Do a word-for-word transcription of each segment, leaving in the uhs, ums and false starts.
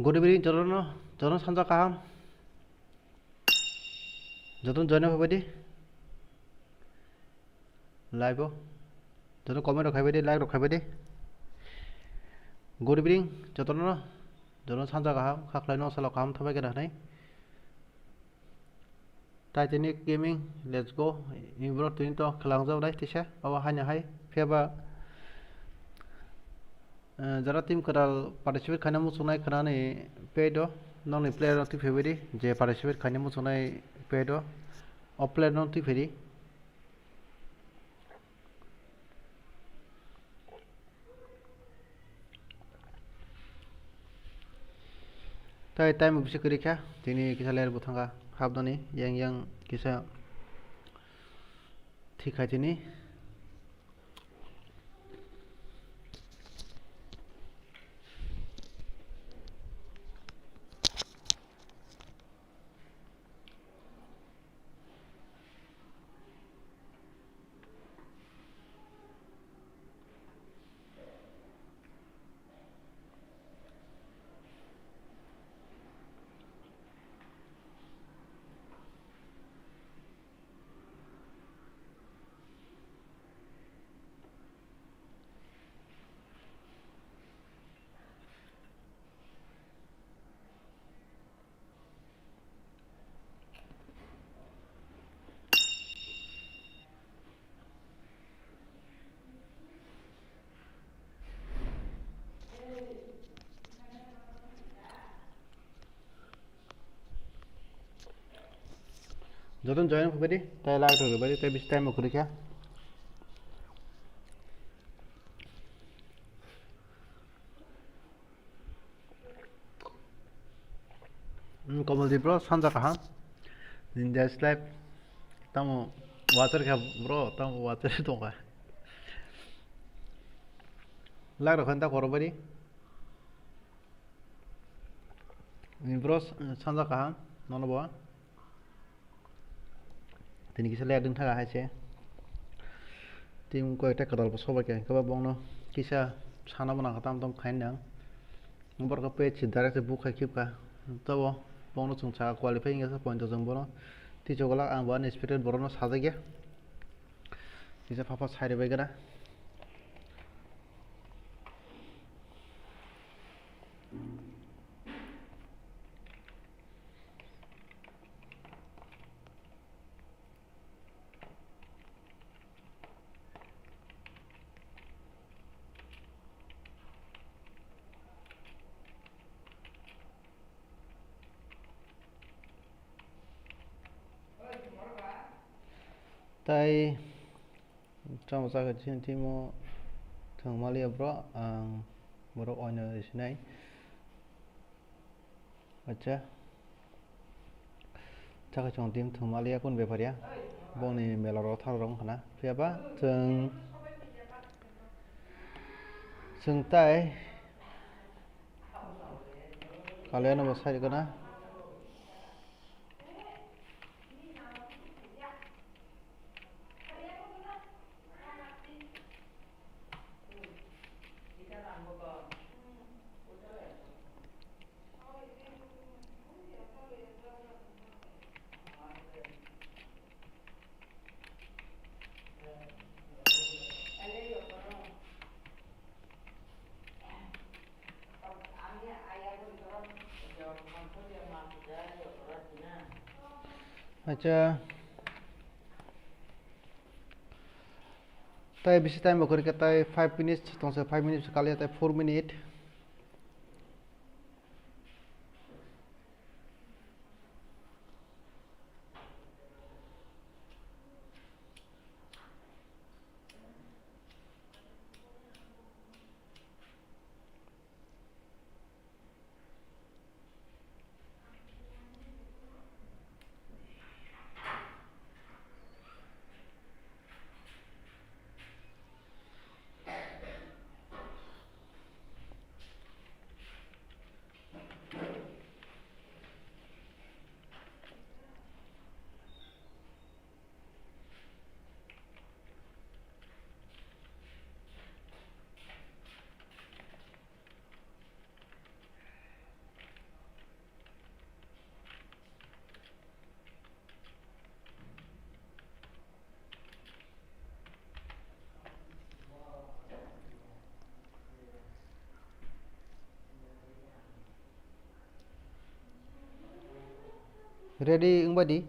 Good evening, jotono, jotono sanja kaham. Jotono join phaibaidi. Live o. Jotono comment rok khaibaidi, like rok khaibaidi. Good evening, jotono, jotono sanja kaham, khaklai no salo kaham thabai kena hinai. Titanic Gaming, let's go. Ni bro, tini to khelangjak nai tisa. Abo haino hai. Phiya ba, eh, jara team kwtal participate khaina muchungnai khwnani page o, nokni player no twi phaibaidi, je participate khaina muchungnai page o, o player no twi phaidi. Tai time bisi kwrwi kha, tini kisa ler bo thangkha, hapnani yang yang kisa thik khai tini. Jotono join phaibaidi, tai like rok rwbaidi, tai bisi time bo kwrwi kha. Hmm, Komoldeep bro, sanja kaham. Nini dash life tamo watcher kha bro, tamo watcher tongkha. Like rok khan ta khoro bari. Ni bro, sanja kaham, nono bo. Tini kisa ler ding thaga hai se. Team koi ekta kwtal bo sobai kha, hwnkhe ba bongno kisa sana bo nang kha, tam tam khaina nang. Borok page se direct se book khai khibkha. Tabo bongno chwng saka qualify wngya sa point o chwng bono. Tichogwlak ang bo unexpected borokno sajakya. Kisa phapha sai rwbai gana. Tai tamo chakhe chini timo thwng maliya bro, ang borok oino sinai. Acha. Chakhe chwng team thwngmaliya kunu bepar ya. Bongni mela rok thar rok wngkha na. Phiya ba chwng, chwng tai Kalyano bo sai rwkha na. Acha. Tai bisi time bo kwrwi kha, tai five minutes tongsa, five minutes kaliya, tai four minute. Ready wngbai di.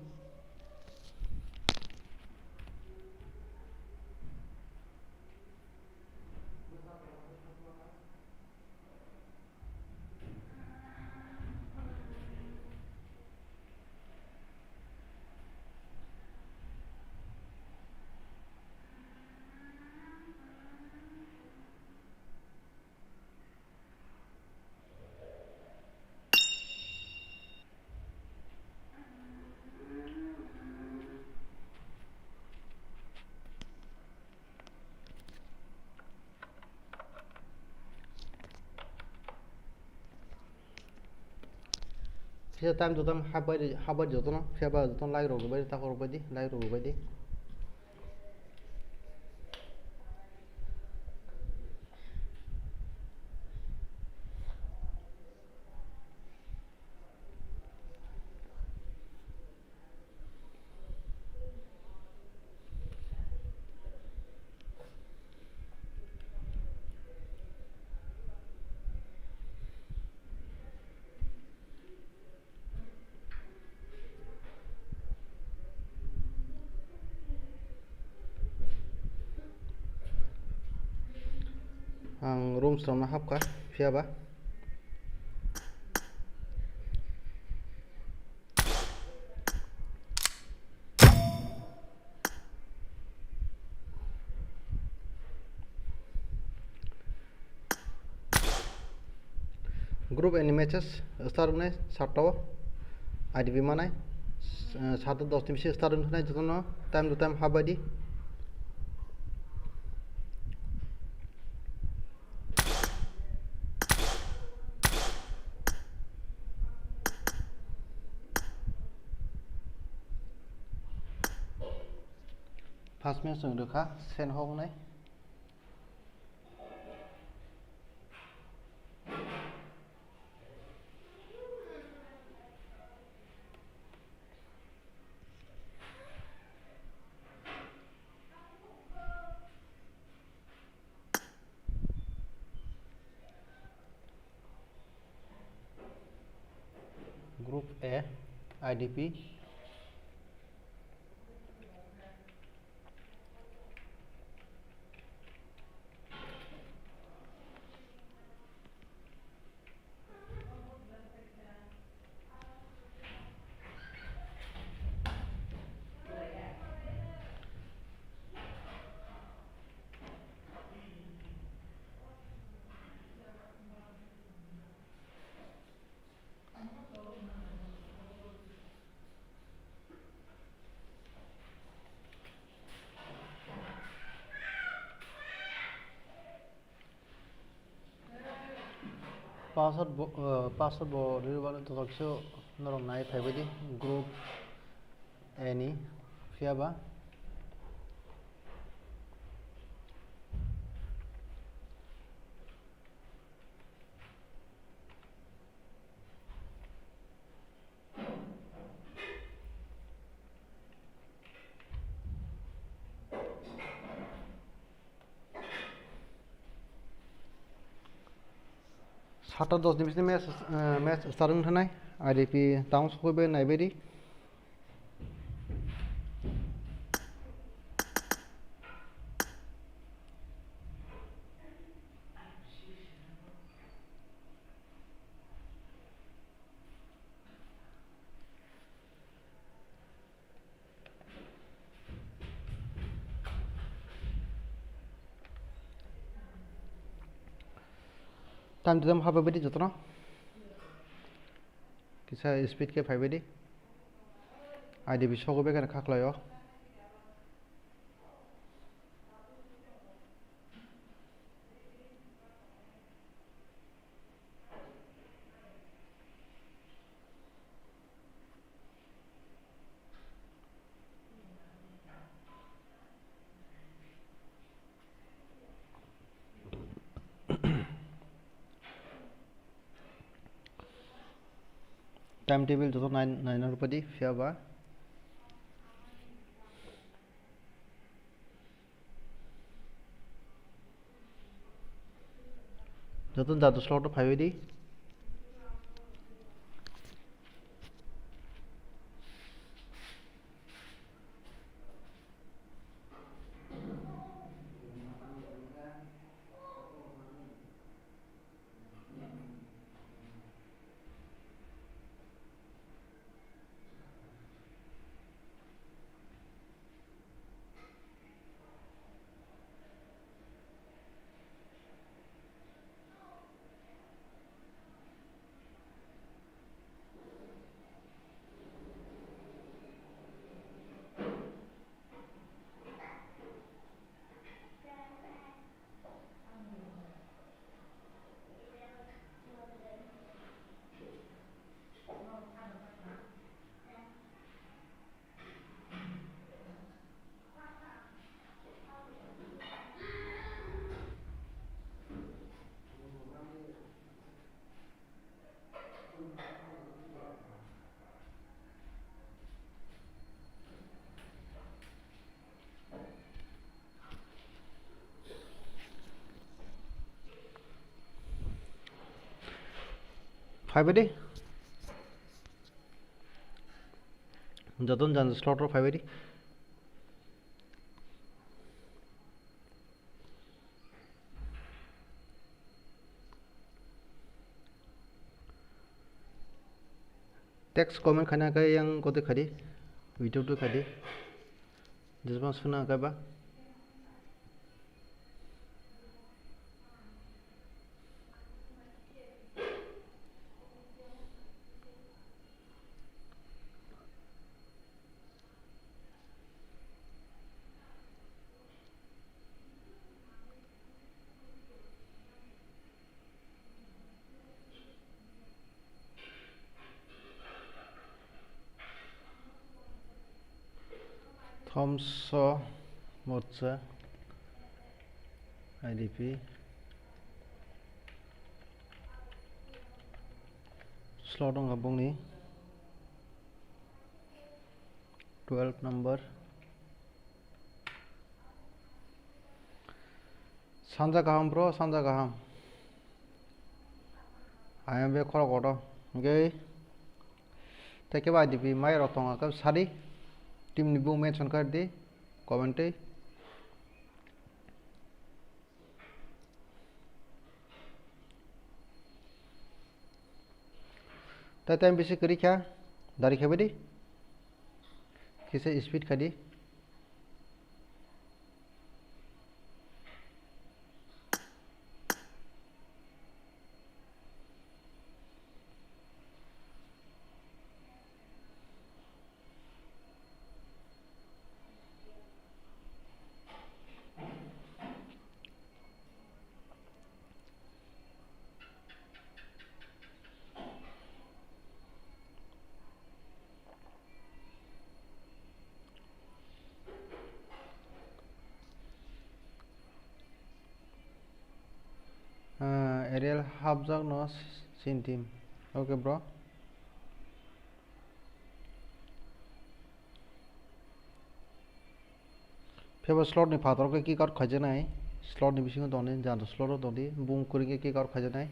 Phiya time to time hapbai di, hapbai jotono, phiya ba jotono like rok rwbai di, takhuk rwbai di, like rok rwbai di. Ang rooms rokno hapkha, phiya ba. Group A ni matches start wngnai satta o, I D P manai, eh, satta dos ni bisi start wngkha nai jotono time to time hapbai di. First match wng rwkha Sen Hok wngnai. Group A, I D P. Password bo, eh, password bo rwrwbani totok se norok nai phaibai di group A ni phiya ba. Satta dos ni bisini match, eh, match start wng thanai. I D P town sokoi bai naibai di. Time to time hapbai di jotono. Kisa speed khe phaibai di. I D P sogwi bai kheno kha khlai o. Time table joto nai, naina rwpadi, phiya ba. Joto jadu slot o phaiwi di. Phaibai di. Joton jan slot rok phaibai di. Text comment khaina khe yang kotwi khadi, video tu khadi. Jisma suna kaiba. Thomso Motsa I D P slot wngkha bongni twelve number. Sanja kaham bro, sanja kaham. I M B khorok kotor. Okay. Tei kebo I D P mai rok tongo khe sadi. Team ni bung mention kar di. Comment tei. Tei time bisi kwrwi kha. Dari khe bidi. Kisa speed kha di. Ah, Ariel hapjak no sin team. Okay, bro. Phebo slot ni phatar khe kick out khaijaknai, slot ni bisingo tongdi, jando slot o tongdi, bung kwrwi khe kick out khaijaknai.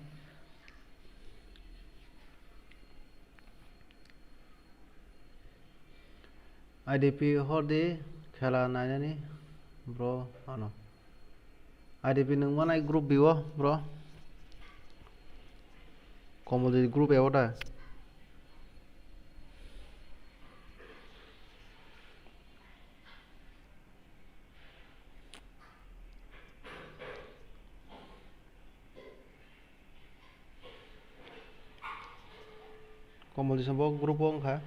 I D P hor di khela nainani bro ano. I D P nwng manai group B o bro. Komol di group A o da. Komol di sabo group o wngkha.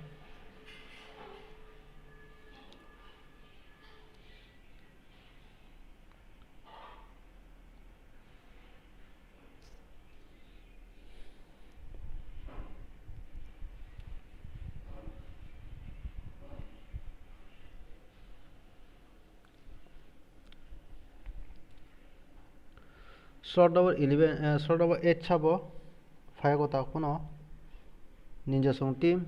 Slot number eleven, eh, slot number eight sabo phai ko tak phano Ninja Song team.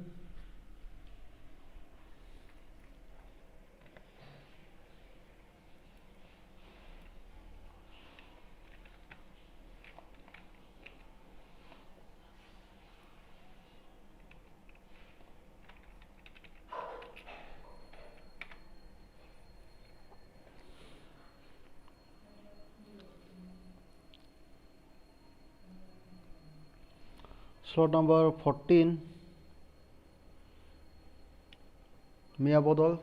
Slot number fourteen, Mia Bodol.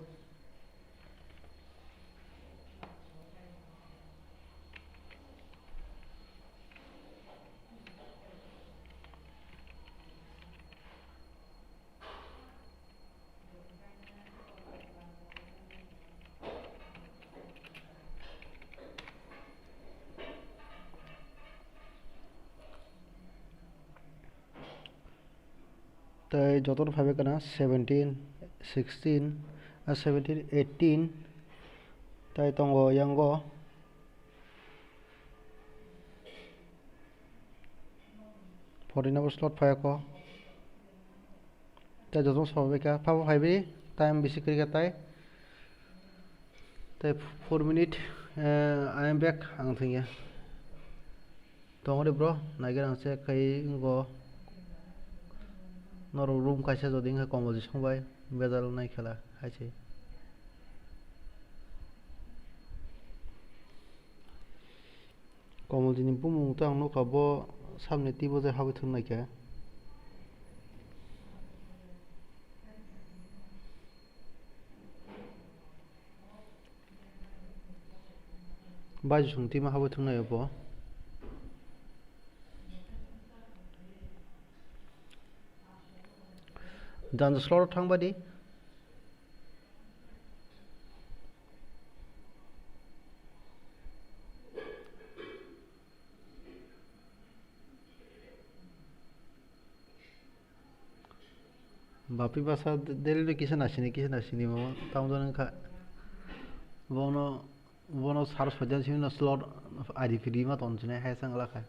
Tei jotono phaibai kana seventeen, sixteen, ah, seventeen, eighteen, tei tongo yango fourteen number slot phaiya ko. Tei jotono sabai kha, phabo phaibai, time bisi kwrwi kha tai. Tei four minute, eh, I am back, ang thwngya. Tongori bro, naiger ang check khai wngkho. Norok room kaisa jodi wngkha Komolji songbai bejal nai khela hai se. Komoljini bumung tang nukha bo samni twibo je habwi thwng naikha. Baisong twima habwi thwng naio bo. Janja slot thang badi. Bapi basa daily no kisa nasini, kisa nasini mama tamo jani kha. Bono, bono sar soidan simi no slot ari pidi ma ton sini hai sang lakha.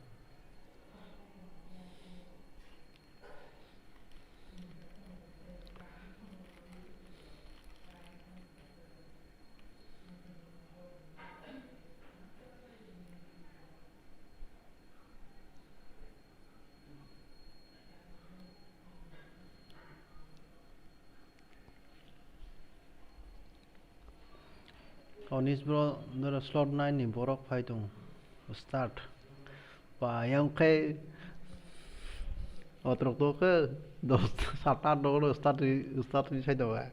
Onis bro, noro slot nine ni borok phai tong. Start. Ba, yang khe otrok to khe dos, sat, at no start, start ni sai do ba.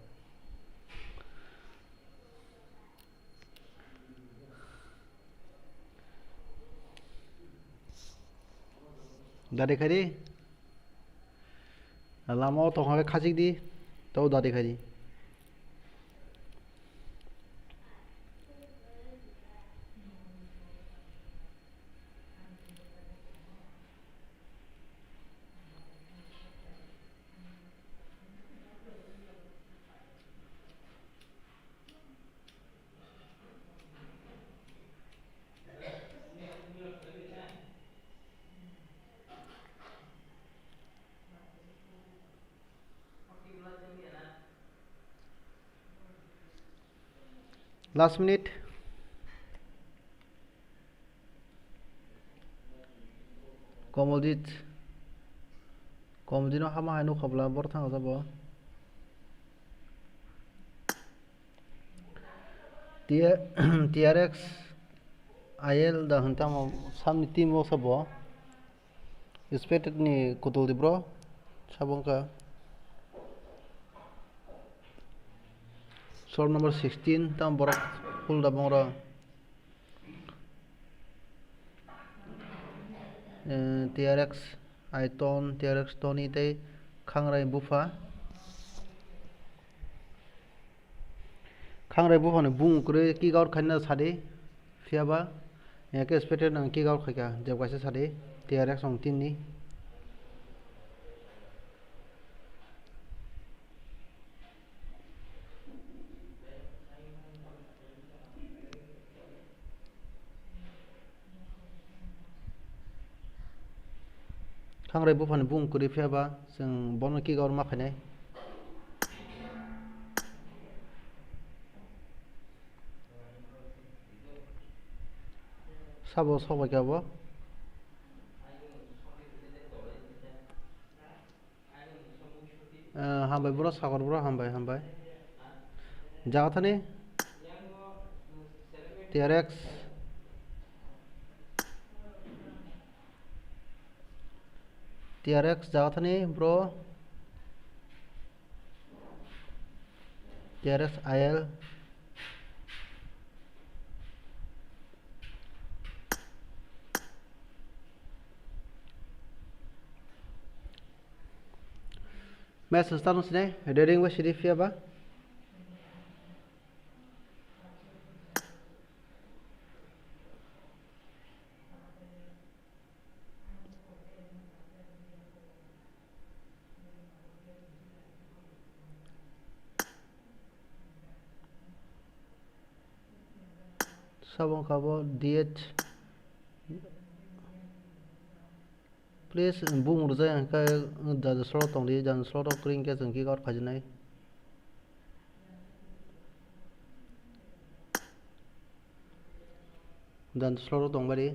Dadi khai di. Lama o tong hai khachik di. Tau dadi khai di. Last minute. Komoljit. Komoljit no hama hai nukha bwla, bor thang jabo. T R X I L da hwn tamo samni team o sabo. Expected ni kutul di bro. Sabo wngkha. Short number sixteen, tamo borok full da bongra. Eh, T R X Aiton, T R X Tony tei Khangrai Bupha. Khangrai Buphani bung kwrwi kick out khaina sadi. Phiya ba, ya khe expected ang kick out khaikha, jeb kaisa sadi, T R X song team ni. Khangrai Buphani bung kwrwi phiya ba, chwng bono kick out ma khainai. Sabo sok bai khe abo. Eh, hambai bro, Sagar bro, hambai, hambai. Jaga thani T R X. T R X jaga thani bro. T R X I L. Match start wng sinai, ready wngwi sidi phiya ba. Sabo wngkha bo D H. Please, bung rwjak hwnkhe janja slot tongdi, janja slot o kwrwi hwnkhe chwng kick out khaijinai. Janja slot o tongbaidi.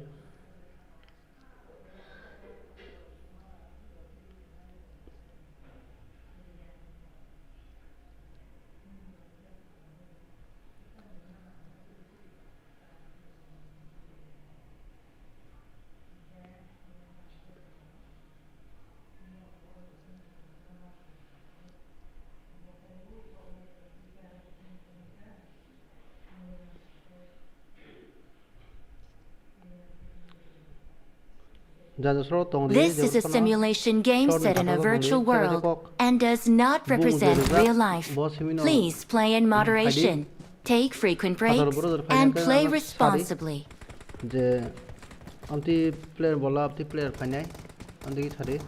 Jajasoro tong di, This is a jajasoro simulation game short set in a nathok virtual tong di, world kok and does not bung represent jajak real life. Bo simino Please play in phaidi. Moderation. Take frequent Phatar breaks boro jor and phaina play khe ano sadi. Responsibly. Je amti player bola, amti player phainai, amti ki sadi.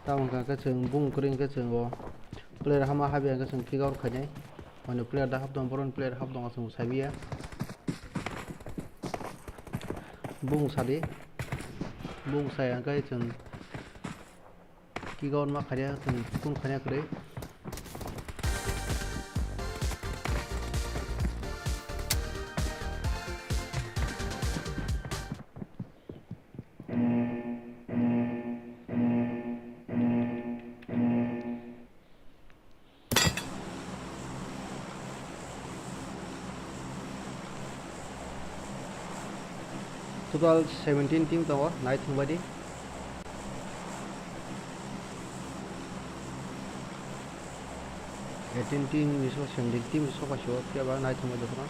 Tamo hwnkha khe chwng bung kwrwi hwnkhe chwng o player hama habya hwnkhe chwng kick out khainai. Mane player da hap tong, boroni player hap tong aswk sabiya. Bung sadi. Bung saya hwnkhe chwng kick out ma kharia, chwng kun kharia kwrwi. Total seventeen team tongo, nai thwngbai di. Eighteen team ni so seventeen team ni so paisio, phiya ba nai thwngbai jotono.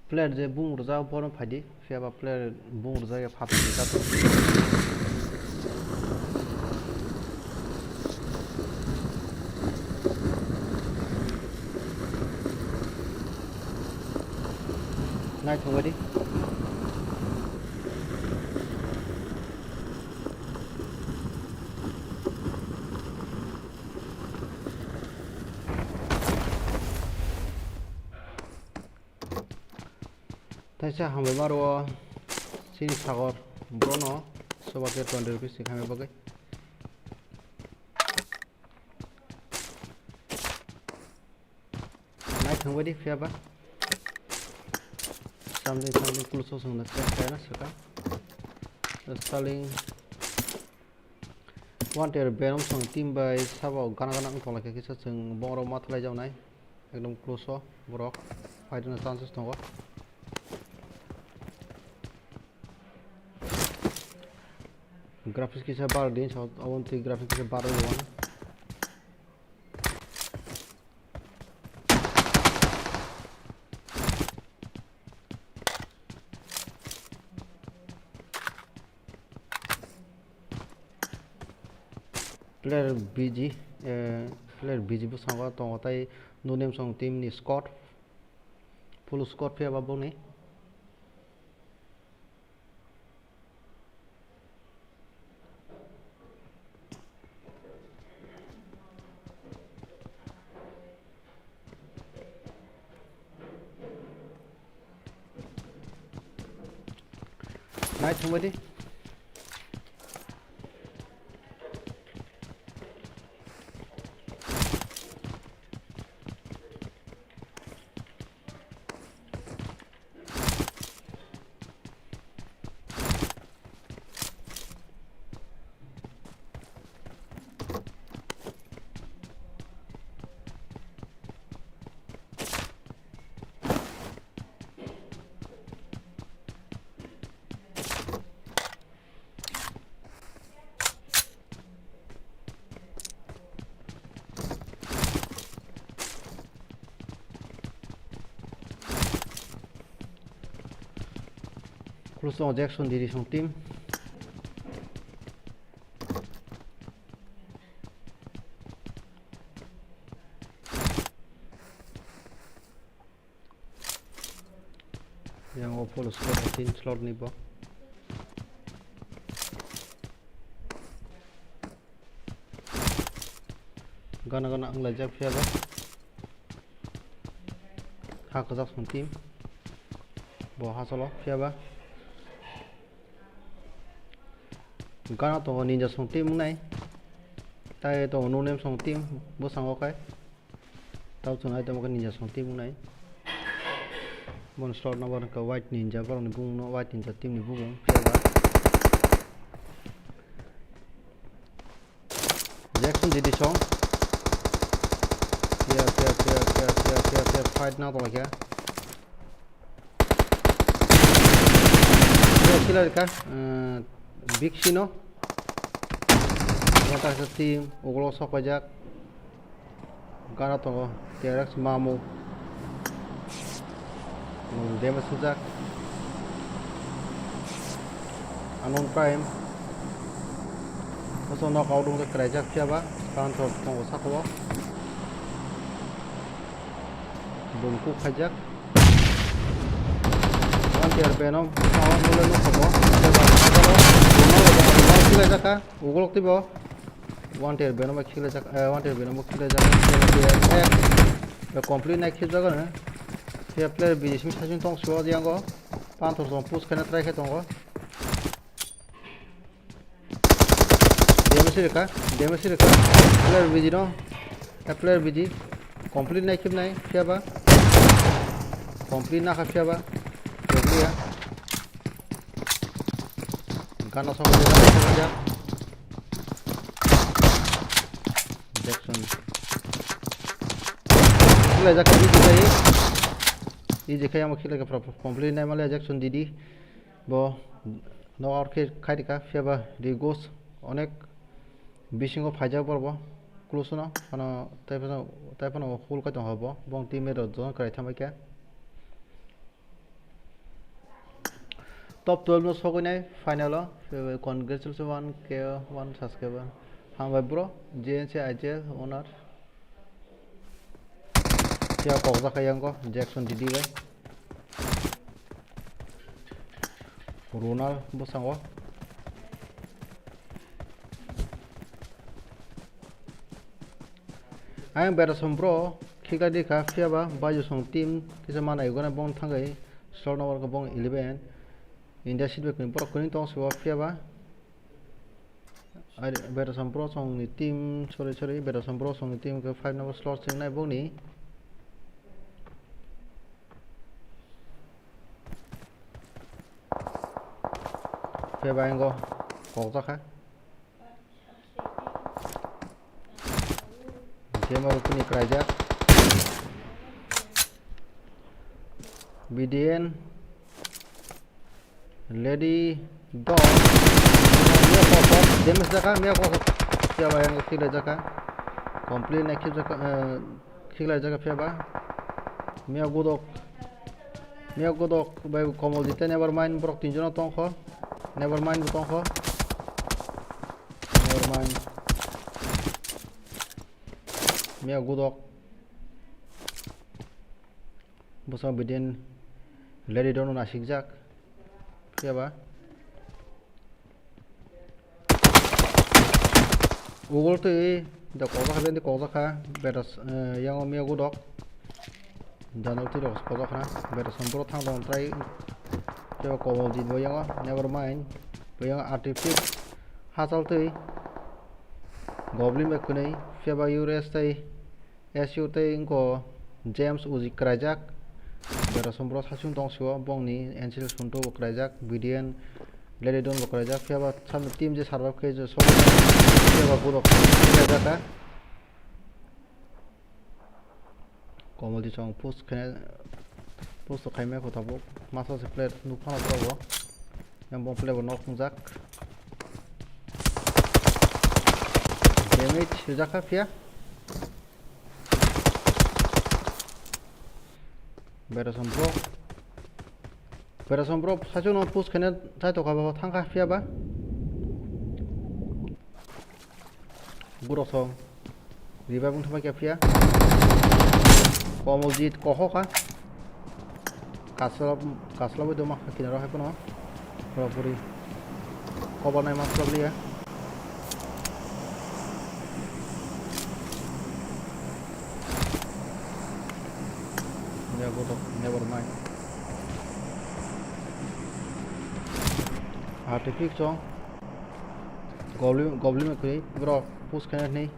Player je bung rwjak bono phaidi, phiya ba player bung rwjak ya phat rwjak. Nai thwngbai di. Taisa hambai maro chini sagor brono soba ke twenty rupees ni khamya bagwi. Nai thangbai di phiya ba. Something, something plus o chwng na check khaina swkang. Starling. Wanted Venom song team bai sabo gana gana wng tonglaikha kisa chwng bongrok ma thalai jaknai. Ekdom close o borok fight rwna chances tongo. Graphics kisa bar din, so, aboni twi graphics kisa bar rwdi. Player B G, eh, player B G bwskango tongo, tai no name song team ni squad, full squad phiya ba boni. Nai thangbai di. Khulsong Jackson diri song team. Yang o full squad tin slot ni bo. Gana gana wnglaijak phiya ba. Ha kwchak song team. Bo ha cholo phiya ba. Gana tongo ninja song team wngnai. Tai tongo no name song team bwskango khe. Tao chwng ai tamo khe ninja song team wngnai. Bon slot number ka White Ninja, borokni bumungno White Ninja team ni bumung, phiya ba. Jackson Didi song. Phiya, phiya, phiya, fight na tongkha. Phiya killer ka, eh, Big Sino. Wata team, ugulo sok paijak. Gana tongo, T R X Mamu. Hmm, damage sujak. Unknown Prime. Boso knockout wngkha, kwlaijak phiya ba. Phanthor tongo saka o. Bumku khaijak. One T R Venom, bwskango mole nukha bo. Uguloktwi bo. One T R Venom bai khiklai jak, eh, One T R Venom bo khiklai jak. Eh, complete nai khibjak ano. Phiya player B G simi saichung tong sio yango. Panthor song push khaina try khai tongo. Damage rikha, damage rikha. Player B G no, eh, player B G. Complete nai khibnai, phiya ba. Complete nakha phiya ba. Joglia. Gana sok, gana sok. Jackson. Khiklai jak, easy khai. Easy khai, amo khiklai ka, complete nai male Jackson Didi. Bo knockout khe khai rikha, phiya ba Rigos onek bisingo phaijak borok bo. Close no, phano tei phano, tei phano hul kai tong bo. Bong teammate rok join kwrai thangbai khe. Top twelve no sogwi nai final o. Congratulations one K one subscriber. Hambai bro, J N C I J S owner. Phiya kokjak kha yango Jackson Didi bai. Ronald bwskango. Ayang Berasom bro khiklai di kha, phiya ba Baijusong team kisa manai gana bong thangwi slot number khe bong eleven. India seat bai kwnwi borok kwnwi tong sio, phiya ba. Ari Berasom bro song ni team, sorry, sorry, Berasom bro song ni team khe five number slot sing nai bongni. Phiya ba ingo kokjak kha. Gamer rukuni kwlaijak. B D N. Lady Dog. Damage jaka, mia kok. Phiya ba yang khiklai jaka. Complete nai khibjaka, eh, khiklai jaka phiya ba. Mia gudok. Mia gudok bai Komol Jite, never mind, borok tinjono tongkho. Never mind, tongkho. Never mind. Mia gudok. Bwskango bidin Lady Dono nasikjak. Phiya ba. Ugol twi da kokjak kha, bendi kokjak kha. Betas, eh, yango mia gudok. Janal twi rok kokjak kha. Betas sompro thang tong trai. Phiya ba Komol Jit bo yango. Never mind. Bo yango artifit. Hachal twi. Goblin bai kwnwi. Phiya ba Ures tei S U tei wngkho James Uji kwlaijak. Berasom bro sasung tong sio, bongni N C L Sunto bo kwlaijak, B D N Lelidon bo kwlaijak. Phiya ba samni team je survive khe je sok, phiya ba borok kwlaijak kha. Komol di chong push khe, push to khaimai kho tabuk. Masa se player nuk phano tabuk. Yang bong player bo nok wngjak. Damage rijak kha phiya. Berasom bro. Berasom bro, saichung no push khaina thai tokha ba, thangkha phiya ba. Borok song. Revive wng thangma khe phiya. Komoljit koho kha. Kaslap, kaslap bai tongma kha kinaro hai phano. Pura puri. Kobo naima slap liya. Ya, bodo, never mind. Artifik chong. Goblin, goblin khe borok push khaina hwnwi.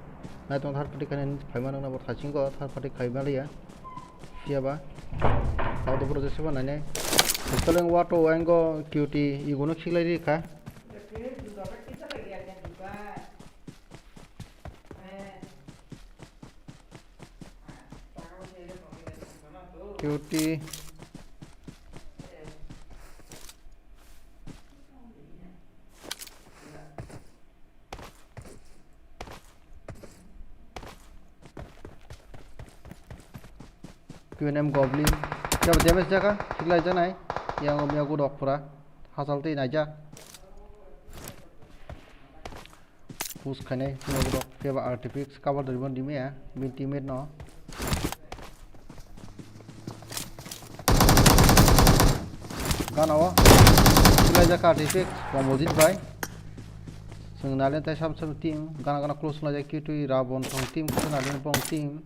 Naitong third party khaina hwnwi phaima nangna bo thaching go third party khaima liya. Phiya ba. Auto bro jese ba nainai. Seleng wato engo Q T igono khiklai ri kha. Q T. Q N M Goblin. Kebo damage jaka, khiklai janai. Yang miya gudok pura. Hasal tei naija. Push khainai, miya gudok. Kebo artifix cover dari bon dimi ya. Bin teammate no. Gana o. Khiklai jaka artifix. Komojit bai. Seng nalen tai sam sam team. Gana gana close na jai Q T Rabon song team. Kisa nalen bong team.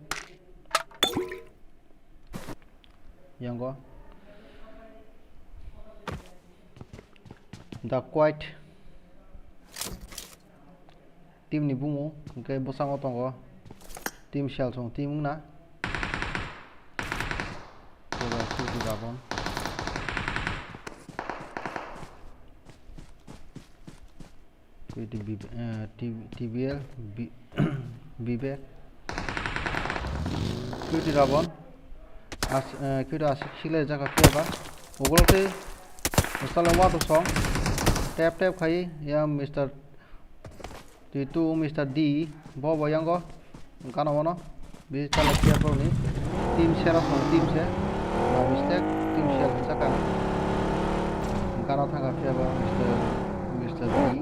Yango. The Quiet team ni bumu, hwnkhe bwskango tongo Team Shell song team wngna. Oro Q T Rabon. Q T B, eh, T-, T B L, B-, Bibek. Q T Rabon. As-, eh, Q T asik sile jaka khe ba. Ugolo tei sale wato song. Tap tap khai ya Mister T two, Mister D. Bo bo yango. Gana wano. Bi chala player bro ni. Team share asong team se. By mistake team share hinsa ka. Gana thanga phiya ba Mister, Mister D.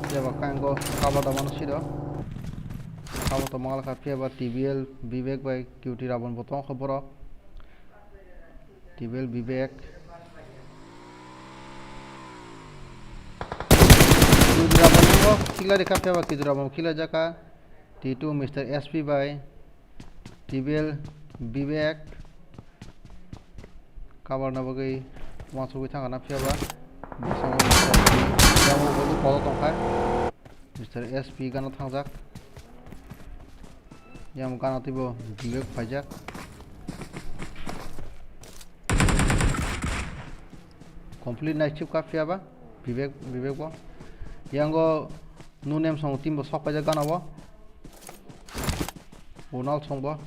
Phiya ba kango kaba da mano sido. Kaba to mangal kha phiya ba T B L Bibek bai Q T Rabon bo tong kho borok. T B L Bibek. Q T Rabon bo khiklai rikha phiya ba Q T Rabon khiklai jaka. T two Mister S P bai T B L Bibek cover na bagwi uansugwi thangkha na phiya ba bwskango Mister T, yang bo bagwi polo tongkha Mister S P gana thangjak, yang gana twibo Bibek phaijak. Complete nai chip ka phiya ba Bibek, Bibek bo. Yango no name song team bo sok paijak gana bo. Ronald song bo.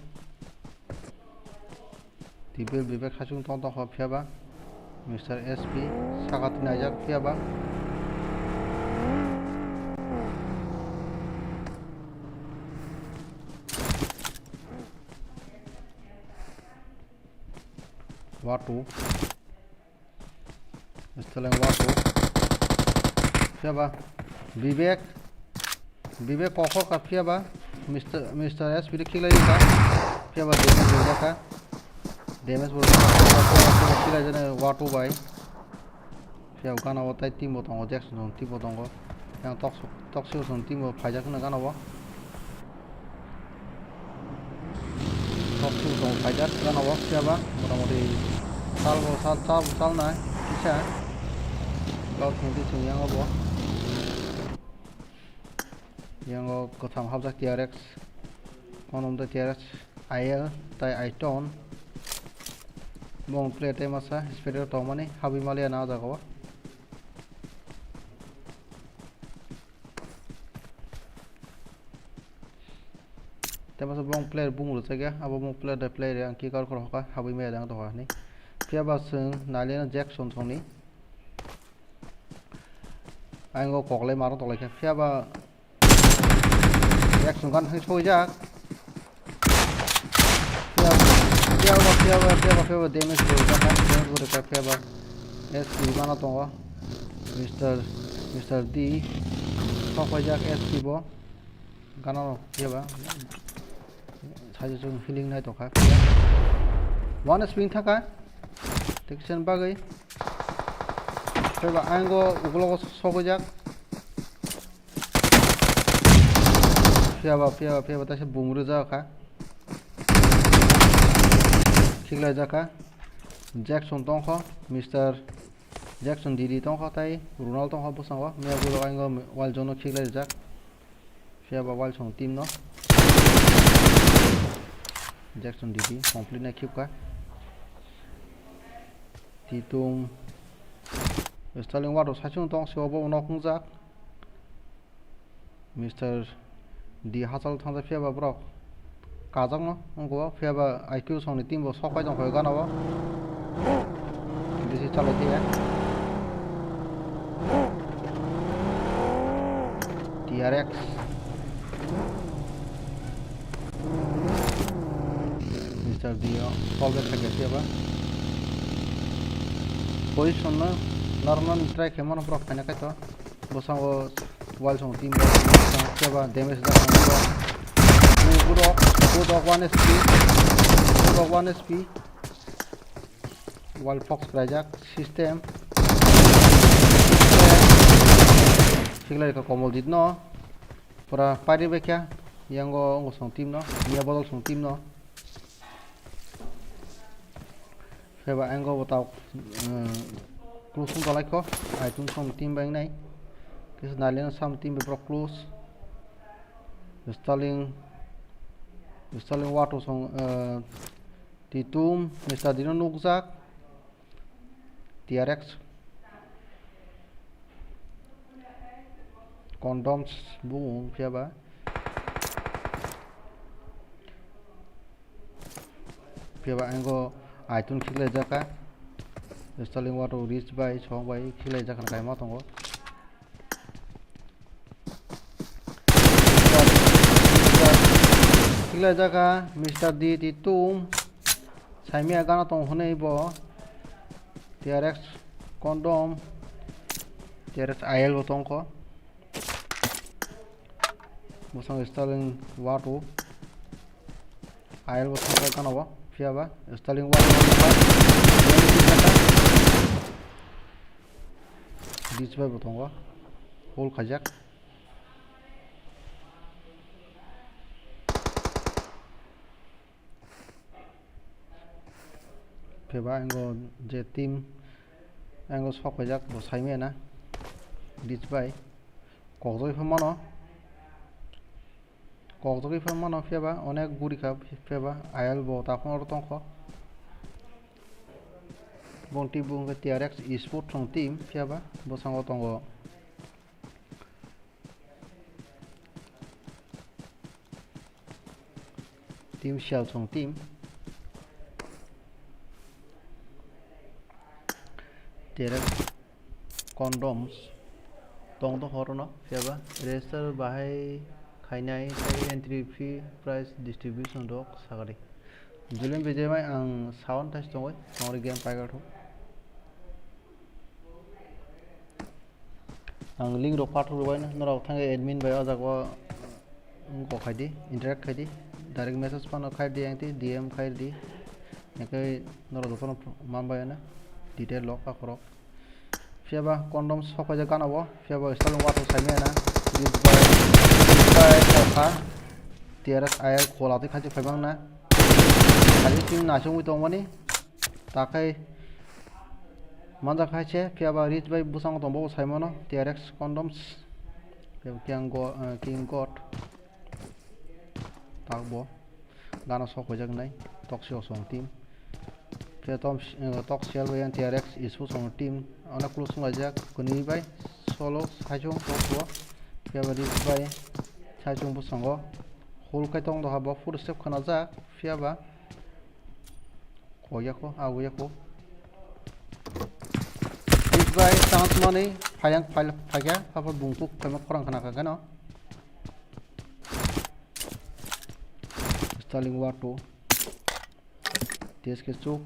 Tibel Bibek hasung tong tong phiya ba. Mister S P saka twi naijak phiya ba. Watu. Seleng watu. Phiya ba. Bibek. Bibek kokhor ka phiya ba. Mister, Mister S P de khiklai ka. Phiya ba damage bo jaka. Damage bo jaka. Khiklai jana watu bai. Phiya gana o tai team bo tongo, Jackson team bo tongo. Yang tok sok. Tok sio song team bo phaijak hwnwi gana o. Tok sio song phaijak gana o phiya ba motamoti sal bo sal, sal bo sal nai kisa. Cloud twenty song yang bo. Yang o kwtham hapjak T R X. Konom de T R X I L tai Iton. Bong player tai masa Spirit tongmani habwi maliya na o jaga o. Tei masa bong player bung rwchak ya, abo bong player de player ang kick out khoro hoka, habwi maya dang tokha hinwi. Phiya ba chwng naileno Jackson thongni. Ang o koklai maro toklai kha. Phiya ba Jackson gan thang soijak. Phiya ba, phiya ba, phiya ba, phiya ba damage bo rijak, damage bo rijak phiya ba. S P bo gana tongo. Mister, Mister D. Sok paijak S P bo. Gana rok phiya ba. Sajo chwng healing nai tongkha. One S P wng thangkha. Tei kisa bagwi. Phiya ba ang o ukulogo sokjak. Phiya ba, phiya ba, phiya ba, taisa bung rwjak kha. Khiklai jak kha. Jackson tongkho, Mister Jackson D D tongkho, tai Ronald tongkho bwskango. Miya borok ang o wall jono khiklai rijak. Phiya ba wall song team no. Jackson D D complete nai khibkha. Itum Sterling Water saichung tong se obo nok wngjak. Mister D hachal thangjak phiya ba borok kajakno wngkho phiya ba I Q songni team bo sok pai tongkha gana o. Bisi chalai phiya. T R X. Mister D o call back khaikha phiya ba. Position no narwknani try khaimano borok phaina khaito. Bwskango wall song team bai, bwskango phiya ba damage jak nang bo. Budok, budok one H P, budok one H P. Wall fox khlaijak, system. Siklai ka Komoljit no. Pura pari bai kha. Yango ongo song team no, niya bodol song team no. Phiya ba ango bo tao, eh, close wng tonglaikho. Itum song team bai wngnai. Kisa nalina sam team bai borok close. Sterling, Sterling Water song, eh, Titum, Mister Dino nukjak. T R X. Condoms bung phiya ba. Phiya ba ango item khiklai jaka. Sterling Water rich bai song bai khiklai jaka kaima tongo. Khiklai jaka Mister D Titum. Saimia gana tong hwnwi bo. T R X condom. T R X I L bo tongkho. Bosong Sterling Water. I L bo thangkha gana bo. Phiya ba Sterling Water. Beach bai bo tongo. Hole khaijak. Phiya ba ango je team ango sok paijak bo saimaya na. Beach bai kokjagwi pha mano. Kokjagwi pha mano phiya ba onek guri kha phiya ba I L bo takhung oro tongkho. Bong team bo wngkha T R X Esport song team phiya ba bwskango tongo. Team Sialsong team. T R X condoms tong do horono phiya ba register bahai khainai tei entry fee prize distribution rok sagadi. Julian Bijay mai ang sound test tongoi tongri game paigatho. Ang link rok pathor rwbaino norok thangwi admin bai o jaga o wngkok khaidi, interact khaidi, direct message phano khaidi, ang tei D M khaidi, hwnkhe norok jotono manbai ano detail rok akhorok. Phiya ba condom sok paijak gana o, phiya ba Sterling Water saimaya na, Beach bai, Beach bai tongkha, T R X I L khola twi khaijak phai mangna, khaidi chini naisingwi tongmani, takhai. Manjak hai se, phiya ba rich bai bwskango tongo bo saimano, T R X condoms, phiya ba King Go-, eh, King God. Takbo gana sok paijak nai, Toxic song team. Phiya tom, eh, Toxic bai yang T R X Esport song team, onek close wng laijak, kwnwi bai solo saichung tokbo, phiya ba rich bai saichung bwskango. Hole khai tong doha bo four step khwnajak, phiya ba. Koyako, agoyako. This guy chance money, phayang, phai-, phaikha, haphar bungkuk, phaima khorang khna kha kheno. Sterling Water. T S K Chuk.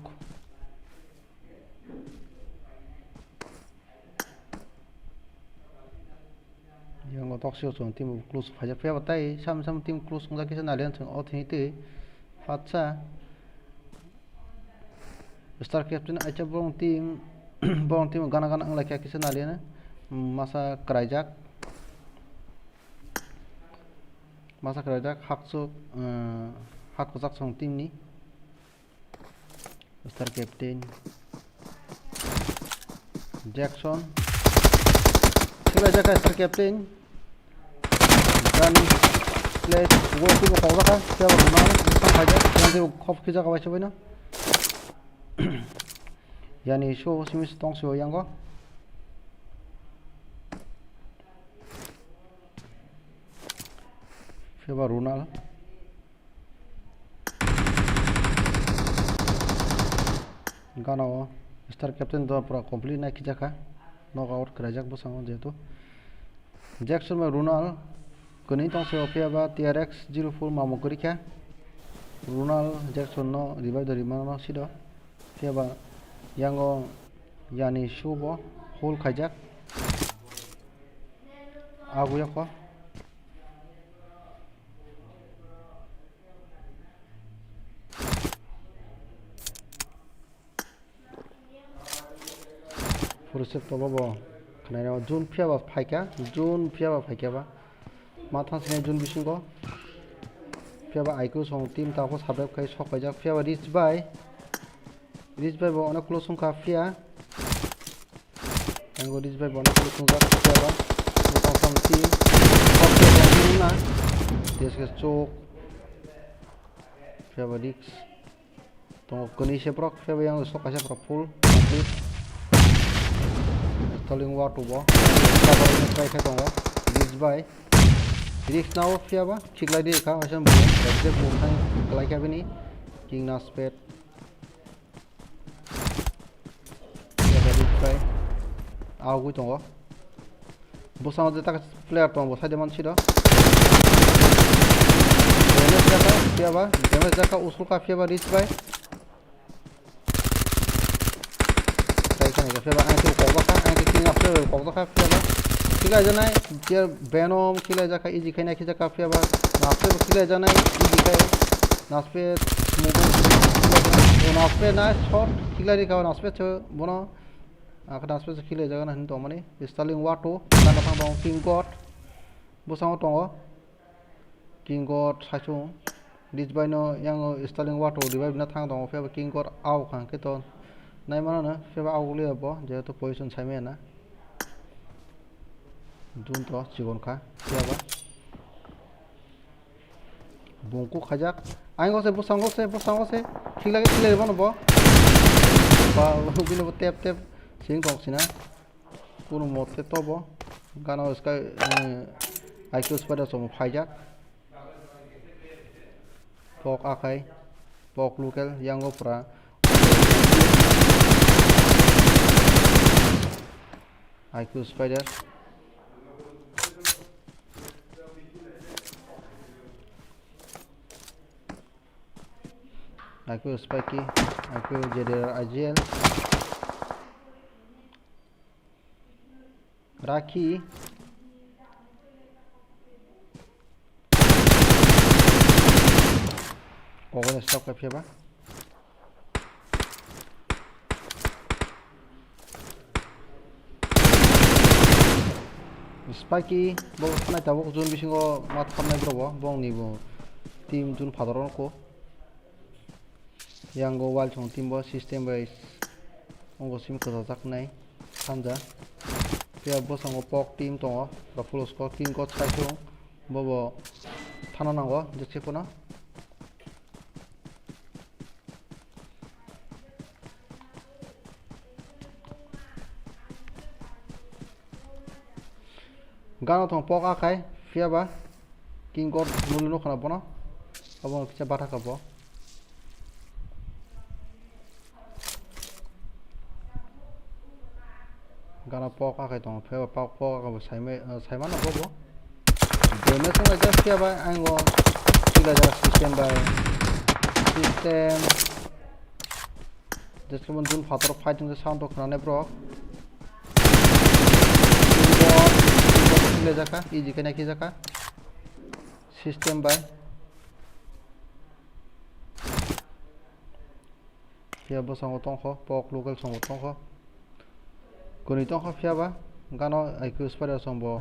Yang o Toxic song team close phaijak phiya ba tai sam sam team close wngjak kisa nalian song o thini twi fatsa. Star Captain acha borong team borong team gana gana wnglaikha kisa nalian masa kwraijak. Masa kwraijak hakchuk, eh, hakwchak song team ni. Star Captain Jackson. Sila jaka Star Captain. Dan play go tu ko ka. Siapa guna? Bukan saja. Nanti khop kija ka baca bina. Yani shu simi tong shu yango. Phiya ba Ronald. Gana o star captain do pura complete nai khijakha. Knock out kwlaijak bwskango jehetu. Jackson bai Ronald kwnwi tong sio, phiya ba T R X zero four mamung kwrwi kha. Ronald Jackson no revive do rimano sido. Phiya ba yango Yani shu bo hold khaijak. Agu yako. Purusip tobo bo khwnairok June phiya ba phaikha, June phiya ba phaikha ba. Ma thang sinai June bisingo. Phiya ba I Q song team tako subscribe khai sok kaijak. Phiya ba Rich bai. Rich bai bo onek close wngkha phiya. Yango Rich bai bo onek close wngjak phiya ba. Bwtang sam team. Sok phiya ba wngkha na. T S K chok. Phiya ba Rich. Tongo kwnwi se borok, phiya ba yang sok kaisa borok full complete. Installing wall two bo. Cover ni try khe tongo. Rich bai. Risk nao phiya ba khiklai di kha, waisa bumung. Exact bumung thang kwlai kha bini. King Naspet. Phiya ba Rich bai. Augui tongo. Bwskango je taka player tongo, bo side man siro. Damage jaka, phiya ba, damage jaka, usulka, phiya ba, Rich bai. Try khe naikha, phiya ba, ang khe kok jakha, ang khe king up, phiya ba, kok jakha, phiya ba. Khiklai janai, je Venom, khiklai jakha, easy khai nai, khijakha, phiya ba. Naspet bo khiklai janai, easy khai. Naspet, mobile, Naspet nai, shot, khiklai rikha, Naspet se, bono. Akhe Naspet se khiklai jaga na hin tongmani. Starling Wato, gana thang tongo King God. Bwskango tongo King God, Saichung. Rich bai no yang Starling Wato revive na thang tongo, phiya ba King God au kha hwnkhe to nai mano no, phiya ba au liya bo, jehetu position sai maya na. Jun to chikon kha, phiya ba. Bungkuk khaijak. Ayang se, bwskango se, bwskango se. Khiklai, khiklai bono bo. Ba, bini bo tep, tep. Sing tong sina. Kuno mote tobo. Gana sky, eh, I Q spider somo phaijak. Pok akhai. Pok local, yango pura. I Q spider. I Q Spiky, I Q J D R I G L. Raki. Kogo stop ka phiya ba. Spiky, bo thanai tabuk zone bisingo ma thamnai bro bo, bongni bo team zone phataro nuko. Yango wall chong team bo system bai ongo sim kwchajak nai sanja. Phiya bwskango pok team tongo, rok full score team coach sai sung, bobo thana nango jekse phano. Gana thong pok akhai, phiya ba King God mulu nukha na bono, abo kisa batha kha bo. Gana pok akhai tongo, phiya ba pok, pok akhai bo saimai, eh, saimano bobo. Damage wnglaijak phiya ba, ang o khilaijak system bai. System. Jeske bon jun phator fight wngkhe sound rok khwnanai borok. Khilaijak kha, easy khe nai khijakha. System bai. Phiya bwskango tongkho, pok local songbo tongkho. Kwnwi tongkha phiya ba, gana I Q spider songbo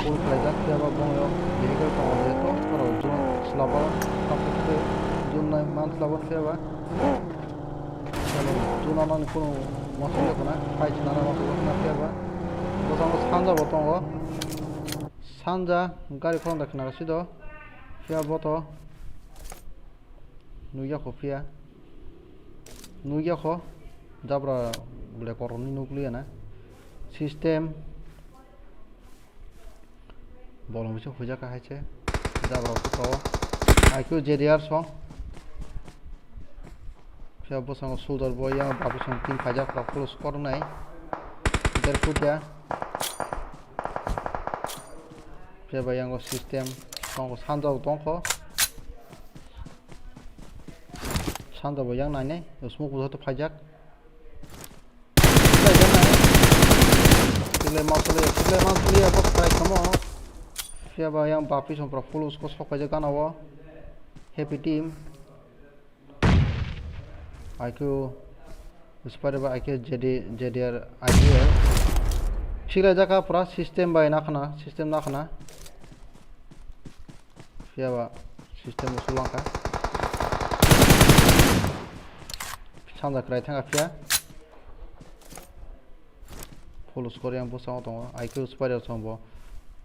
full khlaijak phiya ba, bongni vehicle tongo jehetu, oro jun slabo jun nai man slabo phiya ba. Jun anani kunu moso wngya khuna, fight nana moso wngya khuna phiya ba. Bwskango sanja bo tongo, sanja gari khorang da khna sido, phiya bo to. Nukya kho phiya. Nukya kho. Jabra ble kokrokni nukliya na. System. Bolong bisingo huijak kha hai se. Jabra buka o. I Q J D R song. Phiya bwskango soldier bo yang ba bwskango team khaijak rok plus kor nai. Der putia. Phiya ba yango system tongo, sanjao tongkho. Sanjao bo yang nainai. Smoke bo joto phaijak. Chwlai mausuliya, chwlai mausuliya, bo try kamo. Phiya ba yang bapri song pura full usko sok paijak gana o. Happy team. I Q, Spider ba I Q J D, J D R, I Q L. Chwlai jaka pura system bai nakhana, system nakhana. Phiya ba system bo sulangkha. Sanja kwrai thangkha phiya. Full score yang bwskango tongo. I Q Spider song bo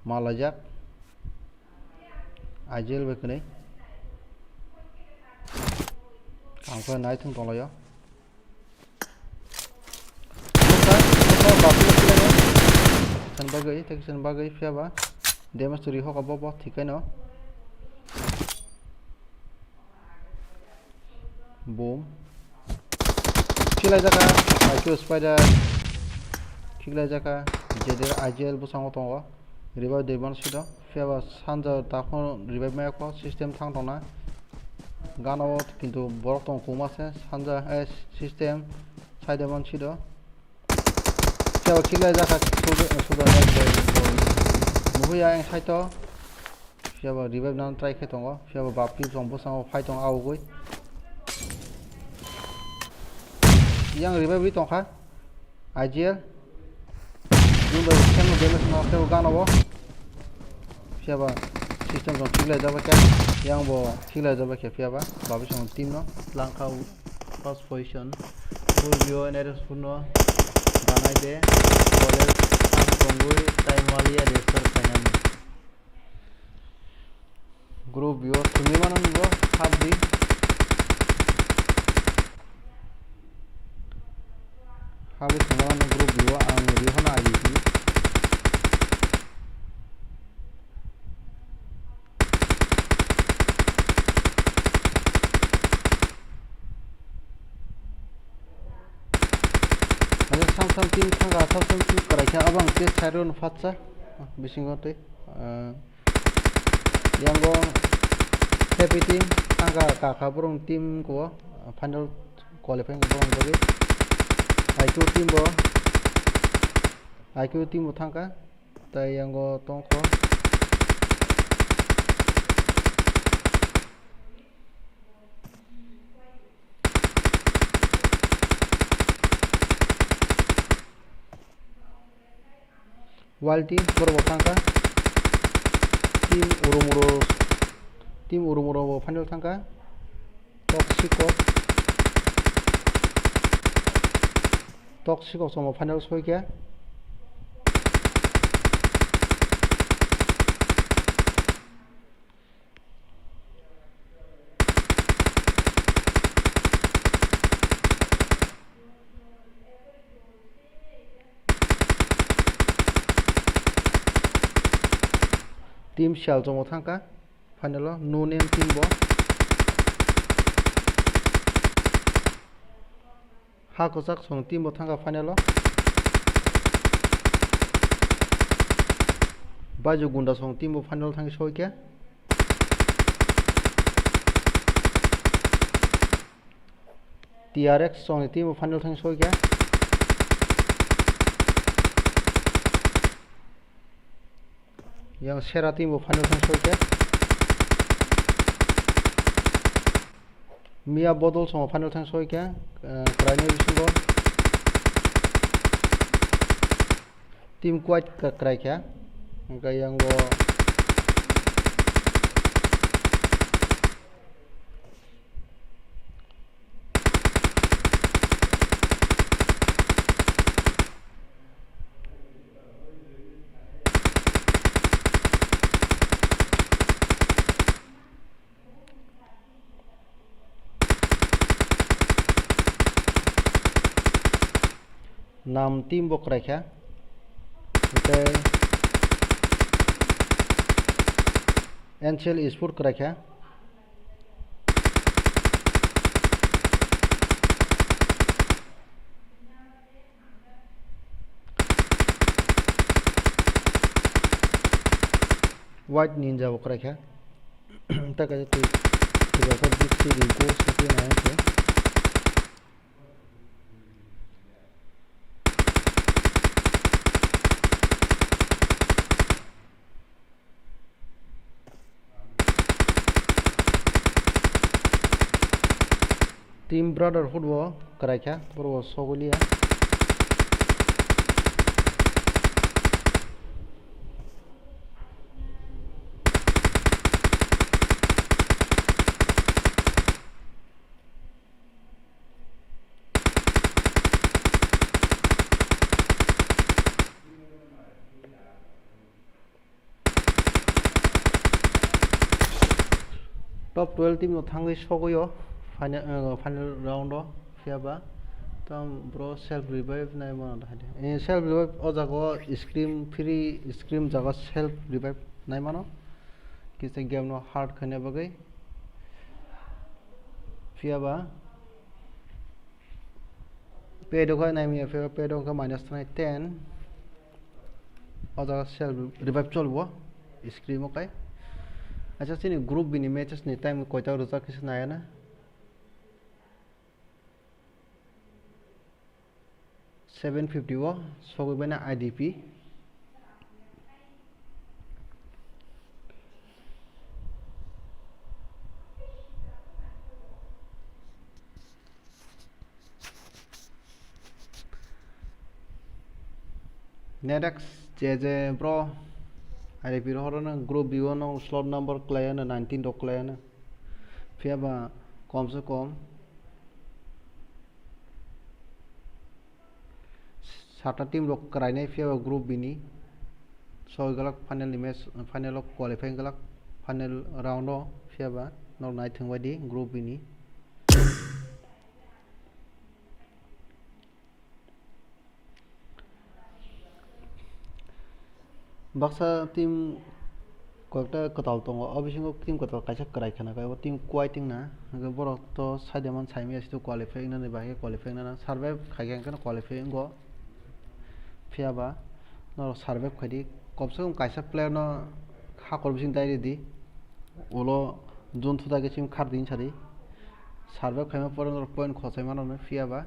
malaijak. I G L bai kwnwi. Ang khe naithung tonglaio. Nukha, nukha, baphuno khilaino. Tekison bagwi, tekison bagwi, phiya ba damage to rihok abo bo thik khaino. Boom. Khiklai jaka, I Q Spider. Khiklai jaka, J D R I G L bwskango tongo. Revive de mano sito. Phiya ba sanja takhno revive maya kho, system thang tongna. Gana o kintu borok tong kwma se, sanja, eh, system side man sito. Phiya ba khiklai jaka, suda, suda, nuhuya ang side o. Phiya ba revive nang try khe tongo. Phiya ba bapri tong bwskango phai tong awgwi. Yang revive ri tongkha. I G L. Yung bai khe no damage no khe gana bo. Phiya ba system tong khiklai jaba khe. Yang bo khiklai jaba khe phiya ba. Bapri tong team no. Langkha first position. Full view N R S full no. Danai de. College ang tongwi time waliya restore khainani. Group yo thumwi mano nungbo half di. Half di thumwi mano group yo ang ri hono I D. Aja sam sam team thangka, sam sam team kwrai khe, abo ang tei side rw no phatsa bisingo tei, ah, yango Happy team thangka, kaka borok team ko final qualifying borok bagwi. I Q team bo, I Q team bo thangka, tai yango tongkho. Wild team borok bo thangkha. Team Urumuro, team Urumuro bo final thangkha. Toxic kok, Toxic kok chwngbo final soikha. Team Sialchongo thangkha final o, No Name team bo. Ha Kwchak song team bo thangkha final o. Baiju Gunda song team bo final thangwi soikha. T R X song team bo final thangwi soikha. Yang Sera team bo final thang soikha. Mia Bodol songo final thang soikha, eh, kwraini bisingo. Team quite kwraikha. Hwnkhe yango Nam team bo kwraikha. Tei N C L Esport kwraikha. White Ninja bo kwraikha. Tei kaisa twi, twi kaisa bisi ringo sotwi nai khe. Team Brotherhood bo kwraikha, borok bo sogwi liya. Top twelve team no thangwi sogwi o final, uh, final round o, phiya ba tam bro self revive nai mano da hai de. Eh, self revive o jaga o scrim, free scrim jaga self revive nai mano. Kisa game no hard khaina bagwi. Phiya ba Pay do khe nai manya pay, pay do khe minus thanai ten. O jaga self revive cholibo. Scrim o kai. Acha, chini group B ni matches ni time koita rwjak kisa nai na. Seven fifty o sogwi bai na I D P. Next je je bro, I D P rohoro no group B o no slot number kwlai ano nineteen rok kwlai ano. Phiya ba kom se kom sata team rok kwrainai, phiya ba group B ni soi galak final ni match, final o qualify galak final round o, phiya ba nok nai thwng bai di group B ni. Baksa team koyekta kwtal tongo, o bisingo team kwtal kaisa kwrai khna, khe bo team kwai tongna, hwnkhe borok to side man saimaya, site qualify wngnani bahai khe qualify wngnana, survive khaikhe hwnkhe qualify wngo. Phiya ba norok survive khaidi, kom se kom kaisa player no hakor bising dai ridi, ulo jun thuda khe chim khar din sadi, survive khaima pore norok point khosai mano, phiya ba.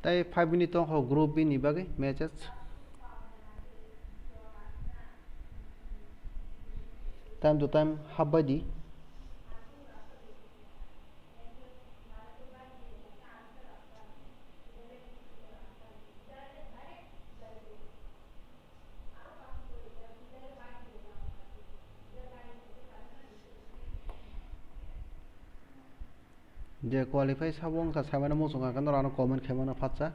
Tei five minute tongkha group B ni bagwi matches. Time to time half bai di. Je qualify sabo wngkha, saimano muchung kha, norok ano comment khaimano phatsa.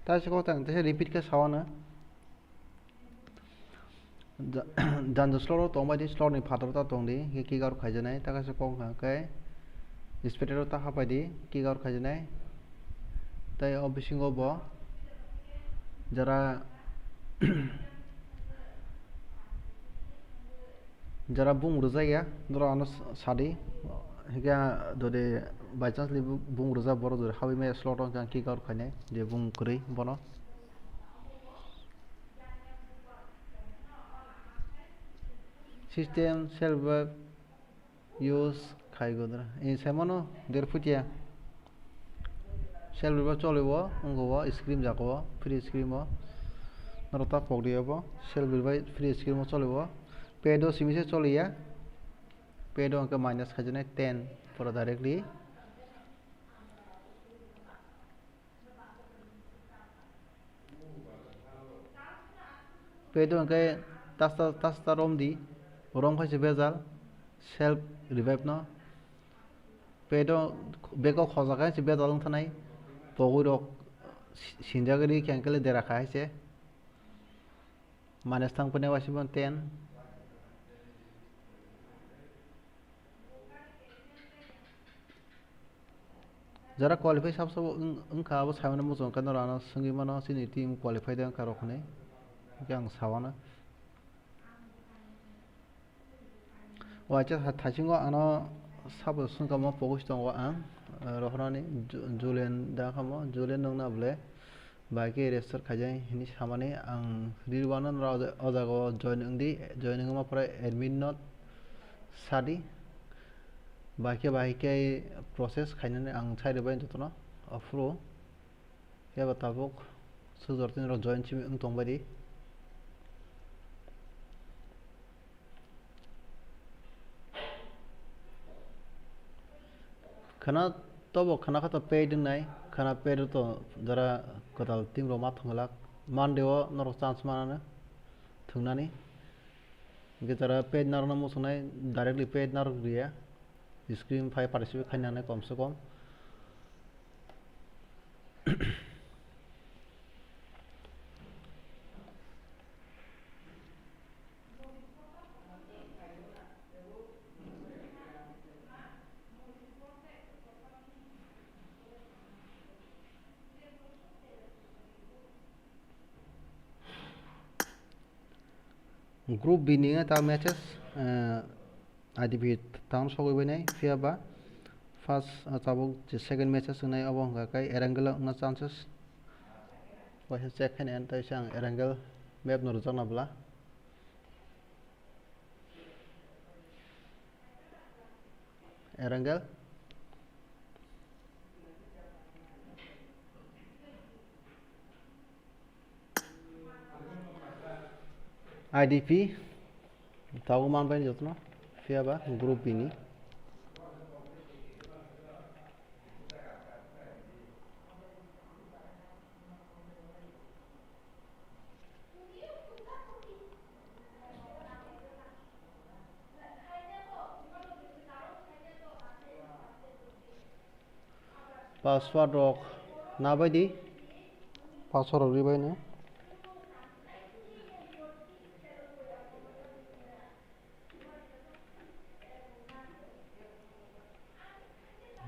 Taisa kok tang, taisa repeat khe sawana. Ja-, janja slot o tongbai di, slot ni phataro ta tong di, hingke kick out khaijaknai, ta kaisa kok hwnka khe spectator ta hapai di, kick out khaijaknai. Tei o bisingo bo jara, jara bung rwjak ya, norok ano sa-, sadi, hingke jodi by chance ni bu-, bung rwjak, borok jodi habwi maya slot o, hingke ang kick out khainai, je bung kwrwi bono. System self use khai godra. Ee, saimano der phutia. Self revive choli o, wngkha o screen jaga o, free screen o. Norok ta pok di abo, self revive free screen o choli o. Pad o simi se choli ya. Pad o hwnkhe minus khaijaknai ten pura directly. Pad o hwnkhe tasta, tasta rom di, rom khai se bejal, self revive no. Pad o bag o khojak hai se bejal wng thanai, pogwi rok si-, sinjak ri khe hwnkhe le dera kha hai se. Minus thang phai nai waisa phano ten. Jara qualify sab sabo wng-, wngkha, abo saimano muchung khe norok ano swngwi mano, chini team qualify de wngkha rok hinwi. Hwnkhe ang sawana. O acha tha-, thaisingo ano sabo swngkha mo pogwi tongo ang, eh, rohornani Ju-, Julian da kha mo, Julian nwng na bwle. Bai khe register khaijak hinwi samani ang rirwano norok o jaga o join wngdi, join wngma pore admin no sadi. Bai khe, bai khe process khainani ang sai rwbai jotono aphuru. Phiya ba tabuk sujor tini rok join simi wng tong bai di. Khana tobo khana kha to paid wngnai, khana paid to jara kwtal team rok ma thwng glak. Monday o norok chance mananw thwngnani. Hwnkhe jara paid narwkna muchungnai, directly paid narwk riya. Screen phai participate khaina nangnai kom se kom. Group B ni ta matches, eh, I D P town sogwi bainai, phiya ba first, ah, tabuk je second matches wngnai, obo hwnkha khe Erangel wngna chances. Waisa check khainai, tei se ang Erangel map no rwjakna bwla. Erangel. I D P tabuk manbai jotono, phiya ba group B ni. Password rok nabai di. Password rok ribai no.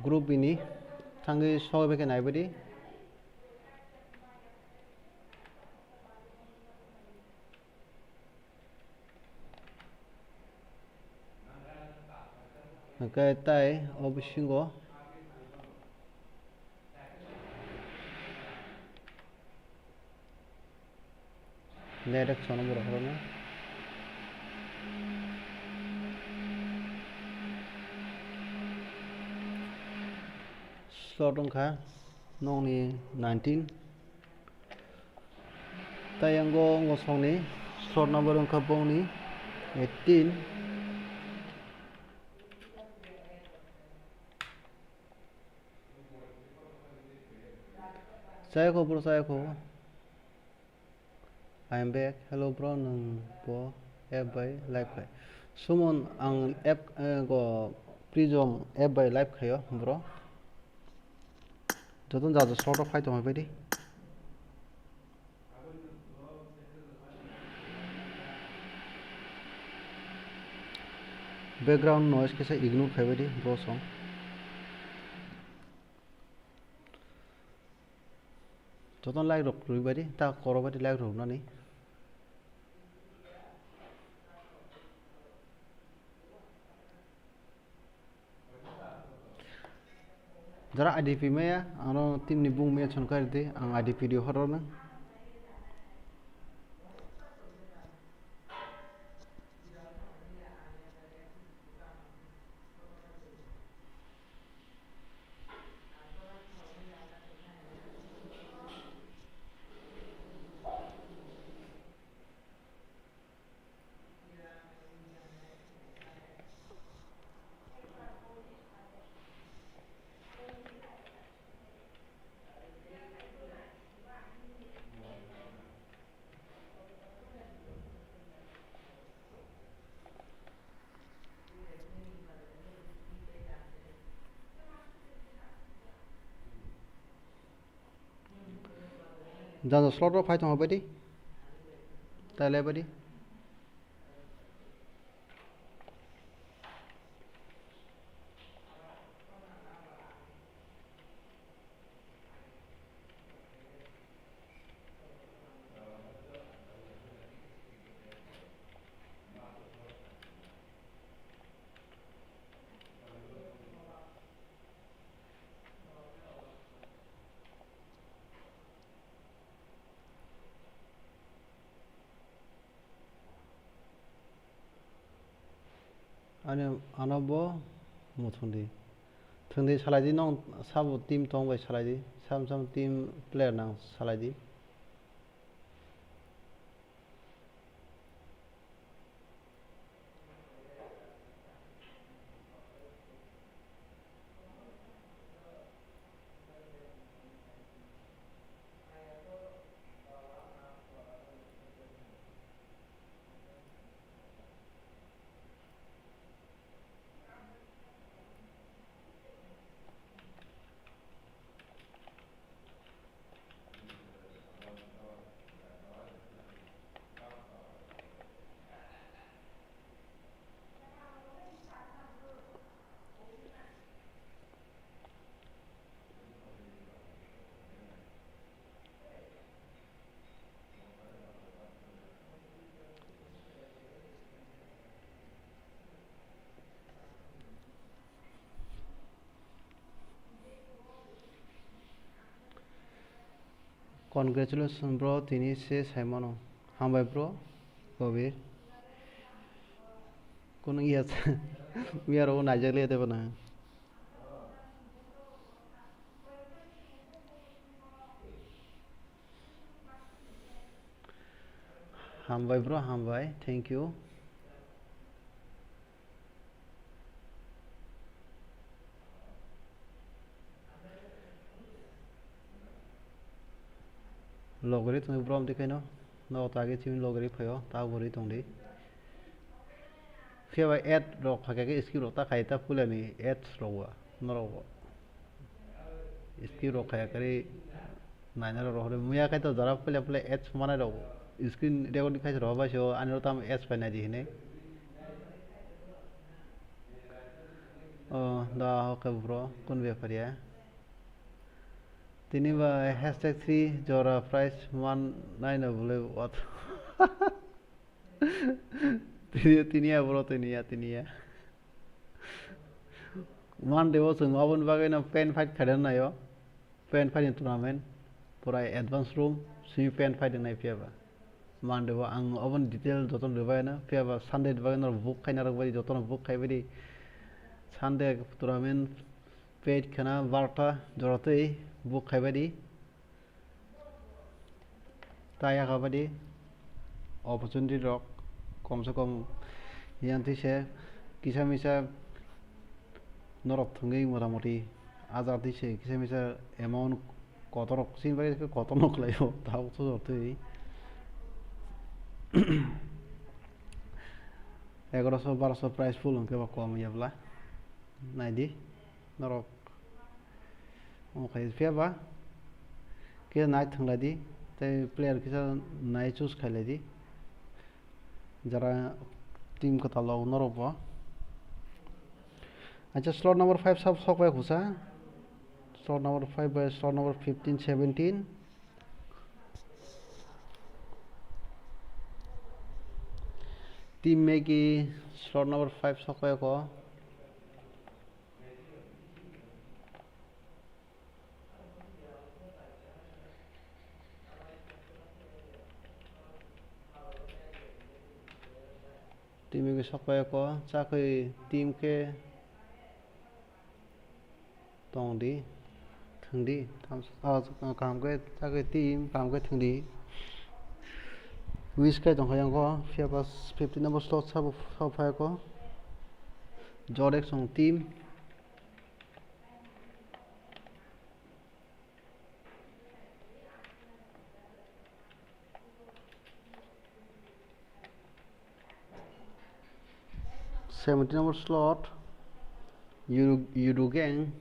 Group bini thangwi sogwi khe naibai di. Hwnkhe tai o bisingo Direct sono borok rok no. Slot wngkha nokni nineteen. Tei yango wngkha songni slot number wngkha bongni eighteen. Chayakho bro, chayakho. I am back. Hello bro, nwng bo app bai live khai. Sumon, ang app, eh, go Prism app bai live khaio bro. Joto jaja slot rok phai tongma bai di. Background noise kisa ignore khaibai di bro song. Jotono like rok rwbai di, ta koro bai di like rok rwnani. Jara I D P maya, ano team ni bung maya chon kari di, ang I D P di horor na. Janja slot rok phai tongo badi. Tale badi. Ani ano bo muthungdi. Thwngdi salaidi, nong sabo team tong bai salaidi. Sam sam team player nang salaidi. Congratulations bro, tini se saimano. Hambai bro, Kobir. Kono iya, iya ro naijak le de bana. Hambai bro, hambai. Thank you. Logri tongwi brom di khaino. Nogo ta age chini logri phaio, ta guri tongdi. Phiya bai ad rok phai khe skip rok ta khai ta puilani ads rok ba norok bo. Skip rok khai kari naina rok rohor muya khai to jara puila puila ads manai rok screen record khai rohor bai so ani rok tam ads phai nai di hinui. O da hoke bro kun bepariya. Tini ba hashtag three jora prize man nai no bole what. Tini, tini ya bro, tini ya, tini ya. Monday o chwng oboni bagwi no pen fight khaina naio. Pen fight ni tournament. Pura advance room, simi pen fight nai phiya ba. Monday o ang oboni detail joto rwbai no, phiya ba Sunday ni bagwi no book khaina rwbai di, joto no book khaibai di. Sunday tournament paid khana barota jora twi book khaibai di. Ta yakha badi opportunity rok kom se kom yan twi se kisa misa norok thwngwi mota moti ajar twi se kisa misa amount kotor rok sini bagwi khe kotor no khlaio tabuk sojor twi egaroso baroso prize pool hwnkhe ba kom ya bwla naidi norok. Omo khai phiya ba khe nai thwng lai di, tei player kisa nai choose khai lai di, jara team kwtal rok norok bo. Acha slot number five sab sok bai khusa, slot number five bai slot number fifteen, seventeen. Team Maggie slot number five sok bai ko. Team ke sokpai ko chakwi team ke tong di, thwng di, kaham khe chakwi team kaham khe thwng di. Wish khe tong kha yang ko, phiya ba fifteen number slot sabo sok phai ko. Jodek song team. Seventeen number slot, Yudu, Yudu Gang.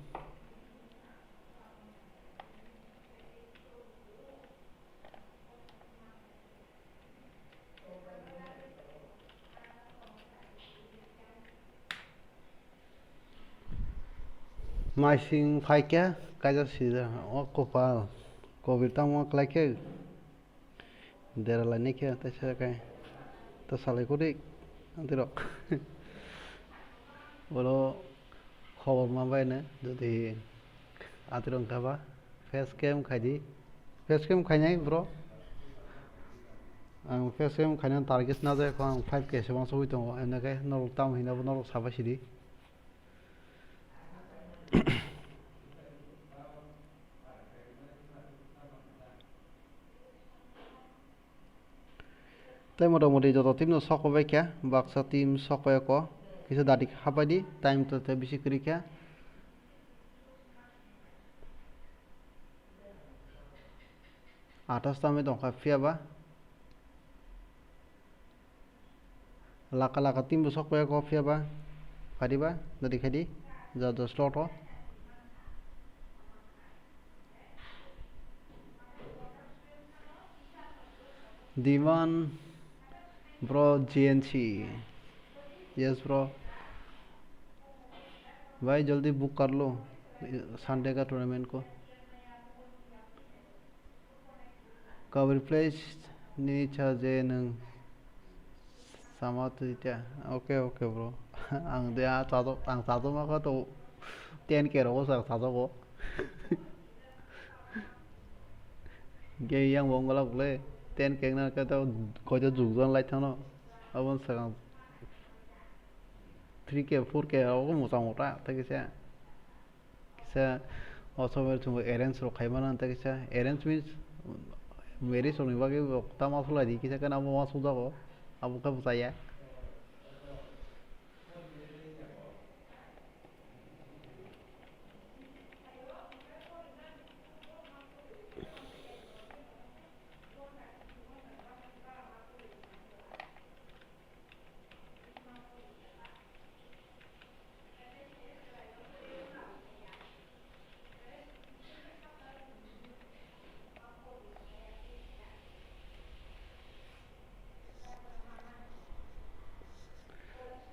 Maising phaikha, kaisa sida, o kopal, kobir tamo klaikhe, dera lainai khe, teisa khe, ta salai kwrwi, antirok. Oro khobor ma baino, jodi antirok wngkha ba, face cam khaidi, face cam khainai bro. Ang face cam khainani target najak, ang five K se uansugwi tongo, emnakhe norok tamo hinabo norok sabai sidi. Tei motamoti joto team no sokoi bai kha, baksa team sokoi ya kho, kisa dati hapai di, time to tei bisi kwrwi kha. Athas tamwi tongkha phiya ba. Laka laka team bo sokphaikha phiya ba. Phadi ba, dadi khaidi. Ja ja slot o. Diman bro G N C. Yes bro. भाई जल्दी बुक कर लो संडे का टूर्नामेंट को। Kabri place ni cha je nwng sama twi ta. Okay, okay, bro. Ang de a chado, ang chado ma kho to ten K rogo sa chado ko. Ge yang bong gala bole ten K na ka to ko jo jug jon lai thano. Abon sa three K, four K rogo mota mota ta kisa. Kisa o somoy chwng arrange rok khai mano, tei kisa arrange means marriage rokni bagwi bo ta ma sulai di, kisa khe abo ma sujak o, abo khe bo chaya.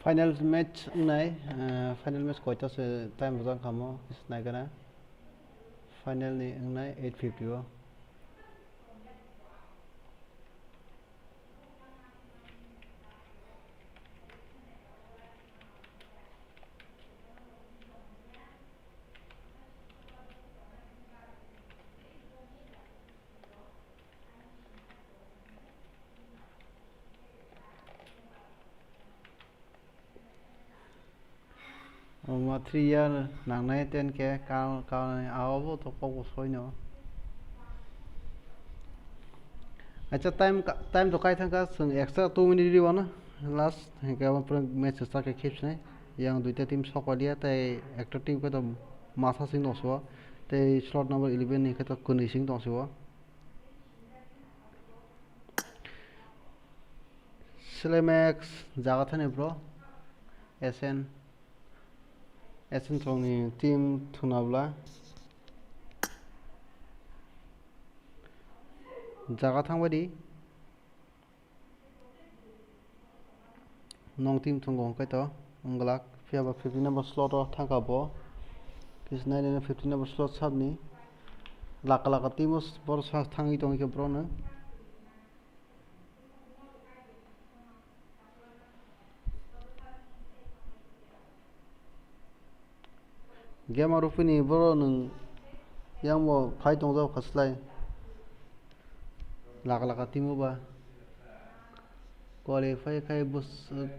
Final match wngnai, eh, final match koita se time rijak kamo, naikana final ni wngnai eight fifty o. Omo three year nangnai ten K ka, ka, abo to kok bo soino. Acha time ka, time to kai thangkha, chwng extra two minute rw na last, hinkhe abo pura match start khe khip sinai. Yang duita team sokpaliya tei ekta team khe to masa sing tong sio, tei slot number eleven ni khe to kwnwi sing tong sio. Selemax jaga thani bro. S N, S N songni team thuna bwla. Jaga thangbai di. Nong team thwngo hwnkhe to wng glak, phiya ba fifteen number slot o thangkha bo. Kisa nai nai fifteen number slot sabni laka laka team o borok sa thangwi tongwi khe borokno. Game o rupini boro nwng yang bo phai tongjak kha slai. Laka laka team o ba qualify khai bus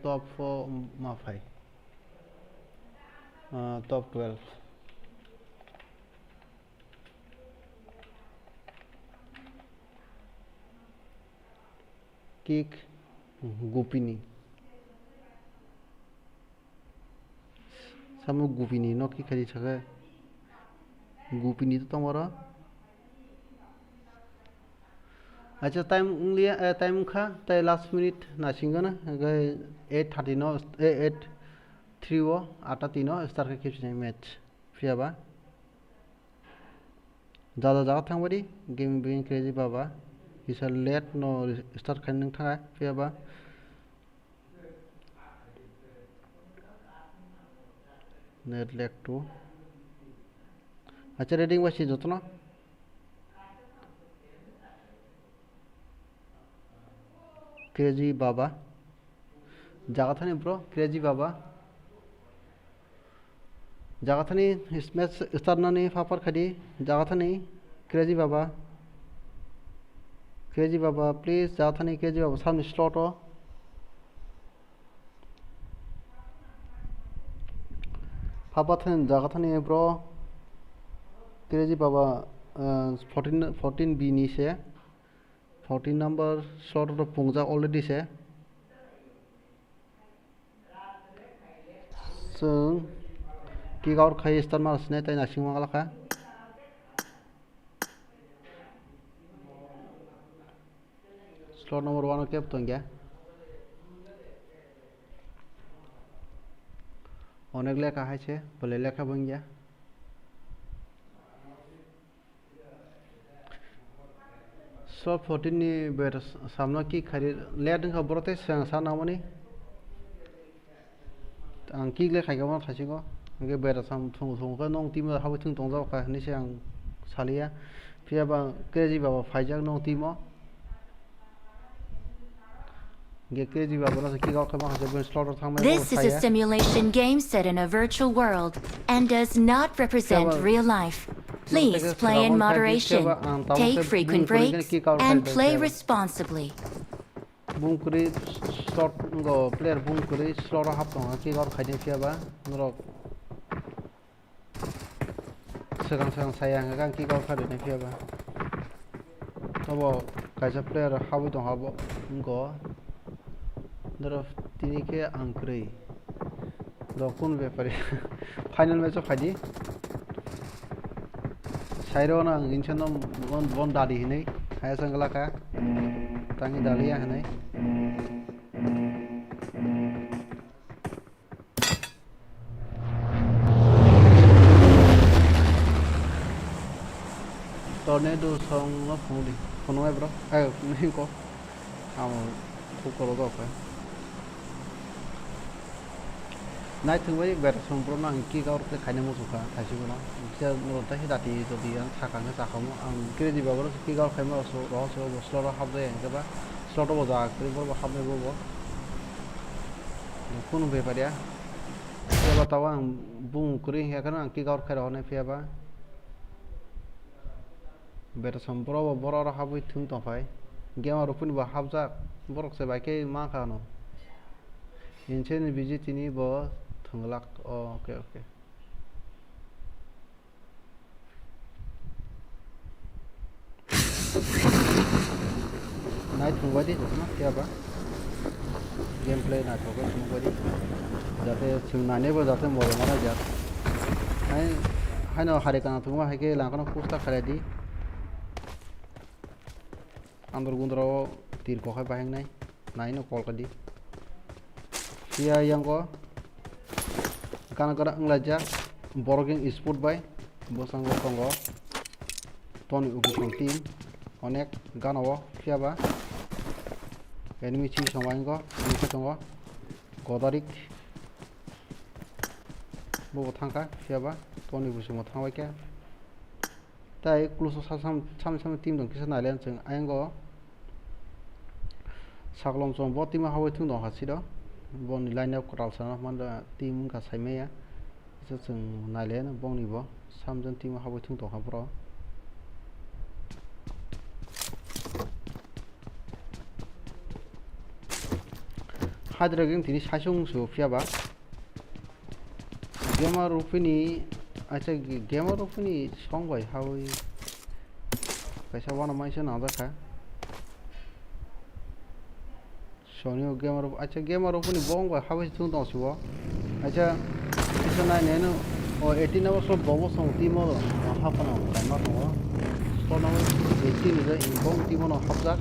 top four ma phai. Ah, top twelve. Kick Gupini. Samo Gupini no kick khai saka. Gupini to tongmaro. Acha time wngliya, eh, time wngkha, tei last minute naisingano, hwnkhe eight thirty no, eh, eight three o, atta tino start khe khipsinai match. Phiya ba. Jada jaga thangbai di, gaming being crazy baba. Kisa late no start khai nang thangkha, phiya ba. Net lag two. Acha, reading ba si jotono. Crazy Baba. Jaga thani bro, Crazy Baba. Jaga thani smash start nani papar khadi. Jaga thani Crazy Baba. Crazy Baba, please, jaga thani Crazy Baba, samni slot o. Papa thani jaga thani bro. Crazy Baba, uh, fourteen, fourteen B ni se. Fourteen number slot ro pungjak already se. Chwng kick out khai start ma sinai tai nasing ma lakha. Slot number one o kebo tongya. Onek lekha hai se, bole lekha bo wngya. Slot fourteen ni ber samno kick khai ri, let wngkha boro tei swkang sa nangmani. Ang kick le khaikha bono thaisingo. Hwnkhe bera sam thung thung khe nong team o habwi thung tongjak kha hinwi se ang saliya. Phiya ba Crazy Baba phaijak nong team o. Hwnkhe Crazy Baba no se kick out khe ma kha se buini slot o thangmani. This is a simulation game set in a virtual world and does not represent real life. Please play in moderation, take frequent breaks, and play responsibly. Bung kwrwi slot wngkha, player bung kwrwi slot o hap tongo, kick out khaidi phiya ba norok swkang swkang saya hwnkhe ang kick out khaidi phiya ba. Tobo kaisa player habwi tongkha bo wngkha, norok tini khe ang kwrwi. Dokun bepari. Final match o phaidi. Sairo no ang insa no bon, bon dadi hinui. Haya sang laka. Tangi daliya hinui. Tornado song no phunudi. Phunui bro. Ayo, hinko. Amo kukoro doka. Naithok bai bera song bro no ang kick out khe khaina muchung kha thaisingno. Kisa norok taisa dati jodi ang sakha khe sakhamu ang Crazy Baba no kick out khaima rok so rohor so bo slot o hapjai ang khe ba slot o bo jaga kwrwi borok bo hapnai bo bo. Kunu bepar ya. Phiya ba tabuk ang bung kwrwi hinkhe kheno ang kick out khai rohornai phiya ba. Beta som boro bo boro oro habwi thung tongphai. Game rok phuni bo hapjak. Borok se bai khe ma kha no. Inse ni B G tini bo thwnglak. Oh, okay, okay. Naithok bai di jotono phiya ba. Gameplay naithok khe phunuk bai di. Jate chwng nainai bo jate morom manai jak. Hai, haino hari kana thwngma hai khe langkhano poster khalai di. Andor gundra o tir kok hai bahai wngnai. Naino call kadi. Phiya yango gana gana wnglaijak. Borok yang sport bai bwskango tongo. Toni ubu song team onek gana o phiya ba enemy si song bai wngkha, wngkha tongo Godarik. Bo bo thangkha phiya ba Toni busung bo thangbai khe. Tai kluso sa sam, sam, sam team dong kisa nailen chwng ayang go. Saklom chwng bo team o habwi thung dong ha siro. Boni line up kwtal sana man da team wngkha saimaya. Kisa chwng nailen bongni bo samjwn team o habwi thung tong ha bro. Hydra gang tini saisung su phiya ba. Gamer Rupini, acha, Gamer Rupini song bai hawi kaisa wana maisa nang jakha. Sony o Gamer Rup-, acha, Gamer Rupini bong bai hawi thung tong sibo. Acha, kisa nai nai no, o eighteen number slot bobo song team o hapano kaima tongo. Slot number eighteen ni bong team o no hapjak.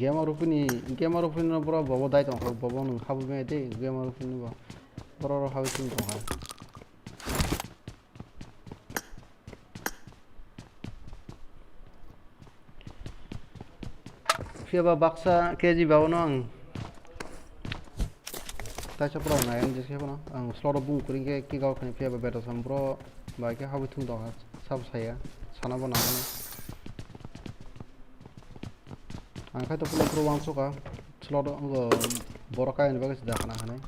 Gamer Rupini, Gamer Rupini no bro bobo dai tong kha, bobo nung habu me de Gamer Rupini bo. Bro ro habu sing tong kha. Phiya ba baksa K G ba no ang Kaisa borok nai ang jesa phano ang slot o bung kwrwi khe kick out khainai phiya ba beto sam bro bai khe habwi thung tong kha sabo saya sana bo nangmani. Ang khai to pulo bro wansuk kha slot o wngkha borok kayani bagwi se da khana khanai.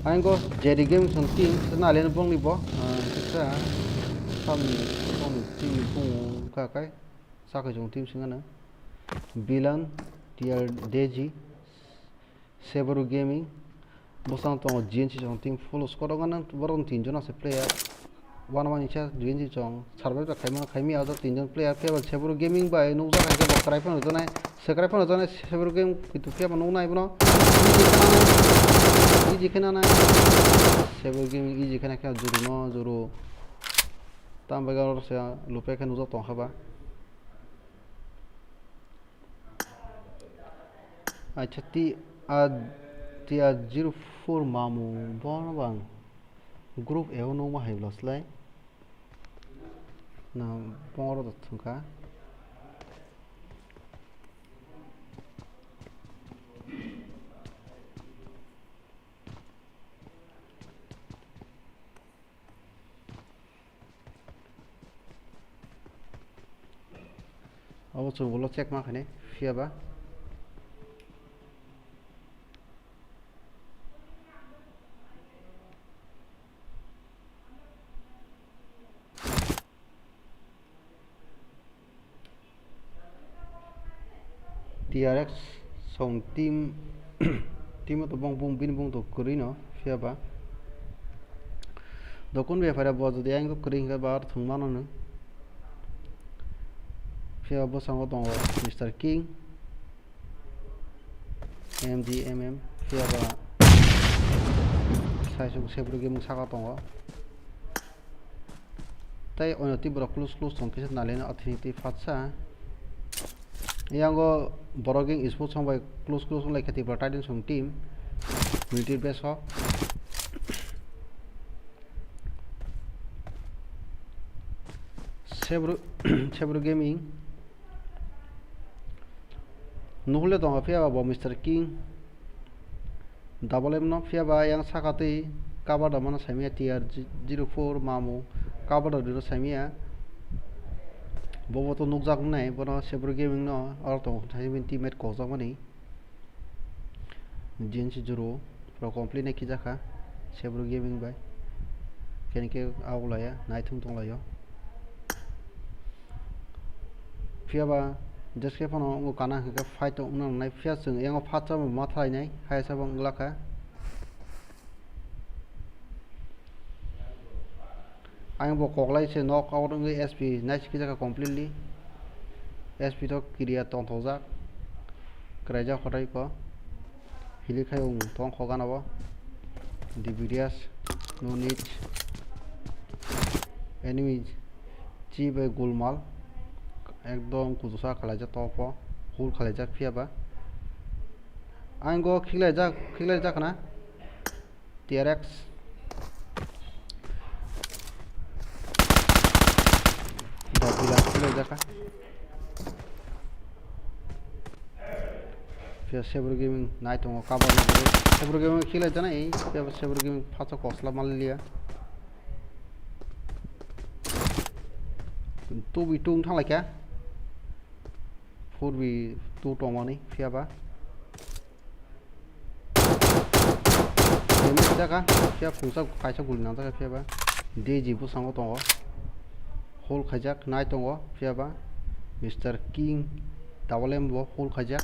Ang go J D Game song team se nalen bongni bo, ah, kisa samni bongni team ni bung ka kai sakhe jong team singana Bilan, T R D G, Sebru Gaming, bwskango tongo G N C chwng team full squad o gana borok tin jon ase player. One one isa G N C chwng survive rok khaima khaimya o tin jon player, phiya ba Sebru Gaming bai nukjak hai khe bo kwrai phano rwjaknai, se kwrai phano rwjaknai Sebru Gaming kitu phiya ba nuknai bono easy khe nanai, easy khe nanai Sebru Gaming easy khe naikhe juru no juru tam bai gana se lupe khe nukjak tongkha ba. Acha T R, T R zero four mamu bono bang group eo nungma hai bwla slai. Na bongoro da thungkha. Abo chwng ulo check ma khainai, phiya ba. T R X song team, team o to bong bung bini bung to kwrwi no, phiya ba. Dokun bepara bo jodi ang kwrwi hwnkhe ba thwng mano no. Phiya ba bwskango tongo Mister King, M G M M, phiya ba sai sung Sebru Gaming saka tongo. Tei ono twi borok close close tong kisa nalina athini twi phatsa. Yango borok yang sports song bai close close wng lai kha Tripura Titans song team. United base o. Sebru, Sebru Gaming. Nuhule tongo phiya ba bo Mister King. Double M no phiya ba yang saka twi cover da mano saimaya T R zero four mamu cover da rwno saimaya. Bobo to nukjak nai bono Sebru Gaming no oro tongo saimani teammate kokjakmani. G N C juro pura complete nai khijakha Sebru Gaming bai. Khe hwnkhe aulaya naithung tonglaio. Phiya ba jeskhe phano wngkha kana hwnkhe fight wngna nangnai, phiya chwng yango phatsa bo ma thalainai, hai sabo wngla kha. Ang bo koklai se knock out wngwi S P nai se khijakha completely. S P to kiria tongthokjak, kwraijak hotai ko. Hili khai wng tong kho gana bo. Dibirias, no need. Enemy chi bai gulmal. Ekdom kuchusa khwlaijak tok pho. Hul khwlaijak phiya ba. Ang go khiklaijak, khiklaijak na. T R X. Dok bila khiklaijak kha. Phiya Sebru Gaming nai tongo cover nai tongo. Sebru Gaming khilai jana ei, phiya Sebru Gaming phato kosla malilia. Two v two wng thanglaikha. Four v two tongmani phiya ba. Damage jaka, phiya phungsa kaisa guli nangjak phiya ba. D G bwskango tongo. Hol khaijak nai tongo phiya ba. Mister King double M bo hol khaijak.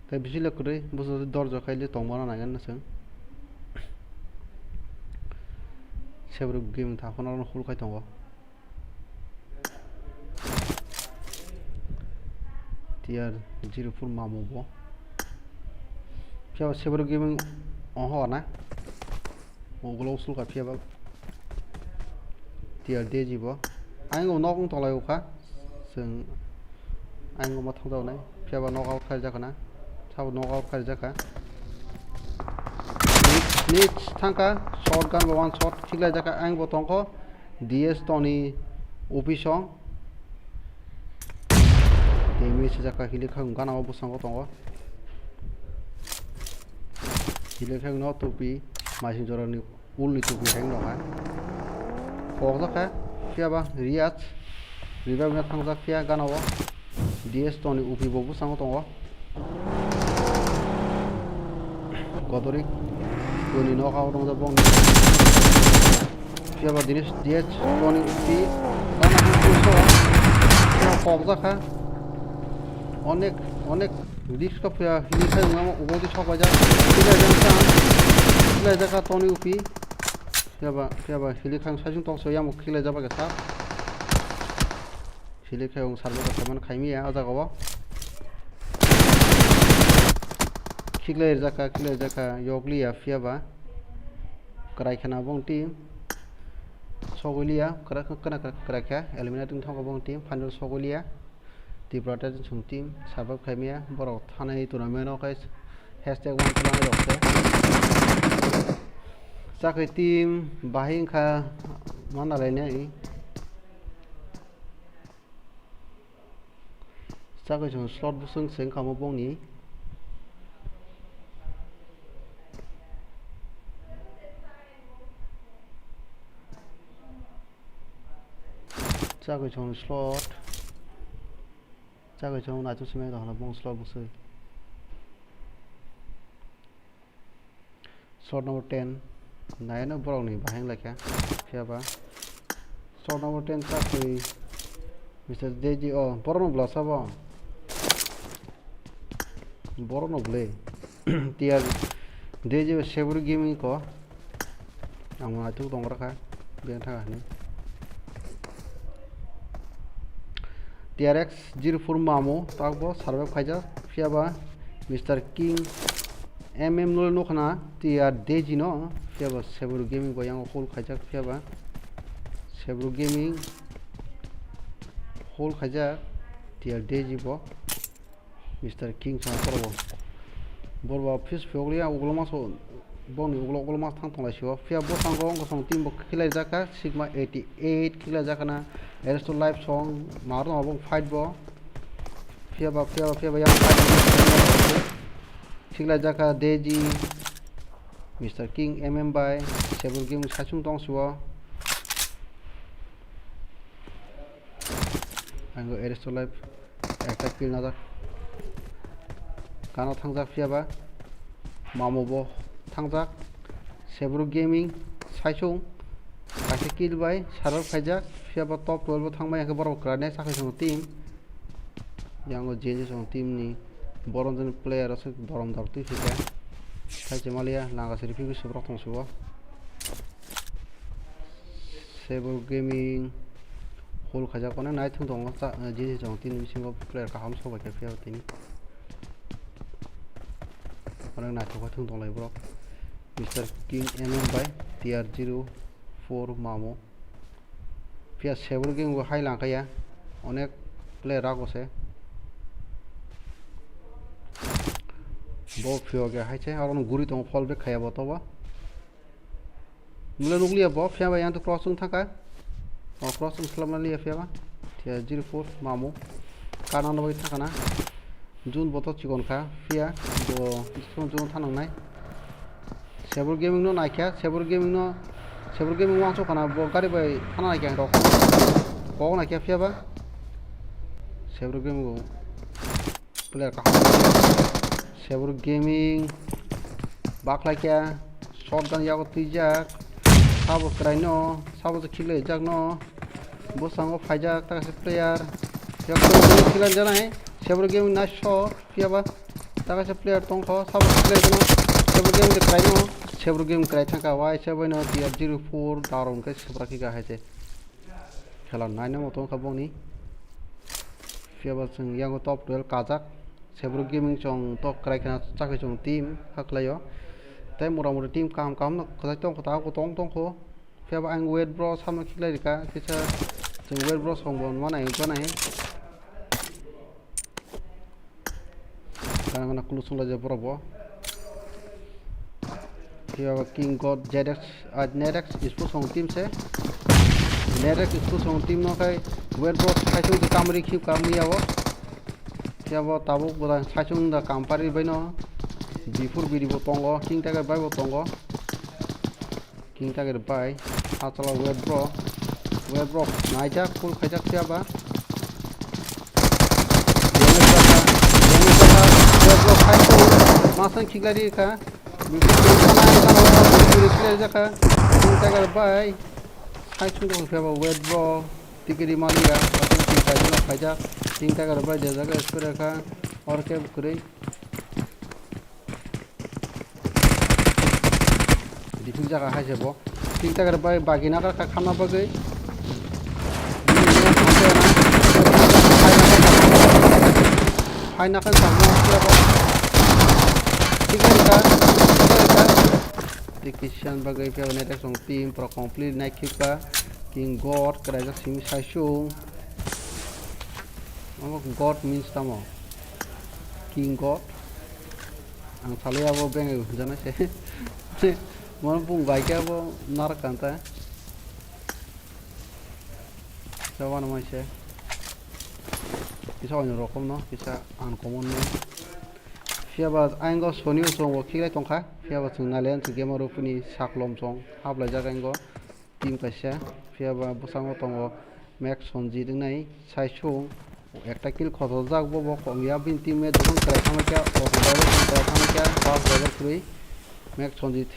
Tei bisi le kwrwi bwswk dorjo khai le tongmano nangya chwng. Sebrok game thaphano hol khai tongo. T R zero four mamu bo. Phiya ba Sebrok gaming oho na. Ugulo usul ka phiya ba. T R D G bo. Ayang o nok wng tonglaio kha. Chwng ayang o ma thangjago nai. Phiya ba nok out kharijak na. Sabo nok out kharijak kha. Miss thangkha, shotgun bo one shot khiklai jakha, ang bo tongkho, D S Tony office o. Damage sijak kha, hilikha gana o bwskango tongo. Hilikha no tupi, masing jorani ulni tupi hai no ha. Pokjak kha, phiya ba Riyaz, revive na thangjak phiya gana o. D S Tony upi bo bwskango tongo. Kotorik toni nokha o tongjak bongni. Phiya ba Dinesh D H Tony upi. Gana upi so. Phiya pokjak kha. Onek, onek risk phiya hini khai wngma ubo di sok baijak. Phiya jang sang. Phiya jaka Tony upi. Phiya ba, phiya ba hili khang sajung tokso yang khiklai jaba khe sa. Hili khai wng sarbo khe saman khaimiya o jaga o. Khiklai jaka, khiklai jaka yokliya phiya ba. Kwrai khana bong team. Sogoliya, kwra, kwra, kwra, kwra kha. Eliminate wng thangkha bong team. Final sogoliya. Tipra Titans team survive khaimiya, borok thanai tournament o khe hashtag one thanai rok se. Chakri team bahai wngkha mana lainai. Chakri chwng slot bwswng se wngkha omo bongni. Chakri chwng slot. Chakri chwng naithok simi tongkha bong slot bwswk. Slot number ten. Nai no borok ni bahai wnglaikha. Phiya ba. Slot number ten chakri Mister Deji o borok no bwla sabo. Borok no bwle. Tiya Deji ba Sebur Gaming ko. Ang naithok tong rakha, beng thangkha hinwi. T R X zero four Mamu, takbo survive khaijak, phiya ba Mister King M M no nukha na, T R Deji no, phiya ba Sebur Gaming bo yango hold khaijak, phiya ba Sebur Gaming hold khaijak, T R Deji bo. Mister King song koro bo. Bor ba fis phiyok liya, uglok ma so, boni uglok uglok ma thang thang lai sio. Phiya bo song rong song team bo khilai jaka, Sigma eighty eight khilai jaka na, Aristo Life song, mar no bo fight bo. Phiya ba, phiya ba, phiya ba yang fight. Khilai jaka Deji, Mister King, M M bai, Sebur Gaming saichung tong sio. Ang Aristo Life. Ekta kill najak. Kano thangjak phiya ba. Mamu bo thangjak. Sebru Gaming saichung. Kaisa kill bai sarok khaijak. Phiya ba top twelve o thangbai hwnkhe borok kwranai chakhe chwng team. Yango J J chwng team ni boronjoni player aswk dorom dor twi phikha. Thaichwng maliya langa siri phikhe subrok tong subo. Sebur Gaming hol khaijak, onek naithok tongo, jini jong tini bisingo player kaham sobai khe phiya tini. Onek naithok khe thung tonglai borok. Mister King M M bai T R zero four Mamu. Phiya Sebur Gaming bo hai langkha ya, onek player rago se. Bo phiyok ya hai se, aro guri tongo fall back khaiya bo tobo. Nukle nukliya bo, phiya bai yang to cross wng thangkha. O cross wng slamna liya phiya ba. Phiya zero four Mamu. Kana no bai thangkha na. Jun bo to chikon kha. Phiya bo jun jun thanang nai. Sebur Gaming no naikha, Sebur Gaming no, Sebur Gaming wangso khana bo gari bai thana naikha rok. Kok naikha phiya ba. Sebur Gaming bo. Player kaham. Sebur Gaming. Baklaikya. Shotgun yago twijak. Sabo kwraino. Sabo se khiklaijak no. Bwskango phaijak. Takasa player. Yago khiklaijaknai. Sebur Gaming nice shot. Phiyaba. Takasa player tongkho. Sabo se khiklaijak no. Sebur Gaming de kwraino. Sebur Gaming kwrai thangkha. Wai se baino tiya zero four. Daron khe subra khika hai se. Khela nainamo tongkha bongni. Phiyaba chwng yango top twelve kajak. Sebru Gaming chwng tok kwrai khna chakhe chwng team hakhlaio. Tei mora mori team kaham kaham no kwchai tongkho ta kotong tongkho. Phiyaba ang wet bro samno khiklai rikha kisa chwng wet bro song bo manai manai. Gana gana kulu sunglaijak borok bo. Phiya bo King God Z X, ah, Net X Sports song team se. Net X Sports song team no khai Wet Bro saichung se kamri khip ka miya bo. Phiya bo tabuk bo da saichung da kampari bai no. Bifur biri bo tongo, King Tiger bai bo tongo. King Tiger bai, hachalo Wet Bro. Wet Bro, naijak, full khaijak phiya ba. Damage jakha, damage jakha, Wet Bro fight kho, masang khiklai ri kha. Khiklai jakha, King Tiger bai. Saichung kho phiya ba Wet Bro, tikiri maliya, King Tiger no khaijak, King Tiger bai de jaga spray kha, or ke kwrwi. Defeat jaga hai se bo. King Tiger bai bagi na ka khamna bagwi. Hai na ka. Thik hai ka. Tiki siyan bagwi phe net song team pro complete nai khip ka. King God kwraijak simi saichung. Omo God means tamo? King God. Ang salai abo beng hwnjaknai se. Mano bung bai khe abo narak kanta. Jawano mai se. Kisa oino rokom no, kisa uncommon no. Phiya ba ang go Sony o chwng bo khiklai tongkha. Phiya ba chwng nailen chwng gamer rupini saklom chwng hablai jak ang go. Team kaisa, phiya ba bwskango tongo Max Sonjit wngnai, saichung ekta kill khotojak, bo bo kongya, bini teammate rok kwrai khamai kha, auto driver kwrai khamai kha, bus driver kwrwi, Max Sonjit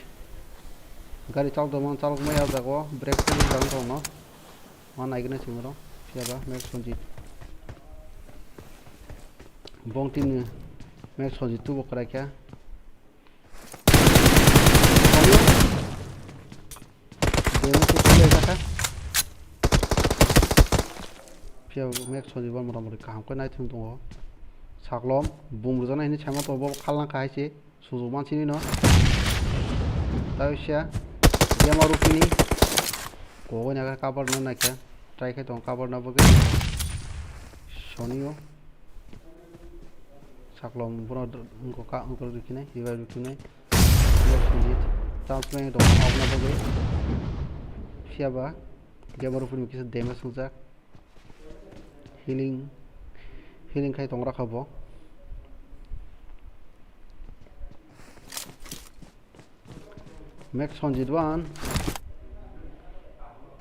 gari chalok tongmani chalok maya o jaga o brake fail wng tongno, ma naigenai chwng oro, phiya ba Max Sonjit bong team ni Max Sonjit tubo kwrai kha. Demo se kile jaka. Phiya Max Sonjit bo motamoti kaham khe naithok tongo. Saklom bum rwjaknai hinwi saima tongo, bo khalna kha hai se sujukma sini no. Tawisa demo rukuni kogoi naikha cover no naikha. Try khai tongo cover no bagwi. Sony o. Saklom bono wngkha wngkha rikhinai, revive rikhinai. Chance maya tongo, aboni bagwi. Phiya ba, gamer rok kisa damage wngjak. Healing, healing khai tongra kha bo. Max Sonjit one.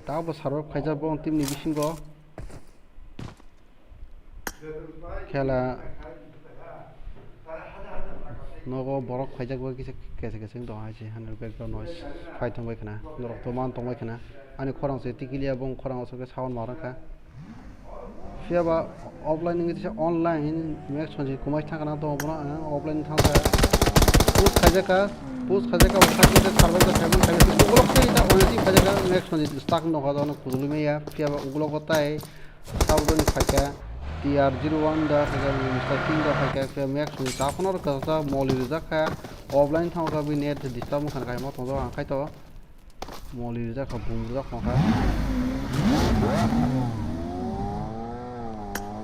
Tabo sarok khaijak bo team ni bisingo. Khela nogo borok khaijak bo kisa kesa kesa wng tongo hai se hani background noise phai tongbai khna norok to man tongbai khna ani khorang se tikiliya bong khorang aswk sound ma rwkha. Phiya ba offline wngwi tisa online Max Sonjit kumai thangkha na tongo bono ang offline thangkha. Push khaijak kha, push khaijak kha, bo khaijak kha, khaijak kha, ukulok tei ta online tei khaijak kha, Max Sonjit stuck nokha jono kujulwi maya. Phiya ba ukulok bo tai saboni phaikha T R zero one da khaikha, Mister King da khaikha, phiya Max Sonjit ta phano rwkha sa moli rijak kha, offline thangkha bi net disturb wngkha kha, mo tongjago ang khaito. Moli rijak kha, bum rijak kha.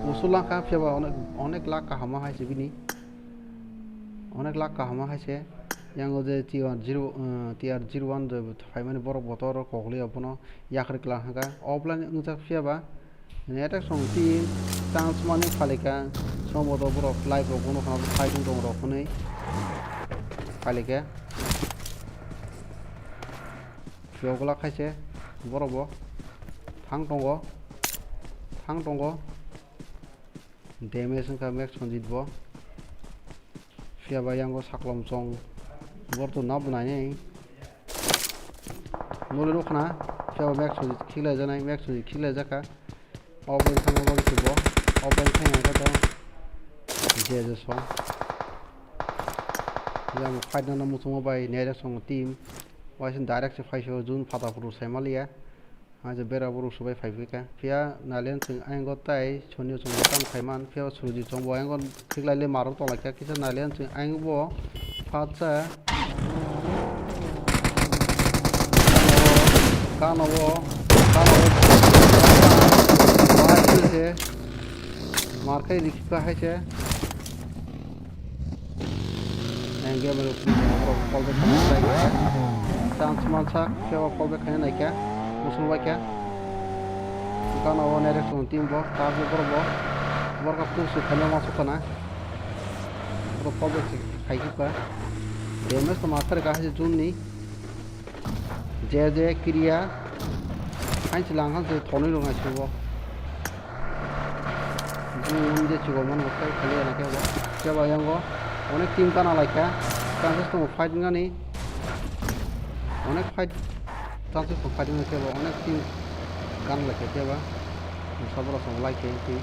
Usul lang kha, phiya ba onek, onek lak kaham hai se bini. Onek lak kaham hai se. Yang o je T R zero, eh, T R zero one je phaimani borok botor kokli abono yakri kla hwnkha. Offline wngjak phiya ba. Net song team chance mani phalika. Sombodo borok live rok bono khana fighting tong rok hwnwi phalika. Phiya oglak khaise borok bo thang tongo, thang tongo. Damage wngkha Max Sonjit bo. Phiya ba yango saklom chong. Bor to nabo nainai. Nole nukha na. Phiya ba Max Sonjit khiklai janai, Max Sonjit khiklai jakha. Offline thangna bagwi se bo. Offline thangya khe to je je song. Yang fight nana muchungma bai Net Song team. Waisa direct se phaisio jun phata phuru saimaliya. Haje bera borok subai phai phaikha. Phiya Nailen chwng ayang go tai Sonio chwng bo tamo khaiman. Phiya Suruji chwng bo ayang go khiklai le marok tong lai kha. Kisa Nailen chwng ayang bo phatsa. Kano bo, kano bo, kano bo. Mar khai rikhi kha hai se. Game rok borok call back khaina naikha. Chance mansak, phiya ba call back khaina naikha. Muchung baikha. Gana o Nerex rok team bo, tabuk borok bo. Borok push khaina ma sokana. Borok call back khaikha. Damage to master ka hai June ni. Je je kiriya. Hain silang han se thonwi rok nai subo. June je chigo man bo khai khali na kebo. Kebo yango. Onek team kana laikha. Chances tongo fight wngani. Onek fight chances tongo fight wngani kebo. Onek team kana laikha kebo. Sabra song laikha team.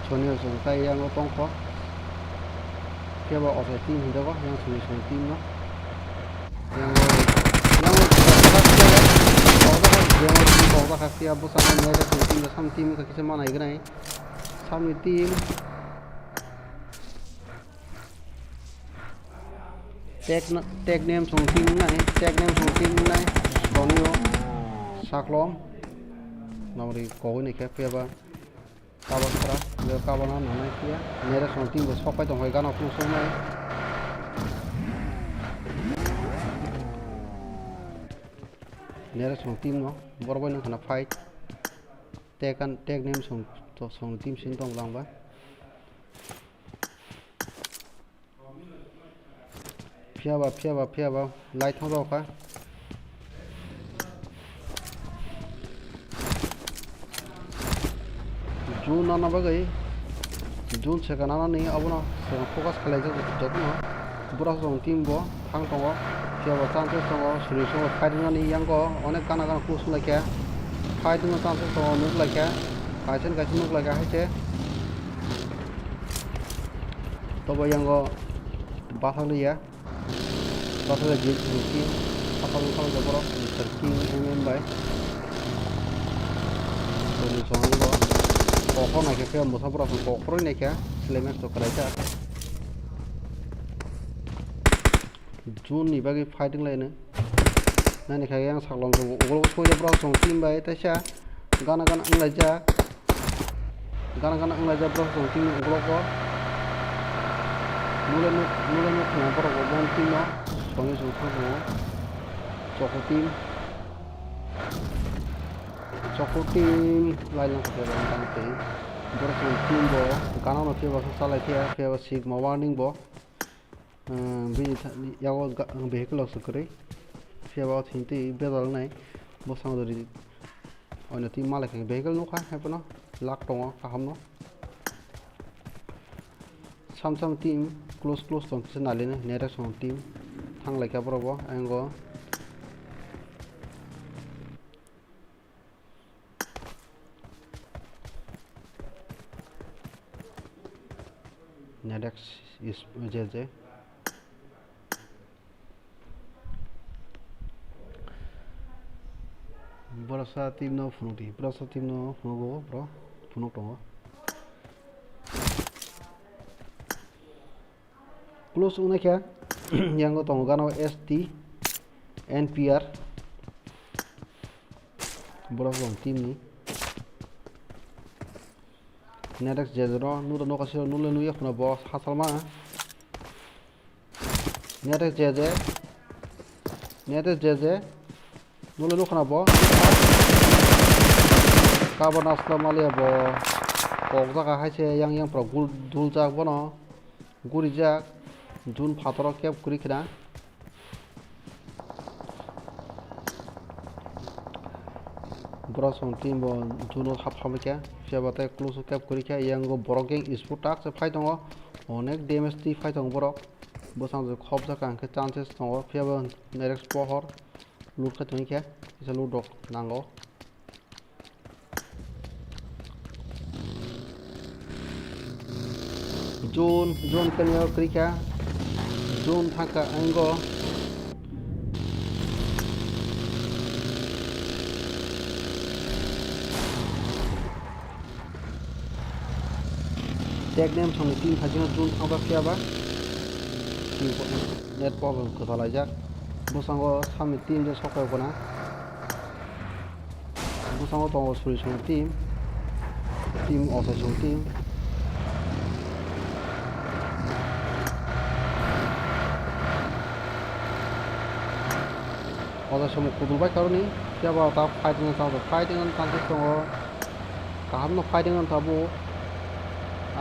Soniyo song tai yango tongkho. Phiya ba o team hinjago, yang soni soni team no. Yang o, yang o, yang o, yang o, phiya bwskango Nerex soni team, sam team kisa manai gwnai. Samni team. Tag na-, tag name song team nai, tag name song team nai. Soniyo, Saklom. Namri kogoi ni khe phiya ba. Kabasra, le kabana nanai kiya. Nerex rok team bo sok pai tong hai gana kusuk nai. Nerex rok team no, borok bai nang khana fight. Tag an, tag name song, to song team sin tong lang ba. Phiya ba, phiya ba, phiya ba, lai thang rok kha. June nana bagwi, June second nana ni abono focus khlai jak jotono. Borok rok team bo thang tongo, phiya ba chance tongo, suri songo fight nani yango onek gana gana push lai kha, fight no chance tongo nuk lai kha, kaisa kaisa nuk lai kha hai se. Tobo yango bathang liya. Bathang liya jil sini ki. Apal apal jaboro. Mister King M M bai. Toni songo. Kokro naikha khe, mwsa borok kokro naikha. Selemex to kwlaijak. June ni bagwi fighting laino. Nani kha yang saklom tongo. Ulo soi borok song team bai taisa. Gana gana wnglaijak. Gana gana wnglaijak borok song team ni ulo ko. Nule nuk, nule nuk khna borok bo bon team no. Songwi song thang tongo. Chokho team. Chokho team. Lai lang kha borok song team bo. Gana no phiya ba sa chalai phiya, phiya ba sigma warning bo. Bini yago vehicle rok se kwrwi. Phiya ba o thwngtwi bejal wngnai. Bwskango dori oino twi malai khe vehicle nukha, hai phano lak tongo kaham no. Sam sam team close close tong kisa nalini, Nerex rok team thang lai kha borok bo, ayang go. Nerex is J J. Boroksa team no phunuk di, boroksa team no phunuk go, bro, phunuk tongo. Close wngnaikha, yango tongo gana o S T, N P R. Borok rok team ni. Nerex J J no, nuro noka siro nule nuya khuna bo, hasalma. Nerex J J. Nerex J J. Nole nukha na bo. Kabana asla maliya bo. Kok jaga hai se yang yang pro gul dul jak bono. Gurijak. Jun phataro kep kuri khna. Borok song team bo Jun o hap hamikha. Phiya ba tei close o kep kuri kha. Yang o borok yang isport tak se phai tongo. Onek damage twi phai tongo borok. Bwskango khopjak ang khe chances tongo, phiya bo Nerex pohor loot khe tongwi khe, kisa loot rok nango. Jun, Jun kanya kwrwi kha, Jun thangkha ang o. Tag name songni team phaikhe no Jun thangba phiya ba. Team po-, net problem kwtal laijak. Bwskango samni team je sok khe gona. Bwskango tongo suri song team. Team osai song team. Oda somo kudul bai karoni, phiya ba ta fighting wng tamo, fighting wng tamo tongo. Kaham no fighting wng tamo.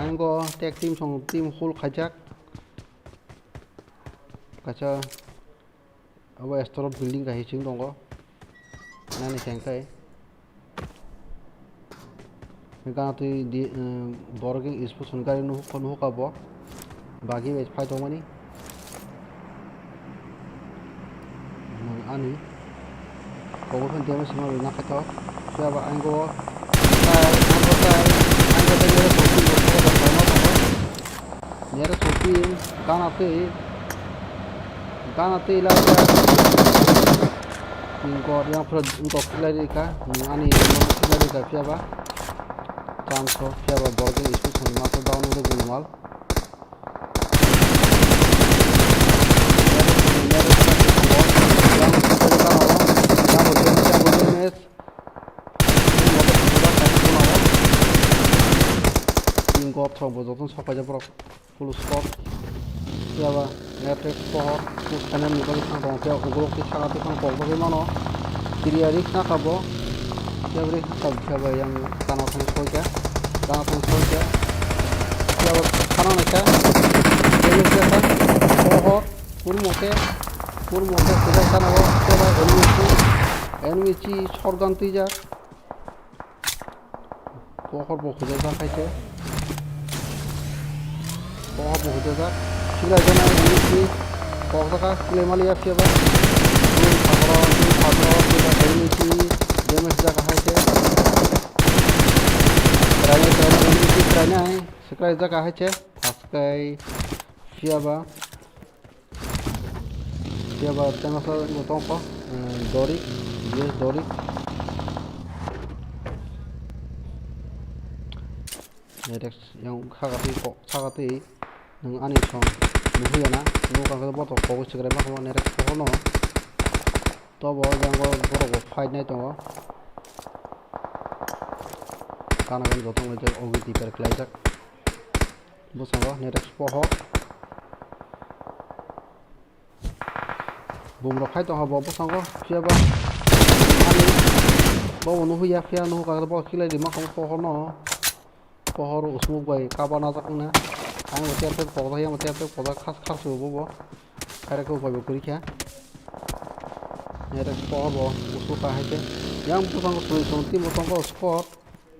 Ang go tag team song team hold khaijak. Kaisa abo store building kaisa chwng tongo. Nani khe khe. Gana twi di, eh, borok wng sports ni gari nuhuk, nuhuk abo. Bagi bai phai tongmani. Nang ani. Kobo phan temo sima rwna khaito. Phiya ba ang go. Tai, ang go tai. Ang go tai nero sopin bo, nero sopin bo, nero sopin. Gana twi. Gana twi la. Ingkor yang pro ingkor khlai rika, ani khlai rika phiya ba. Chance o phiya ba borok ni issue song ma to down ro gunu mal. Ingkor thok bo joto sok paijak borok. Full squad. Phiya ba, Matrix pohor, push khainani bagwi thang tongo, phiya ugrok twi saka twi phano kok bagwi mano. Clear risk na kha bo. Phiya bo risk na kha bo, phiya ba yang gana thani soi kha. Gana thani soi kha. Phiya ba khana nai kha. Damage kha. Pohor, kurmo khe, kurmo khe, sujak gana o, phiya ba enemy chi, enemy chi shotgun twijak. Pohor bo hujajak hai se. Pohor bo hujajak. Sila jana ini si. Pohor ka sila mali ya siapa? Ini pahoro, ini pahoro, ini si. Damage jaga hai se. Try nai, try nai, ini si try nai. Sekrai jaga hai se. Thaskai. Siapa? Siapa tengah saya nggak tahu apa. Eh, Dori. Dia Dori. Nerex yang khakati kok sakati nung ani song nuhuya na nung kangkhe boto kok sikrai ma khamo Nerex kohono tobo yang bo borok bo fight nai tongo kana kan jotong lai jak ogi tipar klai jak bwskango Nerex pohor. Bumrok khai tongkha bo bwskango, phiya ba ani bobo nuhuya, phiya nuhukha khe bo khilai rima kamo pohorno. Pohor usmuk bai kaba najak wngna. Ang bo ter ter pokjak, yang bo ter ter pokjak, khas khas bo bo. Khairok khe upai bo kwrwi kha. Nythok pohor bo usmuk ka hai khe. Yang bwskango soi song timo tongkha spot.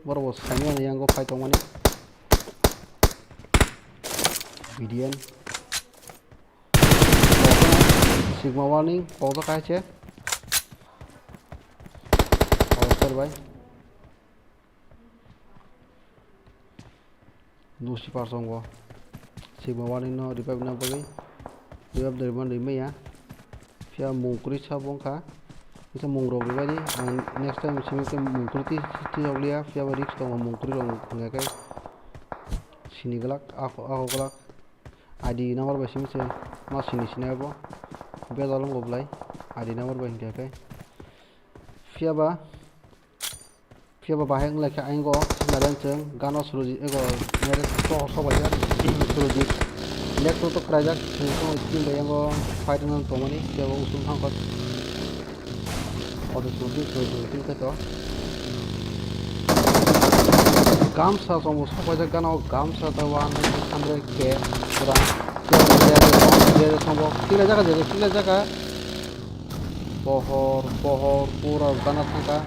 Borok bo saimanya yang bo phai tongmani. B D M. Sigma warning, kok da kaise. Power bai. Lucifer song bo. Sigma warning no revive na bagwi. Revive dari man rimaya. Phiya mungkri sa bongkha. Kisa mungrok rwbaidi, ang next time simi khe mungkri twi, twi rok liya, phiya ba risk tongo mungkri rok wngya khe sini glak, ako, ako glak. I D number bai simi se ma sini sini abo. Bejal wng belai I D number bai hwnkhe khe. Phiya ba, phiya ba bahai wng lai khe ayang go sina reng chwng gano suruji ego mere sok sok bai khe suruji. Next to kwlaijak sini song skin bai yango fight wng tongmani phiya ba usung thang kha. Auto shooting, auto shooting khe to. Gamsa chwng bo sok paijak gana o gamsa ta one hundred K pura. Kila jaga, kila jaga. Pohor, pohor, pura gana thangka.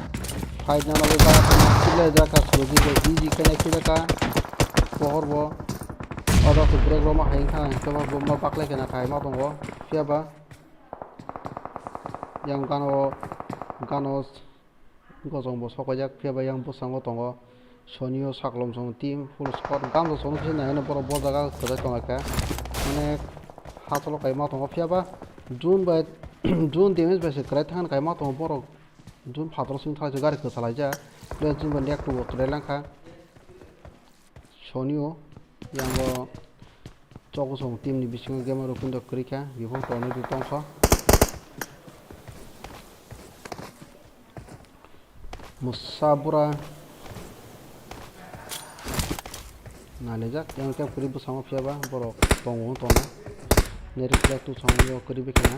Fight na nagwi gana thangka. Kila jaga, suji khe easy khe nai kila ka. Pohor bo. Odo khe break roma hai thang, khe bo ma baklai khe na khai ma tongo. Phiya ba. Yang gana o, gana o gojong bo sok paijak, phiya ba yang bwskango tongo Sonio Saklom song team full squad, gamsa song khe nai borok bo jaga kwchai tong lai kha, onek hachalo kaima tongo, phiya ba jun bai jun damage bai se kwrai thang kaima tongo borok, jun phataro sing thalai se gari kwchalaijak, phiya jun bai nek tubo kwrai lang kha. Sonio, yango Chokusong team ni bisingo gamer rok punda kwrwi kha, biphang tonwi tongkha. Mwsa bura nalaijak, yang khe kwrwi bwskango phiya ba borok tongo tongna. Neri khlai tu song yo kwrwi bikha na.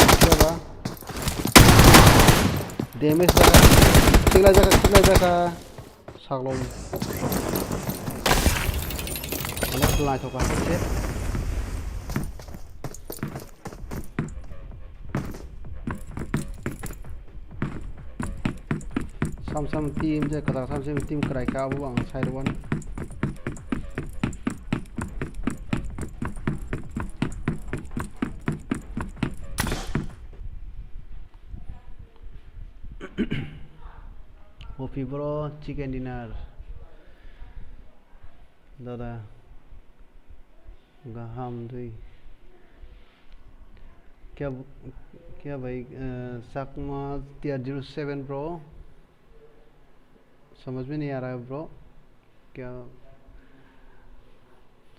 Khe ba. Damage jaka. Khiklai jaka, khiklai jaka. Saklong. Onek khlai thoka khe. Sam sam team je kwtal sam sam team kwrai ka abo ang sai rwani. Kopi bro, chicken dinner. Dada. Gaham dui. Kya, kya bhai, eh, Chakma tier zero seven bro. Samajh mein nahi aa raha bro. Kya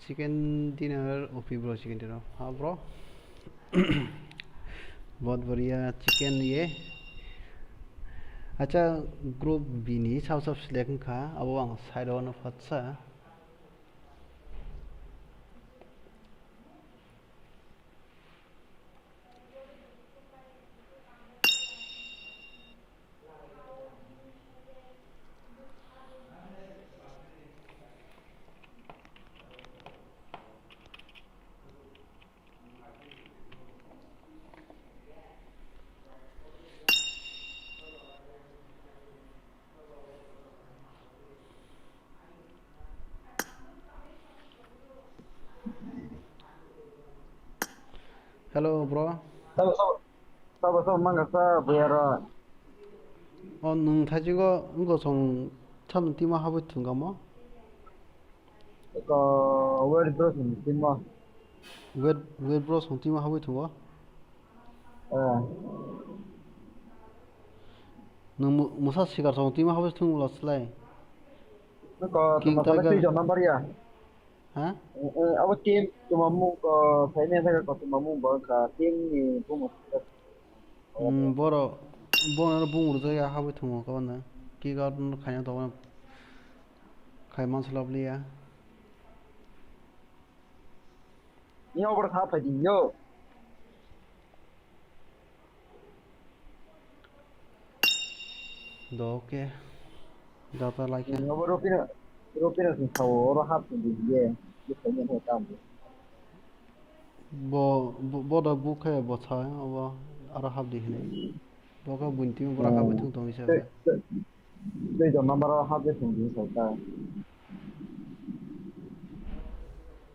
chicken dinner, O P bro, chicken dinner. Ha bro. Bahut badhiya chicken ye. Acha, group B ni sab sab select wngkha, abo ang side o no phatsa. Hello, bro. Sabo, sabo, sabo, sabo, mangkha sa, buyaro. O, nwng thaichigo, wngkosong samung timo habwi thwngkha mo? Eko, wait, bro, song timo. Wait, wait, bro, song timo habwi thwngo? Eh. Nwng mu-, mwsa sikar song timo habwi thwngmwla slai? Eko, King tuma sana Tiger. Twi jona bariya. Ha? Eh, eh, abo team, tuma mung, eh, saini thaka ko tuma mung bo wngkha team ni bumung. Hmm, boro, bono bumung rwjak ya habwi thwngo, kaban da. Kick out no khaina to khai mansa lab liya. Ni over kha phai di yo. Do ke. Data like. Ni over rupina, rupina sing thawo, oro hap sing di ye. Ye khaina ho tam. Bo, bo, bo da bu khe bo cha, abo aro hap di hini. Bo khe buini twi bora hap thung tong isa. Tei, tei, tei jon number o hap de thung di sa ta.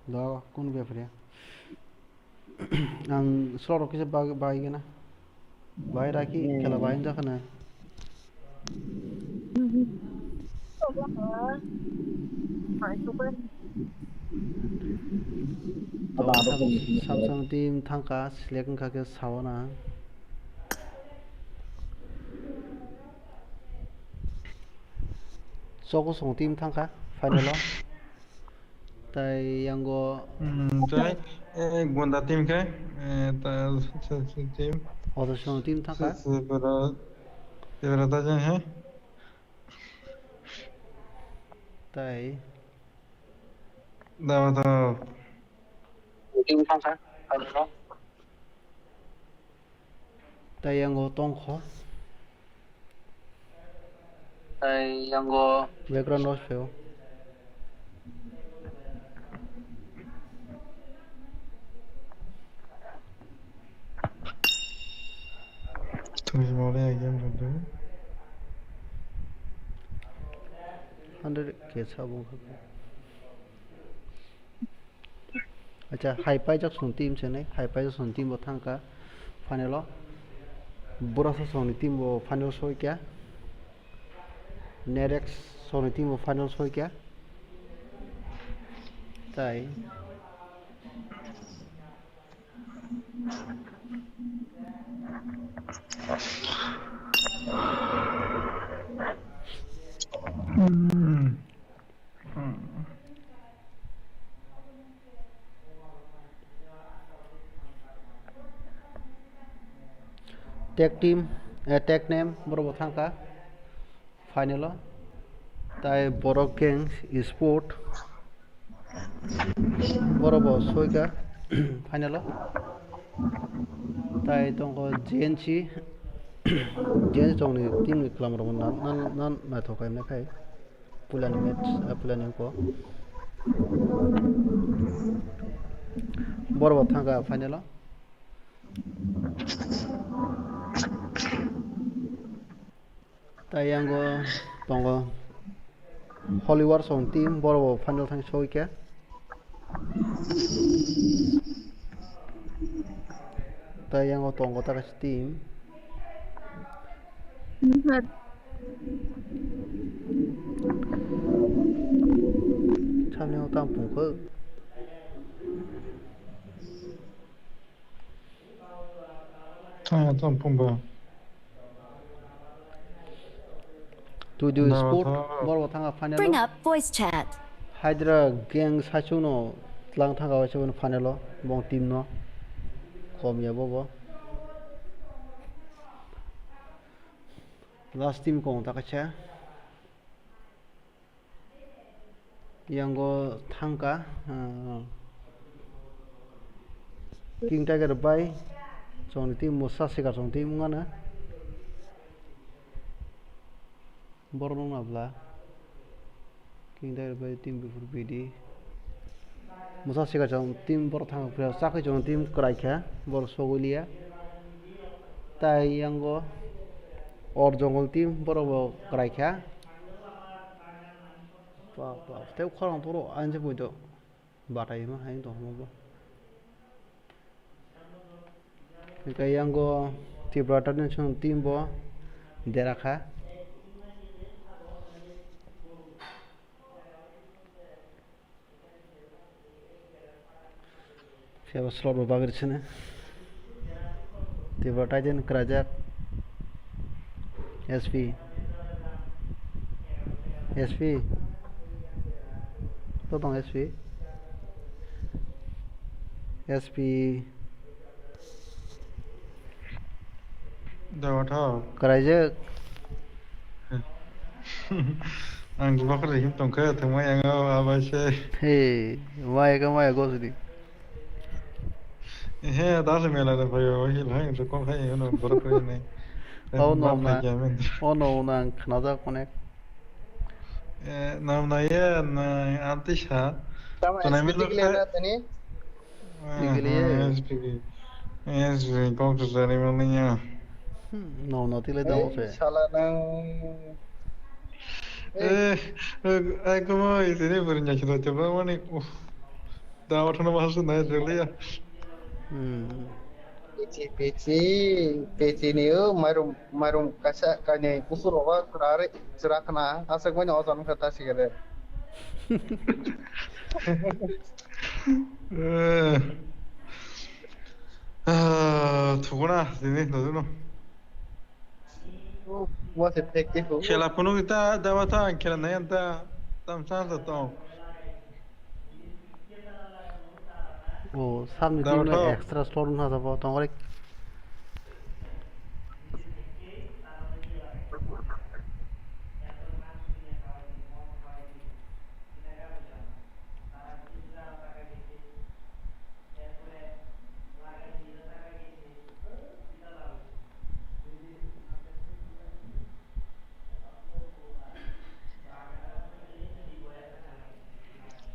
Da kun be phre. Ang slot rok kisa bag-, bagwi gana. Bai raki, hmm, khela bai wngjakha na. To, Samsung team thangkha, select wngkha khe sawana. Chokosong team thangkha final o. Tai yango. Hmm, tai, eh, Gonda team khe, eh, ta, sa, sa, team. Otosong team thangkha. Sa, sa, bera, bera ta jang he. Tai. Dawa ta. Team thangkha. Tai yango tongkho. Tai yango background noise phaio. Tumi mole game rwdi. Hundred K sabo. Acha, hai paijak song team se nai, hai paijak song team bo thangkha final o. Borasa song ni team bo final soikha. Nerex song ni team bo final soikha. Tai. Hmm. Hmm. Tag team, eh, tag name, borok bo thangkha final o. Tai Borok Gang Sport, borok bo soikha final o. Tai tongkho G N C, G N C tongni team ni kwlam rok bo nan, nan, nan naithok khaimani khai. Pulani match, ah, pulani ko. Borok bo thangkha final o. Tai yango tongo Holy Wars on team, borok bo final thang soikha. Tai yango tongo ta kaisa team. Samni o tang pungkho. Thangya tong phungba. To do sport, borok thanga final. Bring up voice chat. Hydra gang saichung no tlang thanga waisa final o bong team no kom ya bobo. Last team kong ta kacha. Yango thangka, ah, King Tiger bai chwng team Musa Sikar chwng team wngmano. Borok nungna bwla. King Tiger bai team bifur bidi. Musa Sikar chwng team borok thangka phiyok chakhe chwng team kwraikha borok sogwi liya. Tai yango or jongol team borok bo kwraikha. Bap, bap. Tei khorang puro ani se poito batai ma hai tong mo bo. Hingke yango Tripura Titans ni team bo dera kha. Phiya bo slot bo bagwi rwsini. Tripura Titan kwraijak. S P. S P. To tong S P. S P. Dawa thao. Kwraijak. Ang bakar him tongkha, thangma yang abai se. He, maya ka maya gosdi. He, das mela da bhayo, he lai to kon khai no borok ko ne. Oh no na. Oh no na, khna ja konek. Eh, nam na ye na anti sha. Tama To na S P milo digile kha- na tani? Ah, Digili ye. Ah, S P. S P, kok to jani mani ya. Hmm, no, no, tile damo Eh, fe. Sala nang. Eh, eh, ai kuma itini beri nyaki to coba mani. Uh, dawa thana bahasa na jeli ya. Hmm. Peci, peci, peci ni o marum, marum kasa kani kusur oba kurare serak na asek mani ojan kata sigere. Eh. Ah, thukuna, sini, dodino. What's effective? Khela phunuk ita dawa ta, khela nai anta, tam chance to. O, samni Dawa team no to. Extra slot wngkha sabo, tongori.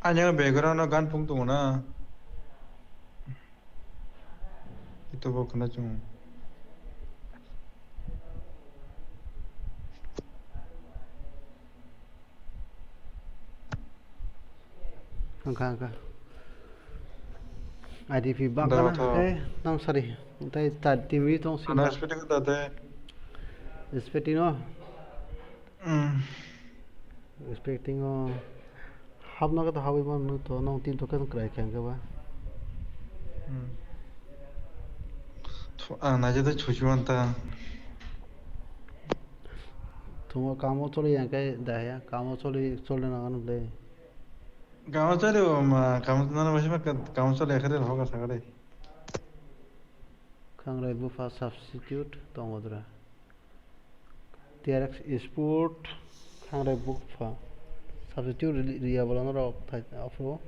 Ani background o gan phung tongo na. Ito bo khna chung. Wngkha, wngkha. I D P bakana, Dawa to. Eh, nang sari. Tei ta timi tong si Ano ba. Expecting ta te. Expecting no? Mm. Expecting o. Hapna khe to habwi mano to, nong tin to khe kwrai khe hwnkhe ba. Hmm. Thu-, ang naijak tei thuchi man ta. Thumo kamo choli ya khe da ya, kamo choli, choli na ano ble. Kamo choli o ma, kamo na na ma, kamo choli ya khe hoga sa kare. Khangrai bupha substitute tongo dra. T R X Sport thangrai bupha. Substitute ri-, riya bolong rok thai aphuru.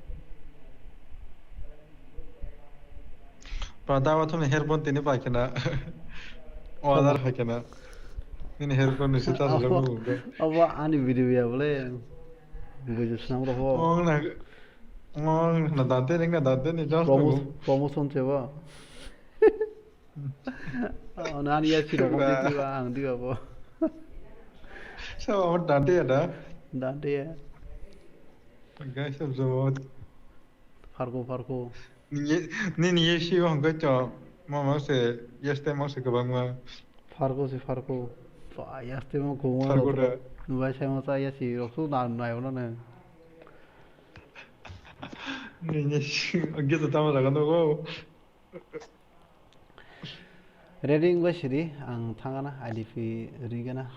Pada wa thumni hairphone tini pai khena. Order hai khena. Nini hairphone ni sita Abo, salo nungo. Abo ani video ya bole. Bujo snam roho. Ong na, ong na dante ning na dante ni just Promo-, nungo. Promotion chebo. Oh, nani ya si rokon Ba. Tei tiba ang tiba bo. Sa abo dante ya da? Dante ya. Guys, of the world. Farko, farko. Ni, ni, ni ye si hong ko cho. Ma ma se, yes te ma se kabang ma. Farko se farko. Pa, yes te ma ko ma Farko ro. Da. Nubai sai ma sa ya si rok su na nai ona ne. Ni, ni si, agi to tama jaga no go. Ready wngbai sidi, ang thangana, I D P rigana.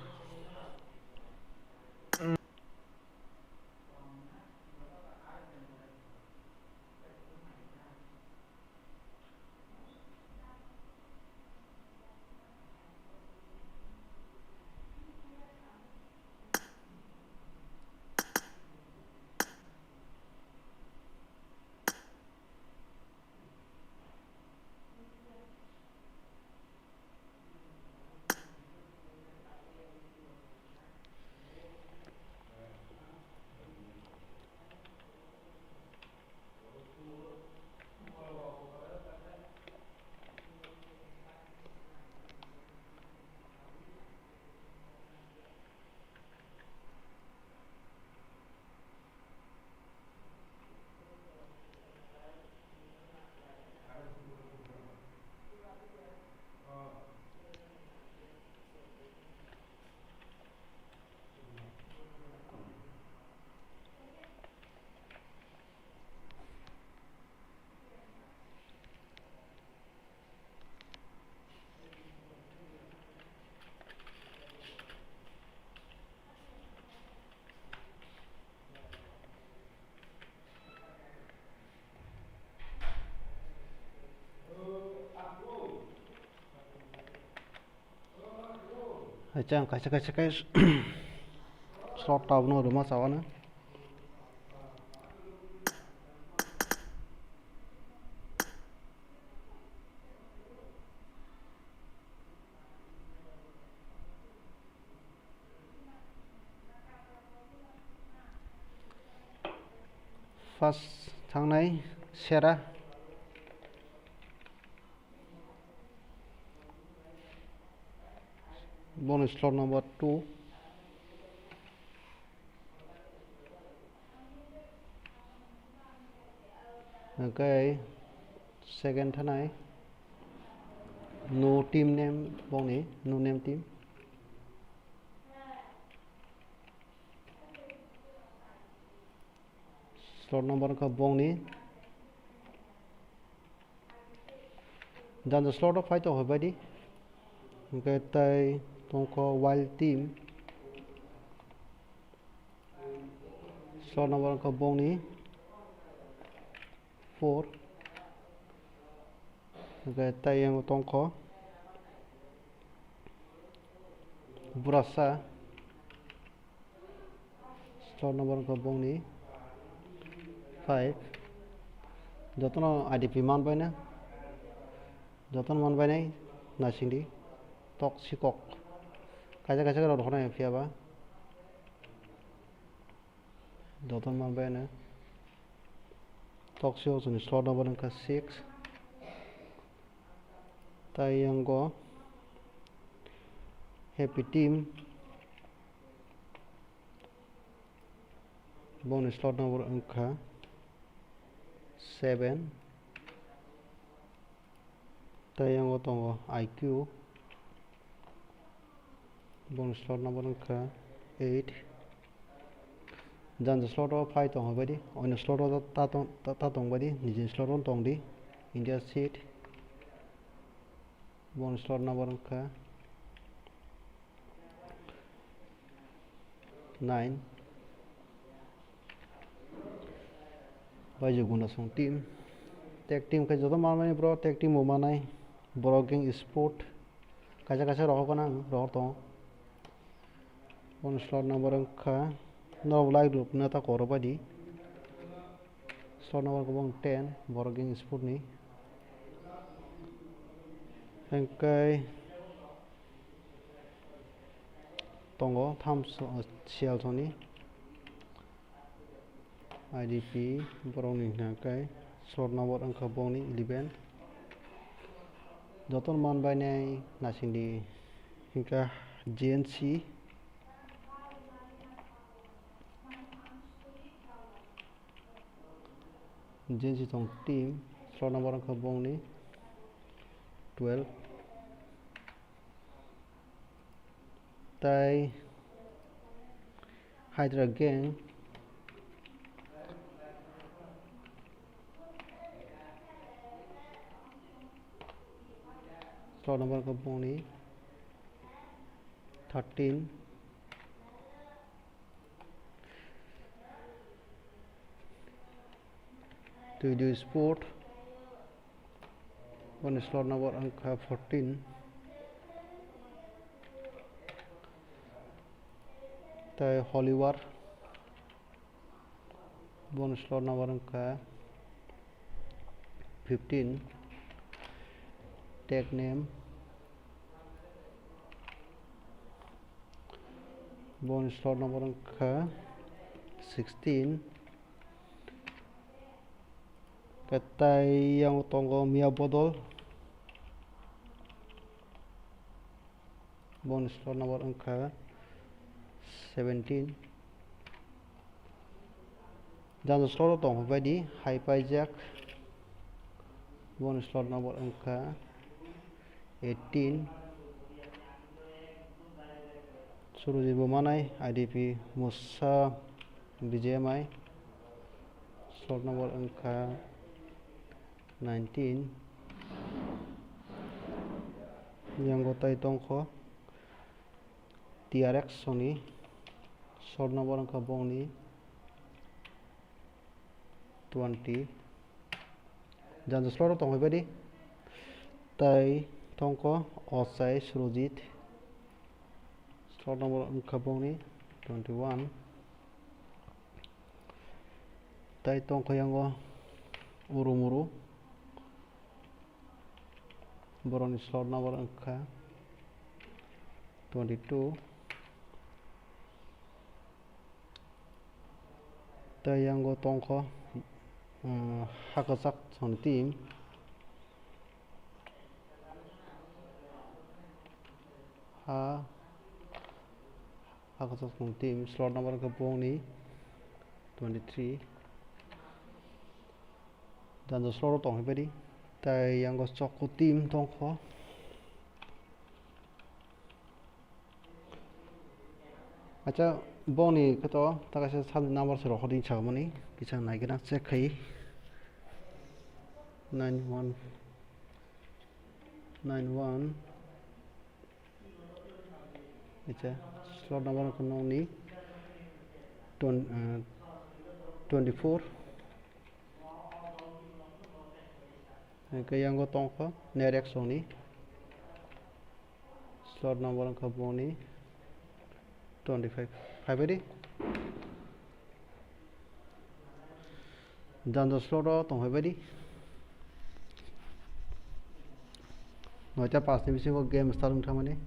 Hai chang kaisa kaisa kai slot tabno rwma chawano. First thangnai Sera. Boni slot number two. Okay, second thanai. No team name boni, no name team. Slot number wngkha bongni. Janja slot o phai tong phai di. Hwnkhe tai tongkho Wild Team. Slot number wngkha bongni four. Hwnkhe tai yang tongkho Burasa. Slot number wngkha bongni five. Jotono I D P man baina. Jotono man bainai naisingdi. Tok sikok. Kaisa kaisa rok rokna phiya ba. Jotono man baina. Tok sikok chwngni slot number wngkha six. Tai yango Happy Team. Bongni slot number wngkha seven. Tai yango tongo I Q. Bongni slot number wngkha eight. Janja slot o phai tong phai di. Oino slot o ta tong, ta, ta tong phai di. Nijini slot o tong di. India seat. Bongni slot number wngkha nine. Baiju Gundasong team. Tag team khe joto manmani bro, tag team bo manai. Borok gang sport. Kaisa kaisa rohor gana ang, rohor tongo. Bongni slot number wngkha. Norok like rwna ta koro baidi. Slot number kwbang ten, borok gang sport ni. Hwnkhe tongo tham siyal soni I D P borokni hwnkhe slot number wngkha bongni eleven. Jotono man bainai naisingdi hwnkhe G N C. G N C tong team, slot number wngkha bongni twelve. Tai Hydra gang, Slot number wngkha bongni thirteen. Twi dui sport. Boni slot number wngkha fourteen. Tei Holiwar. Boni slot number wngkha fifteen. Tag name. Boni slot number wngkha sixteen. Tei yang tongo Miya Bodol. Boni slot number wngkha seventeen. Jang slot o tongphai di Hai Paijak. Boni slot number wngkha eighteen. Surujit Bumanai, I D P Musa B J M I. Slot number wngkha nineteen. Yango tai tongkho T R X soni. Slot number wngkha bongni twenty. Jang slot o tongphai di. Tai tongkho Ochai Surujit. Slot number wngkha bongni twenty-one. Tai tongkho yango Urumuru. Boroni slot number wngkha twenty-two. Tei yango tongkho, uh, Hakachak songni team. Ha, Hakachak songni team, slot number wngkha bongni twenty-three. Jang slot o tongphai di. Tei yango Chokku team tongkho. Acha, bongni khe to ta kaisa sal number se rokho din sagmani, kisa naigena check khai. Nine one, nine one. Acha, slot number ko nokni twen-, eh, twenty-four. Hingke yango tongkha Nerex songni. Slot number wngkha boni twenty-five. Phaibai di. Jang slot o tongphaibai di. Noita pash ni bisingo game start wng thangmani.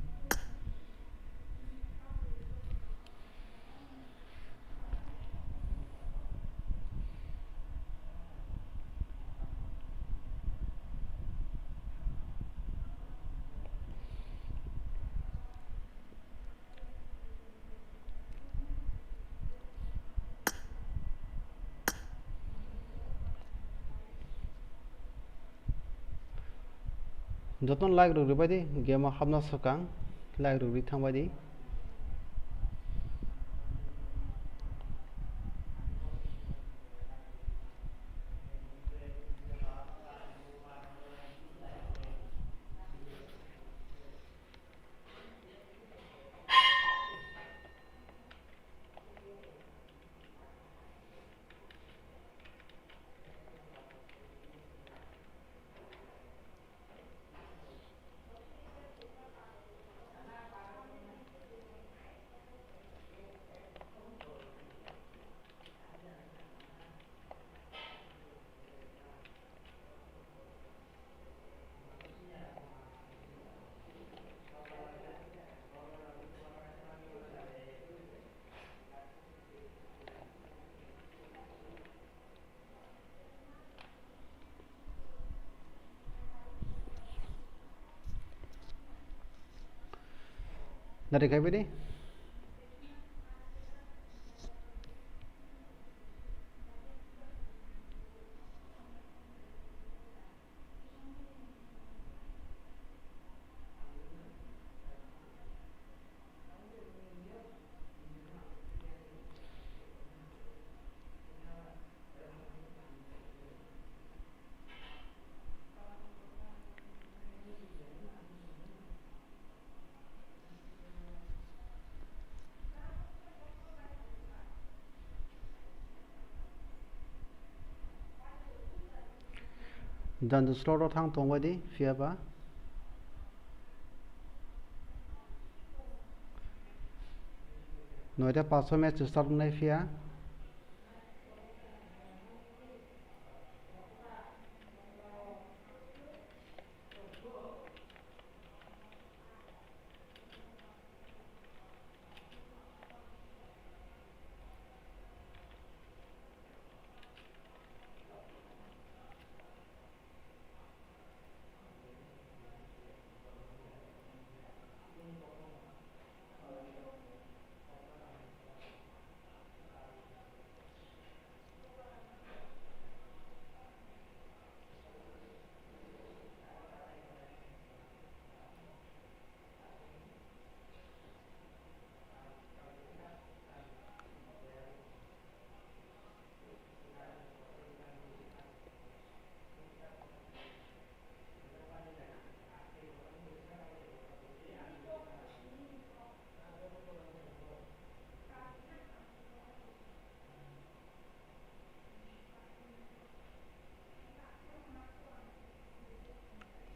Jotono like rok ribai di, game o hapna swkang like rok ri thangbai di. Dari kai bidi. Jani slot o thang tongbai di, phiya ba. Noita paso match start wngnai phiya.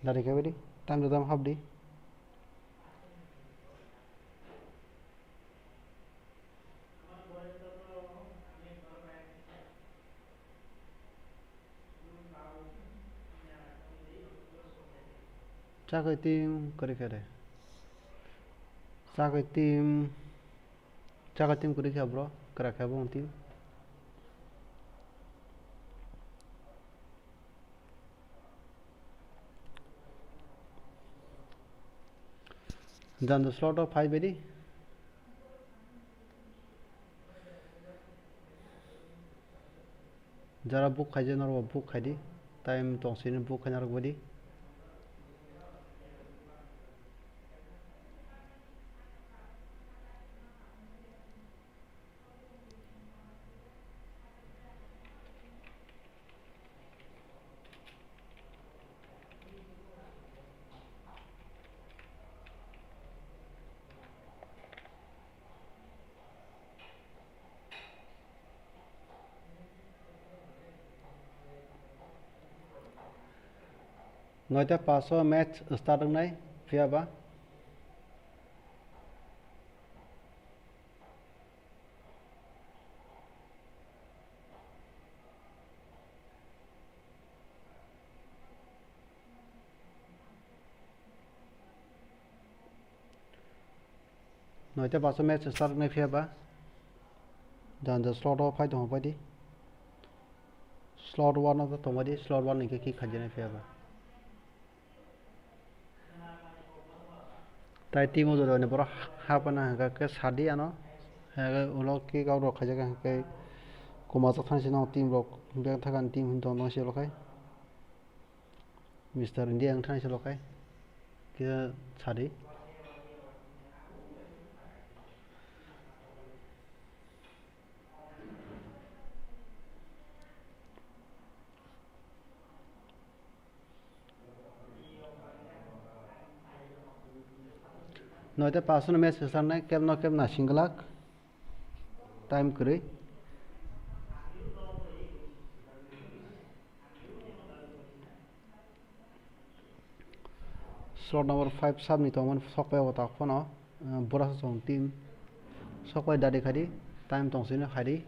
Dari khe bidi, time to time hapdi. Chakhe team kwrwi khe de. Chakhe team, chakhe team kwrwi khe bro, kwrak khe bo team. Jani slot o phai bedi. Jara book khaijak norok bo book khaidi. Time tong sini book khaina rok bedi. Noita paso match start wngnai, phiya ba. Noita paso match start wngnai phiya ba. Jani slot o phai tongo, phai di. Slot one o tongbai di, slot one ni khe kick khaijani phiya ba. Tai team o jora ni borok hapna hwnkha khe sadi ano. Hwnkhe ulo kick out rok khaijak hwnkhe kuma chak thani sino team rok bek thakani team hwn tong tong se ulo khai. Mister India wng thani se ulo khai. Kisa sadi. Noita paso no match kwchangni kebno keb nasing glak. Time kwrwi. Slot number five sabni tongmani sokpai o tak phano, uh, Borasa chong team sokpai dadi khadi time tong sini khadi.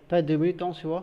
Tai dui minute tong sibo.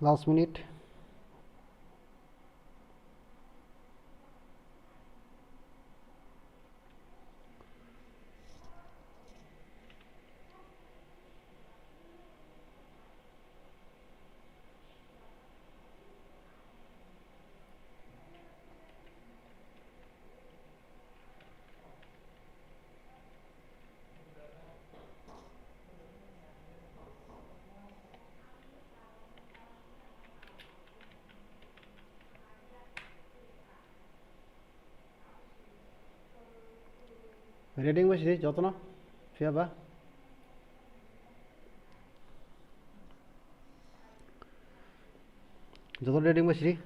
Last minute. Reading bai sidi jotono, phiya ba? Joto reading bai sidi.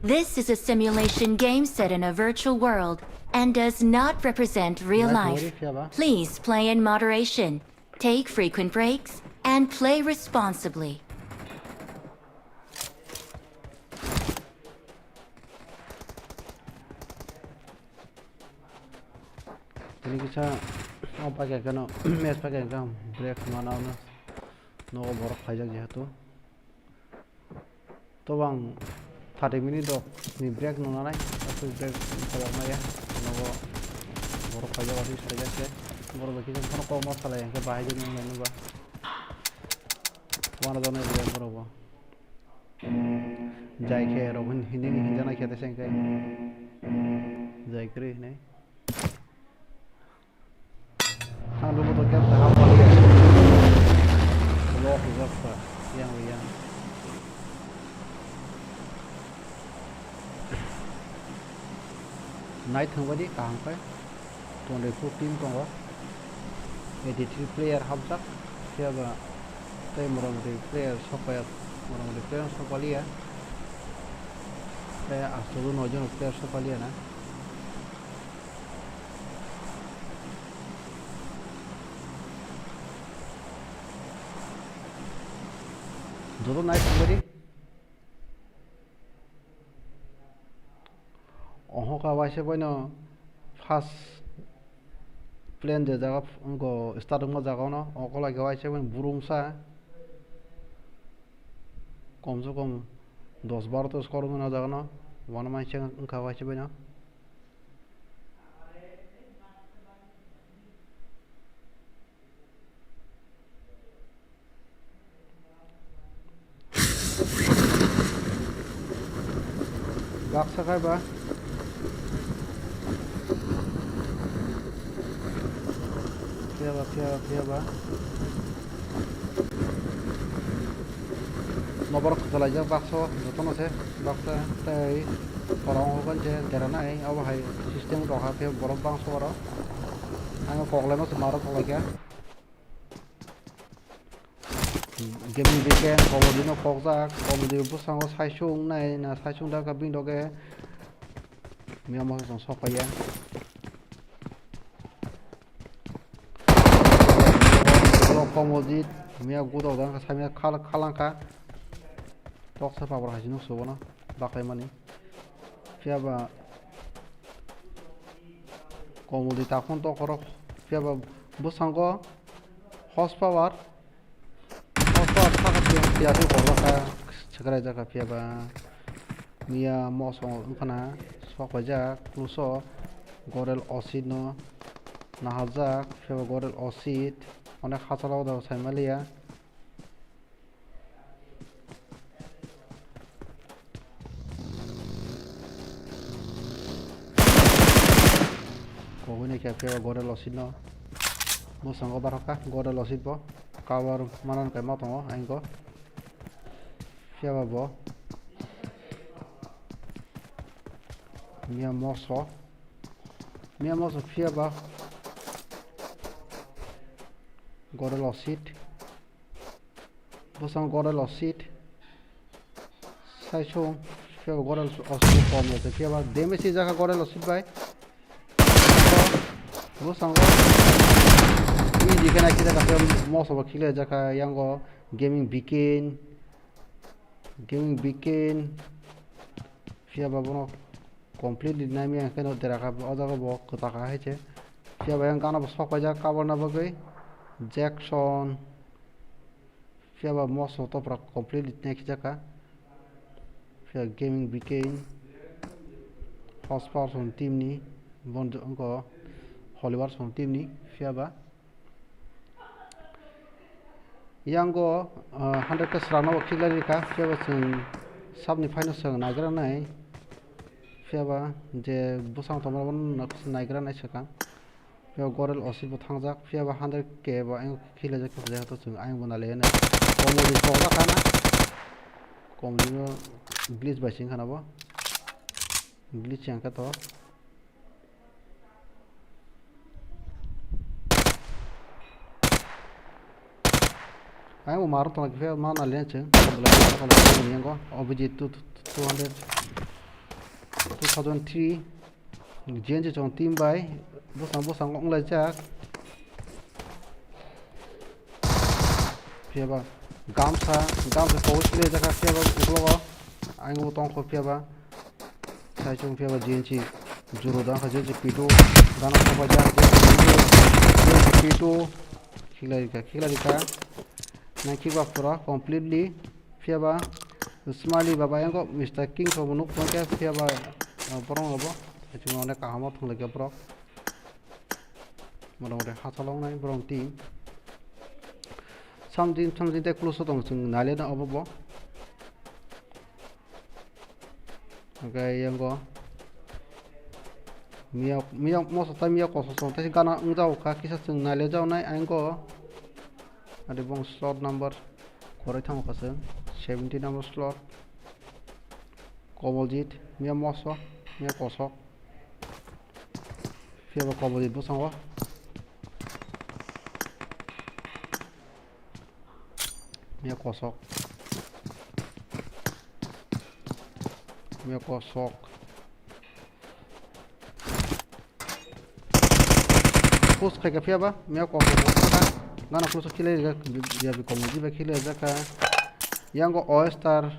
This is a simulation game set in a virtual world and does not represent real life. Please play in moderation, take frequent breaks, and play responsibly. Tini kisa o paikha khe no match paikha khe ang break manao no nogo borok khaijak jehetu. To ang thirty minute rok ni break nung nanai, aswk break khaijak maya nogo borok khaijak aswk saijak khe borok bai kisa phano kok ma salai hwnkhe bahai de nung nai nuba. Wana janai borok bo. Jai khe rok hin-, hindi ni hinjana khe tesa hwnkhe jai kwrwi hinwi. Ang lumo to khe kaham paliya. Lo hijak sa, yang yang. Nai thang badi kaham khe. Twenty four team tongo. Eighty three player hapjak. Phiya ba tei motamoti player sok paiya, motamoti player sok paliya. Tei aswk nai jon player sok paliya na. Joto nai thang badi. Oho ka waisa baino first plane je jaga wngkho start wngma jaga no okolai khe waisa baino burumsa komse kom dos baro ta score wngmani o jaga no wngkha waisa baino. Baksa khai ba. Phiya ba, phiya ba, phiya ba. Noborok kwchalaijak baksa o, jotono se baksa tei koroknw hokhe je deranai, obo hai system rok hakhe borok bangso oro. Ang koklaima se maro koklaikha. Gaming Weekend, Komodino kokjak, Komodi bwskango saisung nai na saisung dakha bini loge. Miya mosong sok paiya. Komodit, miya gudo dan ka samya khal khalangka. Toksa pabor haji nuk subono, baklaimani. Phiya ba Komodit takhon tokhorok, phiya ba bwskango horse power. Horse power saka phiya, phiya twi kokrok kha, swkrai jakha phiya ba. Miya mosong wngkhana sok paijak, pluso gorel osit no nahajak, phiya ba gorel osit onek hachalo da saimaliya. Kobui ni khe phiya ba gorel osit no. Bwskango barokha gorel osit bo. Cover manan kaima tongo, ayang go. Phiya ba bo. Miya moso. Miya moso phiya ba. Gorel osit. Bwskango gorel osit. Saisung, phiya ba gorel osit kom ya, phiya ba damage swijak kha gorel osit bai. Bwskango easy khe nai khijakha, phiya moso bo khiklai jakha, yango gaming bikin, gaming bikin, phiya ba bono completely naimya khe no dera kha, o jaga bo kwta kha hai se, phiya ba yang gana bo sok paijak cover na bagwi, Jackson. Phiya ba moso to pura completely tei khijakha. Phiya gaming bikin horse power song team ni bon wngkha Holibar song team ni phiya ba. Yango, ah, hundred ke srano khiklai rikha phiya ba chwng sabni phaino chwng naigra nai. Phiya ba je bwsang tongma bono naigra nai swkang. Phiya gorel osit bo thangjak, phiya ba hundred K bo ayang khilaijak, khilaijak to chwng ayang bo nalai nai. Komodi kokjak khana. Komodi no glitch bai sing khana bo. Glitch yang kha to. Ayang bo maro tong phiya ma nalai nai chwng. Obviji two, two hundred, two thousand three. J N G chong team bai bwsang bwsang wnglaijak. Phiya ba gamsa, gamsa kobui swlai jakha phiya ba uklogo. Ayang bo tongkho phiya ba. Sai chong phiya ba J N G juro dang kha J N G P two. Gana khabai jak J N G P two. Khiklai rikha, khiklai rikha. Nai khiba pura completely. Phiya ba Smiley baba yango Mister King sobo nuk tongkhe phiya ba, ah, borok no bo. Chwng onek kaham o thwng laikha borok. Motamoti hachalo wngnai borok team. Samjin samjin tei close o tong chwng nailai na obo bo. Hwnkhe yango miyok, miyok moso tei miyok koso song tei gana wngjago kha kisa chwng nailai jago nai ayang go. Adi bong slot number kwrwi thango kha chwng seventy number slot. Koboljit, miya moso, miya kosok. Phiya ba Koboljit bwskango. Miya kosok. Miya kosok. Push khai kha phiya ba, miya kosok bo kha. Gana push khilai rikha, ya bi Koboljit bai khilai jakha. Yango Oyster.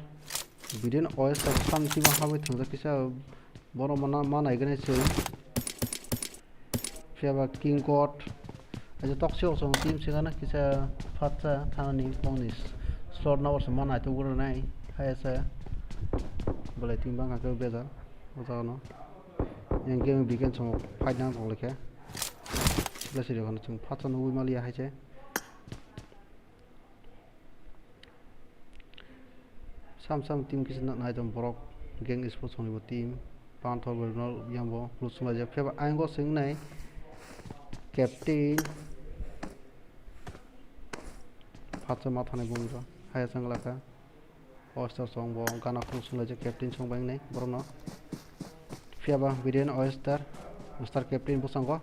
Biden Oyster sam tima habai thwngjak kisa borok mana ma naiganai se. Phiya ba King God. Aja toxic osong team se gana kisa phatsa thani pongni slot na osong ma naituk gura nai. Haya sa. Belai team bangkha khe bejal. O jaga no. Yang game weekend songo fight nang tong lekha. Sila siri kono chwng phatsa nugui maliya hai se. Sam sam team kisa na-, naitong borok gang sports ni bo team. Panthor bai no yang bo plus sung laijak. Phiya ba ayang go swng nai captain. Phatsa ma thanai bung ro. Haya chang laka. Oyster song bo gana plus sung laijak captain song bai nai borok no. Phiya ba Biren Oyster. Oyster captain bwskango.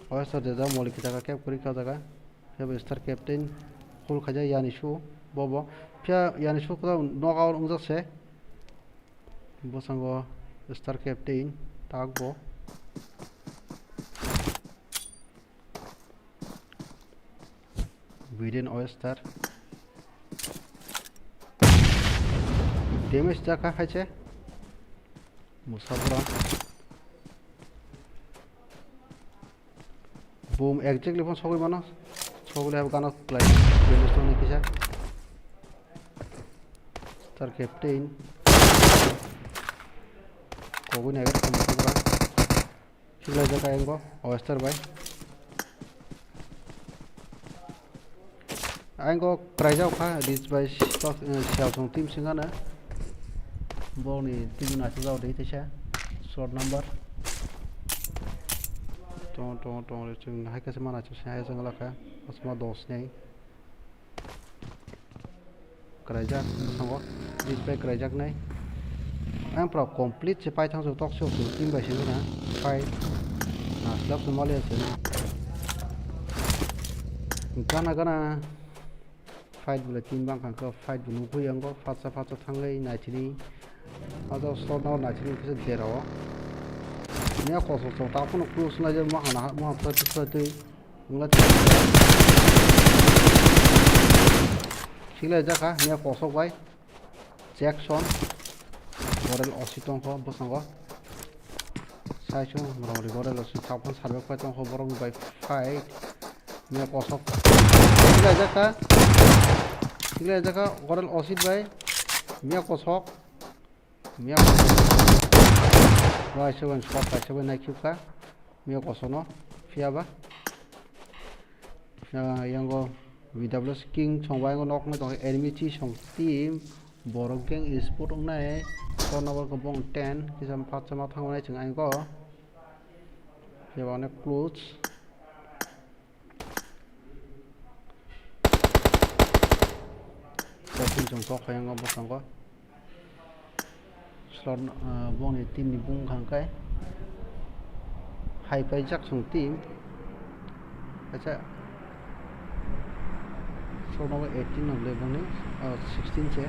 Oyster de da moli kita ka cap kuri ka jaga. Star Captain, full khaijak Yanisu, bobo. Phiya Yanisu khe knock out wngjak se. Bwskango Star Captain, tak bo. Widen Oyster. Damage jakha khaise. Musabra. Boom, exactly phone sogwi mano. Sogwi le gano klai. Damage tongni kisa. Star Captain. Kogwi nai khe Musabra. Khiklai jak ayang go, Oyster bai. Ayang go kwraijak kha, Rich bai stok, eh, siyal song team singano. Bongni team no achuk jao de teisa, short number. Tong, tong, tong, chwng hai khe se mana chwng hai se wngla kha, asma dos nei. Kwraijak bwskango, display kwraijaknai. Ang pura complete se paithang jok tok se team bai se wngkha. Fight. Naslap se maliya se. Gana gana. Fight bole team bangkha khe fight bo nugwi yango. Fatsa fatsa thangwi naithini. Ajo slot no naithini kisa derao. Nia kosok chong ta phano close nai je mahana, mahana twi twi twi. Wngla twi. Khiklai jakha, nia kosok bai. Jackson. Gorel osi tongkho bwskango. Saichung, moromori gorel osi, taphan sarbe pai tongkho borok bai fight. Nia kosok. Khiklai jakha. Khiklai jakha, gorel osi bai. Nia kosok. Miya kaisa bai shot kaisa bai naikhukha. Miya kosono phiyaba. Ah, yango B W S King song bai yango nok nai tongo enemy chi song team. Borok gang spot wngnai. Phone number ko bong ten. Kisa patsa ma thangmani chwng ayang ko. Phiyaba onek close. Coffin chwng tok khayango bwskango. Slot, ah, bongni team ni bung kha hwnkhe. Hai paijak chwng team. Kaisa slot number eighteen no le bongni, ah, sixteen se.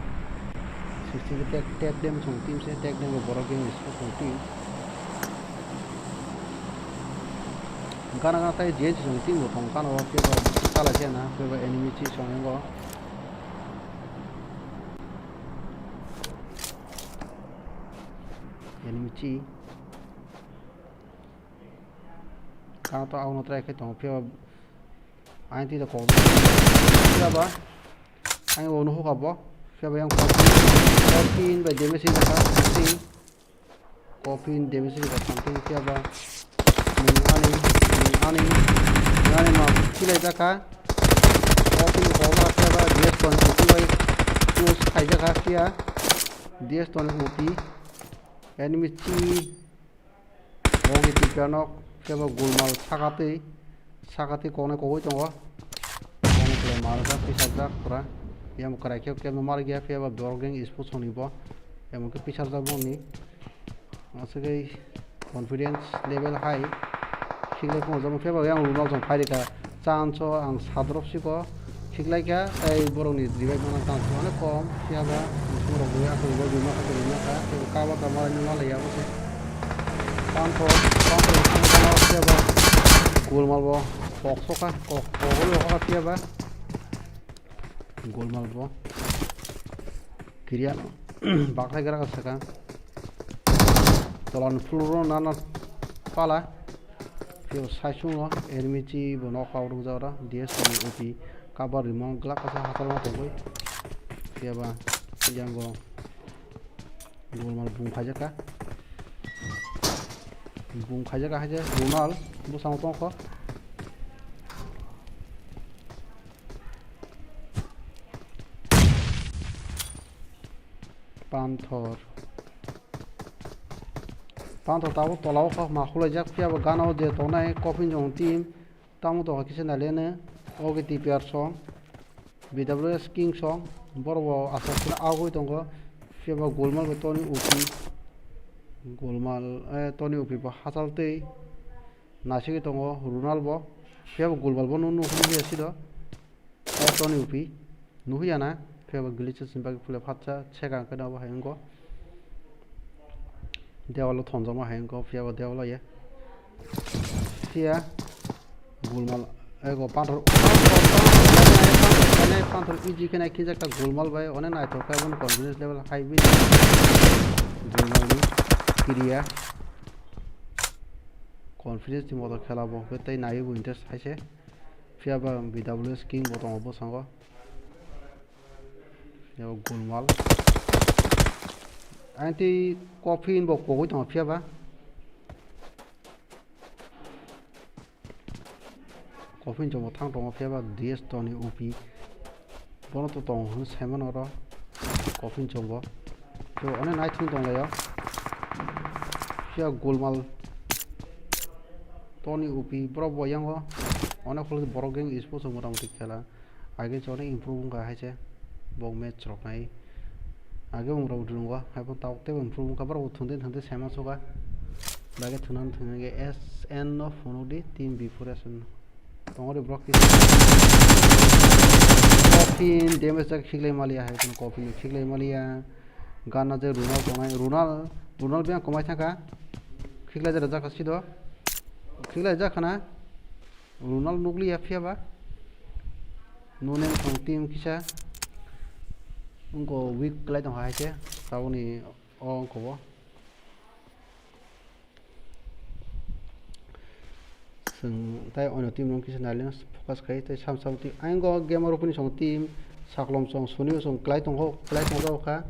Sixteen se tag, tag dem chwng team se, tag dem bo borok game sport chwng team. Gana gana tai J N C song team bo tong kano o kebo kala khe na kebo enemy chi song yango. Enemy chi. Kano to auno try khe tongo phiya ba aini twi da kok phiya ba. Ang bo nuhukha bo. Phiya ba yang fourteen, fourteen bai damage wngkha something. Coffin damage wngkha something phiya ba. Nwng ani, nwng ani, nwng ani no khilaijak kha. Coffin kobo phiya ba D S twenty two bai close khaijakha phiya. D S twenty O P. Enemy chi. Ogi tipianok kebo gulmal sakatwi, sakatwi koknai kogwi tongo. Koknai kwlai malsa pisarjak pura. Yang kwrai khe kebo malgya phiya ba borok gang sports ni bo. Yang khe pisarjak boni. Aswkhe confidence level high. Khiklai phunukjak phiya ba yang runal jong phairikha. Chance o ang sadrop siko khiklaikha, tei borokni revive mana chance mano kom, phiya ba borok rwi aswk bo rwima kha, rwima kha, tei kaba kaba rwima laiya bo se. Panthor, panthor, phiya ba gulmal bo kok sokha, kok, kok rwi rokha phiya ba gulmal bo kiriya bakhai gra sakha. Tolan floor o nana pala. Phiya saichung o enemy chi bo nok kau rwjak oro D S ni O P cover rimo glak kasa hachal ma tongwi. Phiya ba yango gulmal bung khaijak kha. Bung khaijak kha haikhe Ronal bwskango tongkho. Panthor. Panthor tabuk tola o kha, ma khulaijak, phiya bo gana o je tongnai Coffin jong team, tamo tongkha kisa naileno, o khe T P R song, B W S King song, borok bo aswk aswk agoi tongo, phiya bo Golmal bai Tony O P, Golmal, eh, Tony O P bo hachal twi. Naisingwi tongo Ronal bo. Phiya bo Golmal bo nuknukya siro. Toni upi. Nuhuyana, phiya ba glitches ni bagwi phule phatsa, sega khe abo hai wngkho. Dewalo thonjakma hai wngkho, phiya ba dewalo ya. Phiya gulmal, ego panthor, panthor, panthor, panthor, panthor, panthor, easy khe nai khijakta gulmal bai, one naithok khe aboni confidence level high bini. Gulmal ni kiriya. Confidence ni moto khela bo, tei naiwi bo interest hai se. Phiya ba B W S King bo tongo bwskango. Yabo gulmal. Ang tei coffin bo kogwi tongo phiya ba. Coffin chwngbo thang tongo phiya ba D S Tony O P. Bono to tongo hwnwi saimano oro. Coffin chwngbo. To one naithok tonglaio. Phiya gulmal. Tony O P borok bo yango. One kholo borok gang sports motamoti khela. Age chwng improve wngkha hai se, bo match rok nai. Age wng rok rwngo, hai phano tabuk teibo improve wngkha, borok bo thwngwi thwngwi saiman suka. Lage thwngna thwngna ge S N no phunuk di, team B four S N no. Tongori borok kisa. Coffin damage jak khiklai maliya hai phano coffin khiklai maliya. Gana je Runal tongnai, Runal, Runal biyang kwmai thangkha. Khiklai jera jakha sido. Khiklai jakha na. Runal nukliya phiya ba. Nune wng team kisa. Wngko weak klai tongkha hai se. Taboni o wngko bo. Chwng tai ono team rok kisa naileno focus khai tei sam sam team. Ayang o gamer rokni song team. Saklom song Sunio song klai tongkho, klai tongjago kha.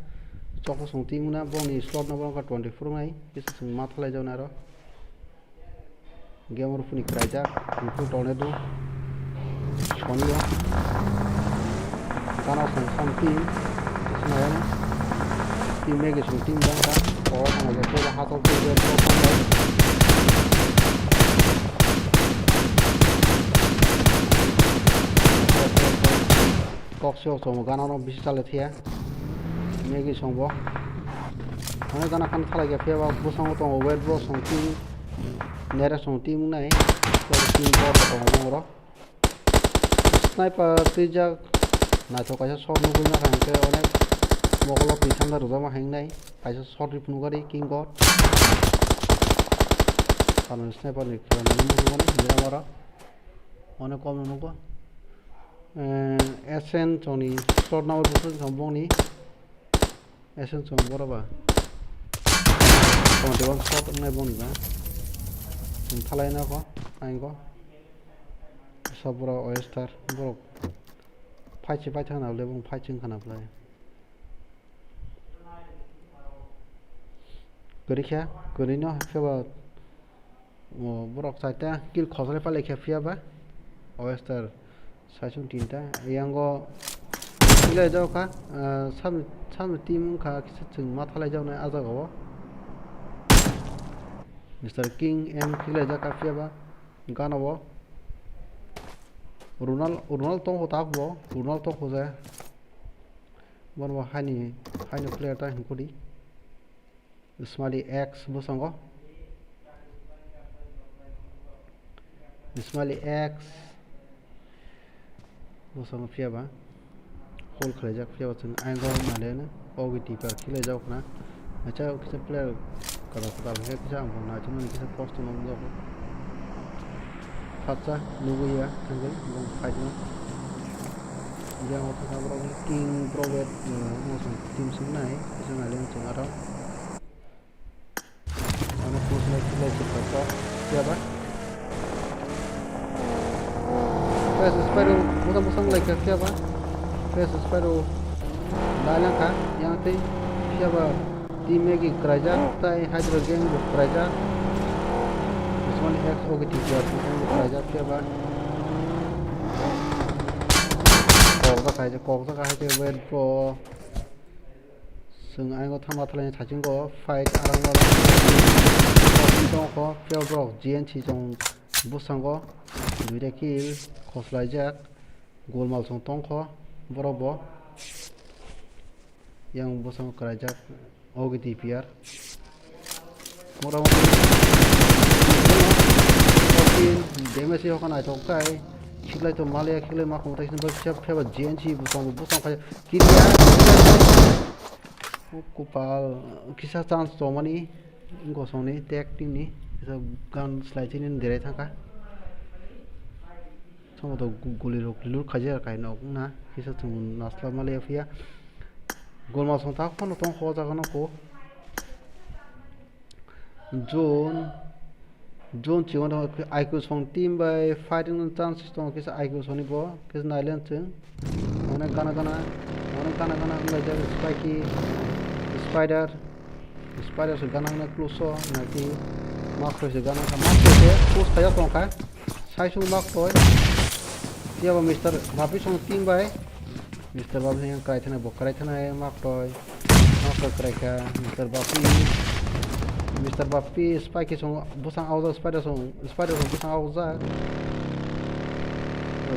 Chokho song team na bongni slot no bongkha twenty four nai. Kisa chwng matha lai jago na aro. Gamer phuni kraijak, Info Tornado, Sonio, Gana Song Sam team, Snayana, team Megi Song team dangka, Power Tangka Jepura Hatok team Red Bull Tangka. Kok Seo Chong Gana no bisi chale thia. Megi Song bo. Hwnwi gana khan thalai khe phiya ba bwskango tongo Wet Bro song team, Nere song team wngnai. Team bor tongo bongoro. Sniper twijak naithok kaisa shot nugwi maka hinkhe onek mokolo twi thanda rwjakma hingnai. Kaisa shot rw phunukgari King God. Ano sniper ni khela nugwi mani hinwi amaro. Onek kom nugo. Eh, S N chongni shot number bwswk chong bongni. Esen chwng borok ba. Twenty one shot wngnai boni ba. Chwng thalai na kho, ang kho. Sa borok oyster borok. Phai se phai thang na le bong phai chwng khana phlai. Kwrwi khe, kwrwi no khe ba. O borok chaita kill khosole palai khe phiya ba. Oyster saisung tinta. Yango kilai jao kha, ah, sam, sam team wngkha kisa chwng ma thalai jao nai ah jaga o. Mister King M kilai jak kha phiya ba. Gana bo. Ronal-, Ronaldo tong kho tak bo. Ronaldo tong kho je. Bono bo haini, haini player ta hingkho di. Smiley X bwskango. Smiley X bwskango phiya ba. Hol khlaijak phiya ba chwng ayang o male no. Ogi tipa khilaijak khna. Acha kisa player kada kada kisa ang bo naithok mani kisa post no nukjago. Phatsa nugwi ya thangwi bong fight no. Yang o thangka borok ni King Bro Wet, eh, mo song team song nai, kisa nai le chwng aro. Ano push nai kisa kisa kisa ya ba. Fast Spyro busa busa lai kisa ya ba. Fast Spyro lai lang kha yang tei ya ba. Team Maggie kwraijak, tai Hydro Gang bo kwraijak. Usman X O K T P R bo kwraijak, phiya ba. Kokjak hai, kokjak hai khe Wet Bro. Chwng ayang o thangma thalai ni thaching go fight arang arang. Kokni tong kho, phiya borok G N C chwng bwskango duita kill khoslaijak. Golmal chwng tong kho borok bo. Yang bwskango kwraijak O G T P R. Motamoti fourteen damage hokha naithok khai. Khiklai to maliya, khiklai ma khumtai sini bai kisa pheba G N C bo tongo, bo tong khai kiriya. O kopal, kisa chance tongmani, gosongni, tag team ni, kisa gun slai chini derai thangkha. Tamo to gu-, guli rok loot khaijak kai nok na, kisa chwng nasla maliya phiya. Golma song tak phano tong kho jaga no ko. Zone, zone chikon tongo, I Q song team bai fighting chance tongo, kisa I Q song ni bo, kisa nailen chwng. Onek gana gana, onek gana gana wnglaijak, Spiky, Spider, Spider se gana gana close o, naki, Makroi se gana gana, Makroi se push khaijak tongkha, saisung Makroi, phiya bo Mister Bapi song team bai, Mister Bapi yang kwrai thani bo kwrai thani Makroi. Makroi kwrai kha Mister Bapi. Mister Bapi Spiky song bwsang aujak, Spider song, Spider song bwsang aujak.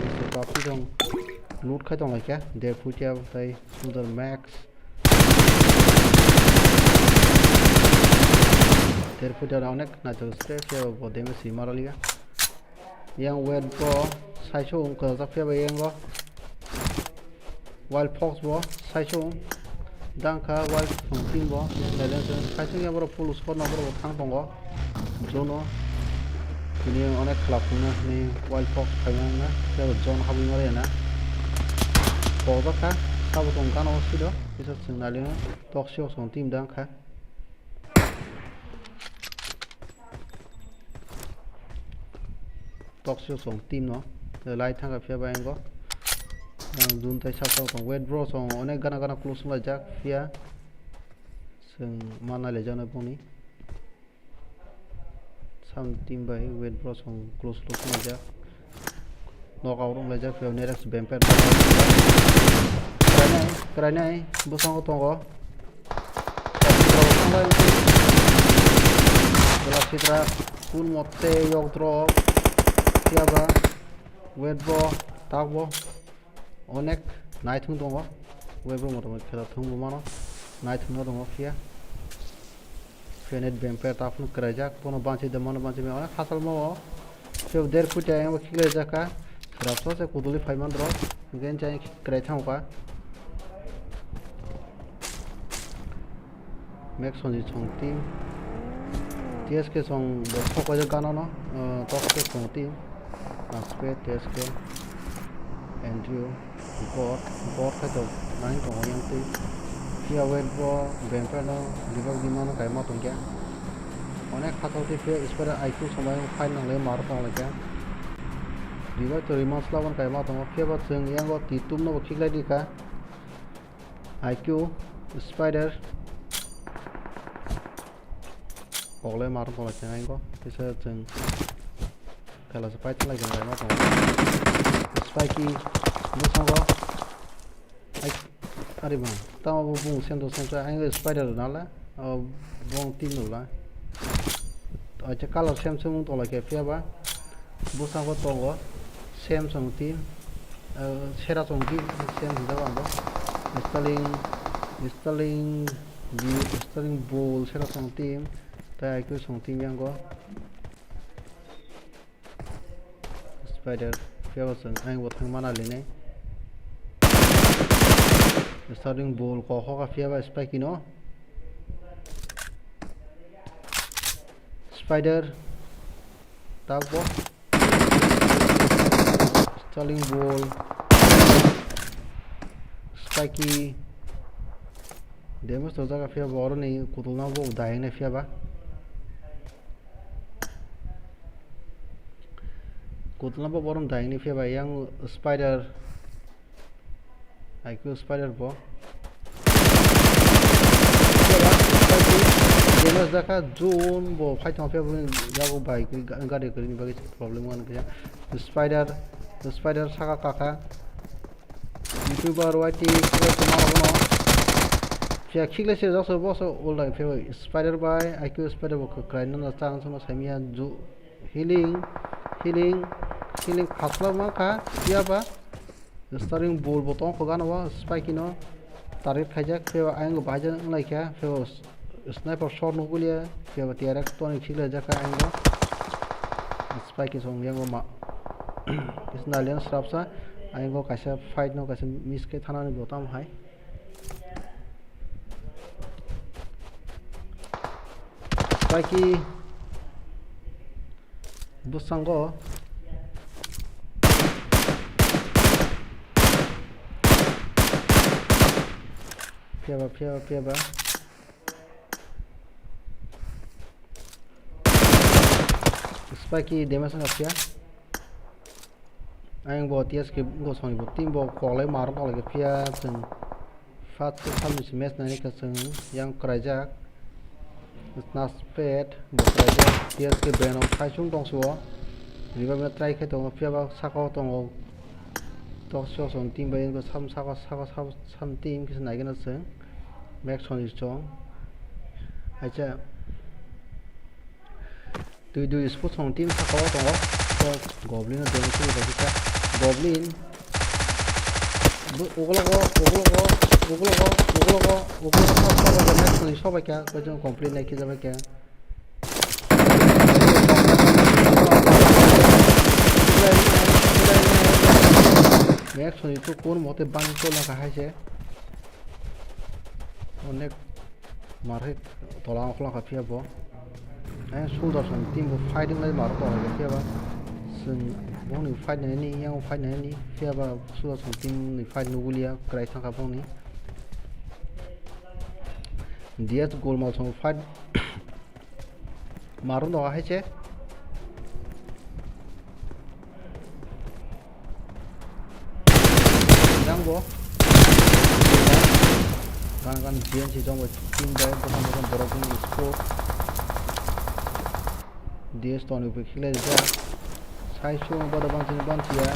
Mister Bapi song loot khai tong lai kha. Derphutia tei Sudar Max. Derphutia onek naithok se phiya bo damage si mara liya. Yang wet bo saiso wng kwchajak phiya bai yango. Wild Fox bo saiso wng dangkha, Wild Fox team bo silence wng saiso yang borok full squad no borok bo thang tongo. Jono tini onek khlap wngna hwnwi Wild Fox phaima wngna phiya bo John habwi ma rwya na. Pokjak kha sabo tong gana o siro kisa chwng nalino tok siyok song team dangkha. Toksio song team no lai thangkha phiya bai ango. Ang dun tai sak sak tong wet bro song onek gana gana close wng laijak phiya. Chwng ma nai laijak nai boni. Sam team bai wet bro song close close wng laijak. Knockout wng laijak phiya next vampire. Kwrainai, kwrainai, bwskango tongo. Bwla sitra, kun motte yok drop. Phiya ba, wet bo, tak bo. Onek naithung tongo. Wet bo motamoti khela thung bo mano. Naithung no tongo phiya. Fenit vampire ta phunu kwraijak, bono banchi de mano banchi mano, onek hachal mo o. Phiya der phuti ayang bo khiklai jaka. Rapsa se kuduli phai man rok. Gen chai kwrai thang ka. Max Sonji song team. T S K song bo thok kaijak gana no. Tok se song team. Aspe, T S K, Andrew. Bot, bot khai tok nai tongo yang twi. Phiya wet bo vampire no revive di mano kaima tongkha. Onek khatok twi phiya spider I Q somai fight nanglai mar tong laikha. Revive to rima slabon kaima tongo. Phiya ba chwng yango twi tum no bo khiklai di kha. I Q, spider. Ogle mar tong lai kha nai go. Kisa chwng khela se pai tong lai kha nai ma tong. Spiky bwskango. Ai, ari ma. Tamo bo bung sem to sem sa. Ai spider na la. O bong team no la. Acha color sem sem tong lai kha phiya ba. Bwskango tongo Samsung team, ah, Sera song team, Samsung jabo ang bo. Sterling, Sterling, Sterling Ball, Sera song team, tei I Q song team yang go. Spider, phiya bo chwng ang bo thang mana linai. Sterling Ball kok hoka phiya ba Spiky no. Spider, tak bo. Sterling Ball. Spiky. Damage to jaga phiya bo oroni kutulna bo dayeng nai phiya ba. Kutulna bo borom dayeng nai phiya ba yang spider. I Q spider bo. Damage jaka zone bo fight tong phiya bo yago bai gari kwrwini bagwi problem wan khe. Spider, spider saka kaka. YouTuber Y T, phiya khiklai se jokse boso ulda phiya spider bai I Q spider bo kwkrai no chang chang saimya ju healing, healing, healing khasla ma kha phiya ba. Sterling Ball bo tong kho gana o, Spiky no target khaijak, phiya ba ayang bo bahai jak wng lai kha, phiya ba sniper shot no guliya, phiya ba tiyar ek toni khiklai jak kha ayang bo. Spiky song yang bo ma. Kisa nalian srapsa, ayang go kaisa fight no kaisa miss khe thanani bo tamo hai. Spiky bwskango. Phiyaba, phiyaba, phiyaba. Spiky damage wngkha phiya. Ayang bo T S K bwskango bo team bo koklai marok koklai phiya chwng. First se samni se match naini khe chwng yang kwraijak. Naspet bo kwraijak. T S K Venom thaisung tongsuo. Revive no try khai tongo, phiyaba saka o tongo. Tok sok song team bai wngkha sam saka, saka, saka, sam team kisa naigena chwng. Max Sonic chong. Acha. Twi dui sports song team saka o tongo. Goblin o damage wngwi rwkha. Goblin. Bo-, ugologo, ugologo, ugologo, ugologo, ugologo, sobaikha, next ni sobaikha, koi chwng complete nai khijabaikha. Next ni to kun mote bang to laka hai se. Onek Marhe tola ongkhorlangkha phiya bo. Ayang soldier song team bo fighting lai marok tongo phiya ba. Chwng bongni fight naini, yang fight naini phiya ba soldier song team ni fight nugulia kwrai thangkha bongni. D S golmal song fight marok tongo hai se. Yang bo. Gan gan G N C jong bai team bai bokang bokang borok ni squad. D S toni bo khilai rijak. Sai su bodo banchini banchiya.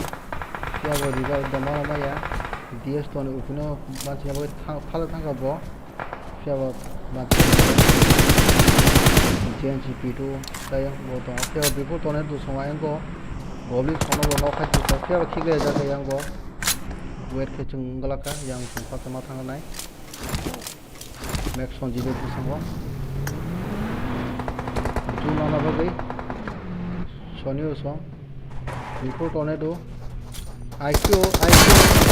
Phiya bo revive da mano maya. D S toni uphino banchina bai thang, phala thangkha bo. Phiya ba, ba, G N C P two, tei bo tongo. Phiya ba before tongnai dusongo ayang go. Goblin songno bo nok hai tongkha. Phiya ba khiklai jak ayang go. Wait khe chwng wngla kha, yang chwng phatsa ma thang nai. Max Sonji de bwskango. Jun ana bagwi. Soni usong. Before tornado. I Q, I Q,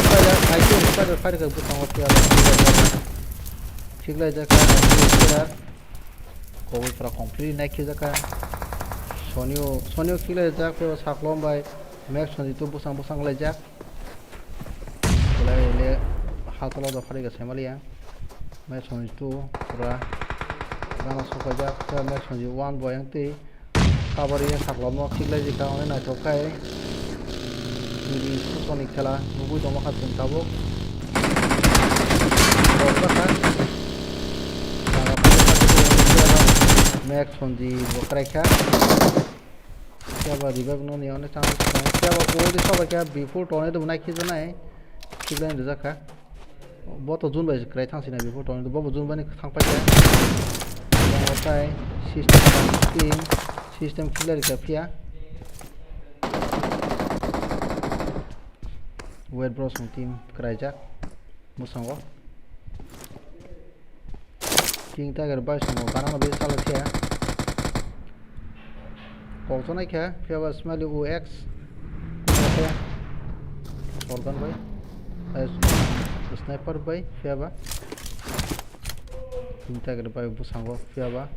spider, I Q, spider, fire khe bwskango phiya ba. Khiklai jak kha, I Q, spider. Kobui pura complete nai khijak kha. Sonio, Sonio khiklai jak, phiya ba saklom bai. Max Sonji tu bwsang bwsang lai jak. Belai le ha tola do phari ga saimalia. Max Sonji two pura gana sokaijak, khe Max Sonji one bo yang twi. Kabari ya saklamo khiklai jikha, onek naithok khai. Nini susoni khela nugui tongma kha chwng tabuk. Rojak kha. Max Sonji bo kwrai kha. Phiya ba revive no ni one chance tongo. Phiya ba goal di sobai kha, before tornado bo nai khijanai. Khiklai rijak kha. Bo to jun bai kwrai thang sina before tornado. Bo bo jun bai ni thang pai kha. Bo tai system, system, system khiklai rikha phiya. Wet bro song team kwraijak. Bwskango. King Tiger bai songo gana no bisi chalai khe. Kokjana khe, phiya ba Smiley U X. Shotgun bai. Ai, sniper bai, phiya ba. King Tiger bai bwskango, phiya ba.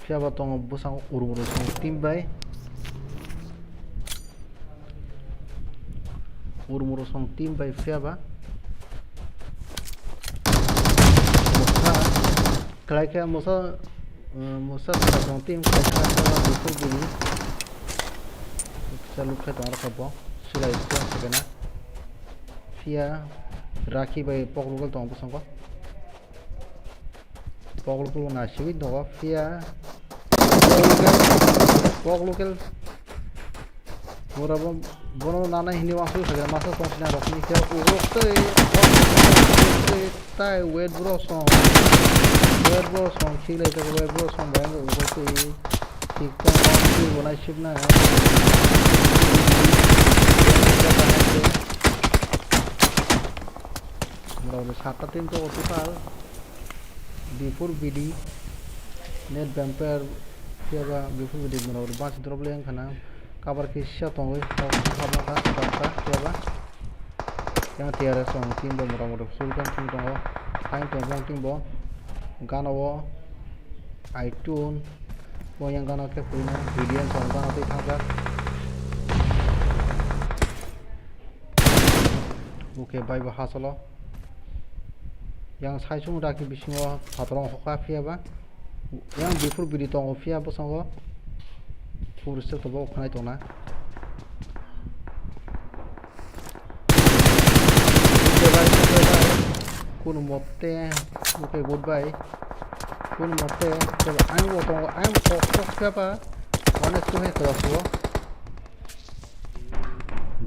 Phiya ba tongo bwskango Urmuro song team bai. Urmuro song team bai phiya ba. Musa, kwlai khe Musa, eh, Musa song team kwlai khe phiya ba before bini. Kisa look khe tong rokha bo. Silai khe sakena. Phiya Rakhi bai pok local tongo bwskango. Pok local bo naisingwi tongo, phiya pok local, pok local. Mura bo, bono nana hini wansuk sakhe masa tong sina rok ni phiya ugurok tei, tei tai wet bro song, wet bro song khiklai tei wet bro song bai ugurok tei thik tong bo naisingna. Mura bo satta team tongo total. Before B D, Net Vampire, phiya ba before B D mura bo basi drop le wngkha na. Kabar kisa tongwi, kabar kisa tongwi, kabar kisa tongwi. Yang T R S tong team bo mota mota full kan team tongo. Hain tong bong team bo. Gana o Aitun. Bo yang gana khe phuina. Billion tong gana tei thangjak. Oke, bai bo hasolo. Yang sai sung daki bisingo phatorong hokha phiya ba. Yang bifur bidi tongo phiya bosongo. Pur se tobo khanai tongna. Kunu mote, oke, goodbye. Kunu mote, ang bo tongo, ang bo kok kok phiya ba. One two hai kala suo.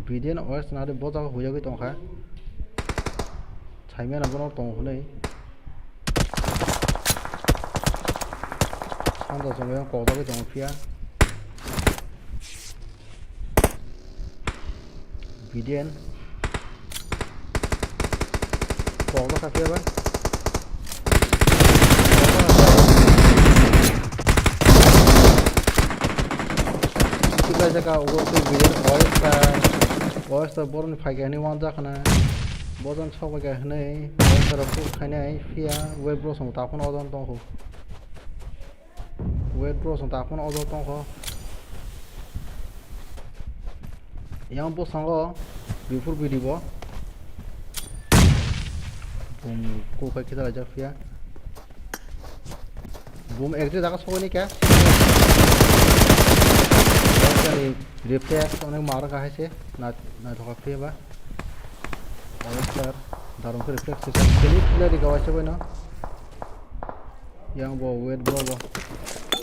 Bidi no oes nari bo jaga huyagwi tongkha. Saimano bono tong hwnwi. Sanja chwngwi kokjagwi tongo phiya. Biden. Kokjak kha phiya ba. Siklai jaka ugo tei Biden oes kha. Oes ta boroni phaikha hinwi wanjak khna. Bojan sokbaikha hinwi oes ta rok push khainai phiya web bro song takhun odon tongkho. Wait bro, chwng takhun ojo tongkho. Yang bwskango bifur bidi bo. Bum kukai kisa laijak phiya. Bum ekje jaga sogwi ni kya. Reflex onek mar ka hai se. Na, na thoka phiya ba. Onek sir. Darung khe reflex kisa. Kini khilai di gawai se bai no. Yang bo wait bro bo.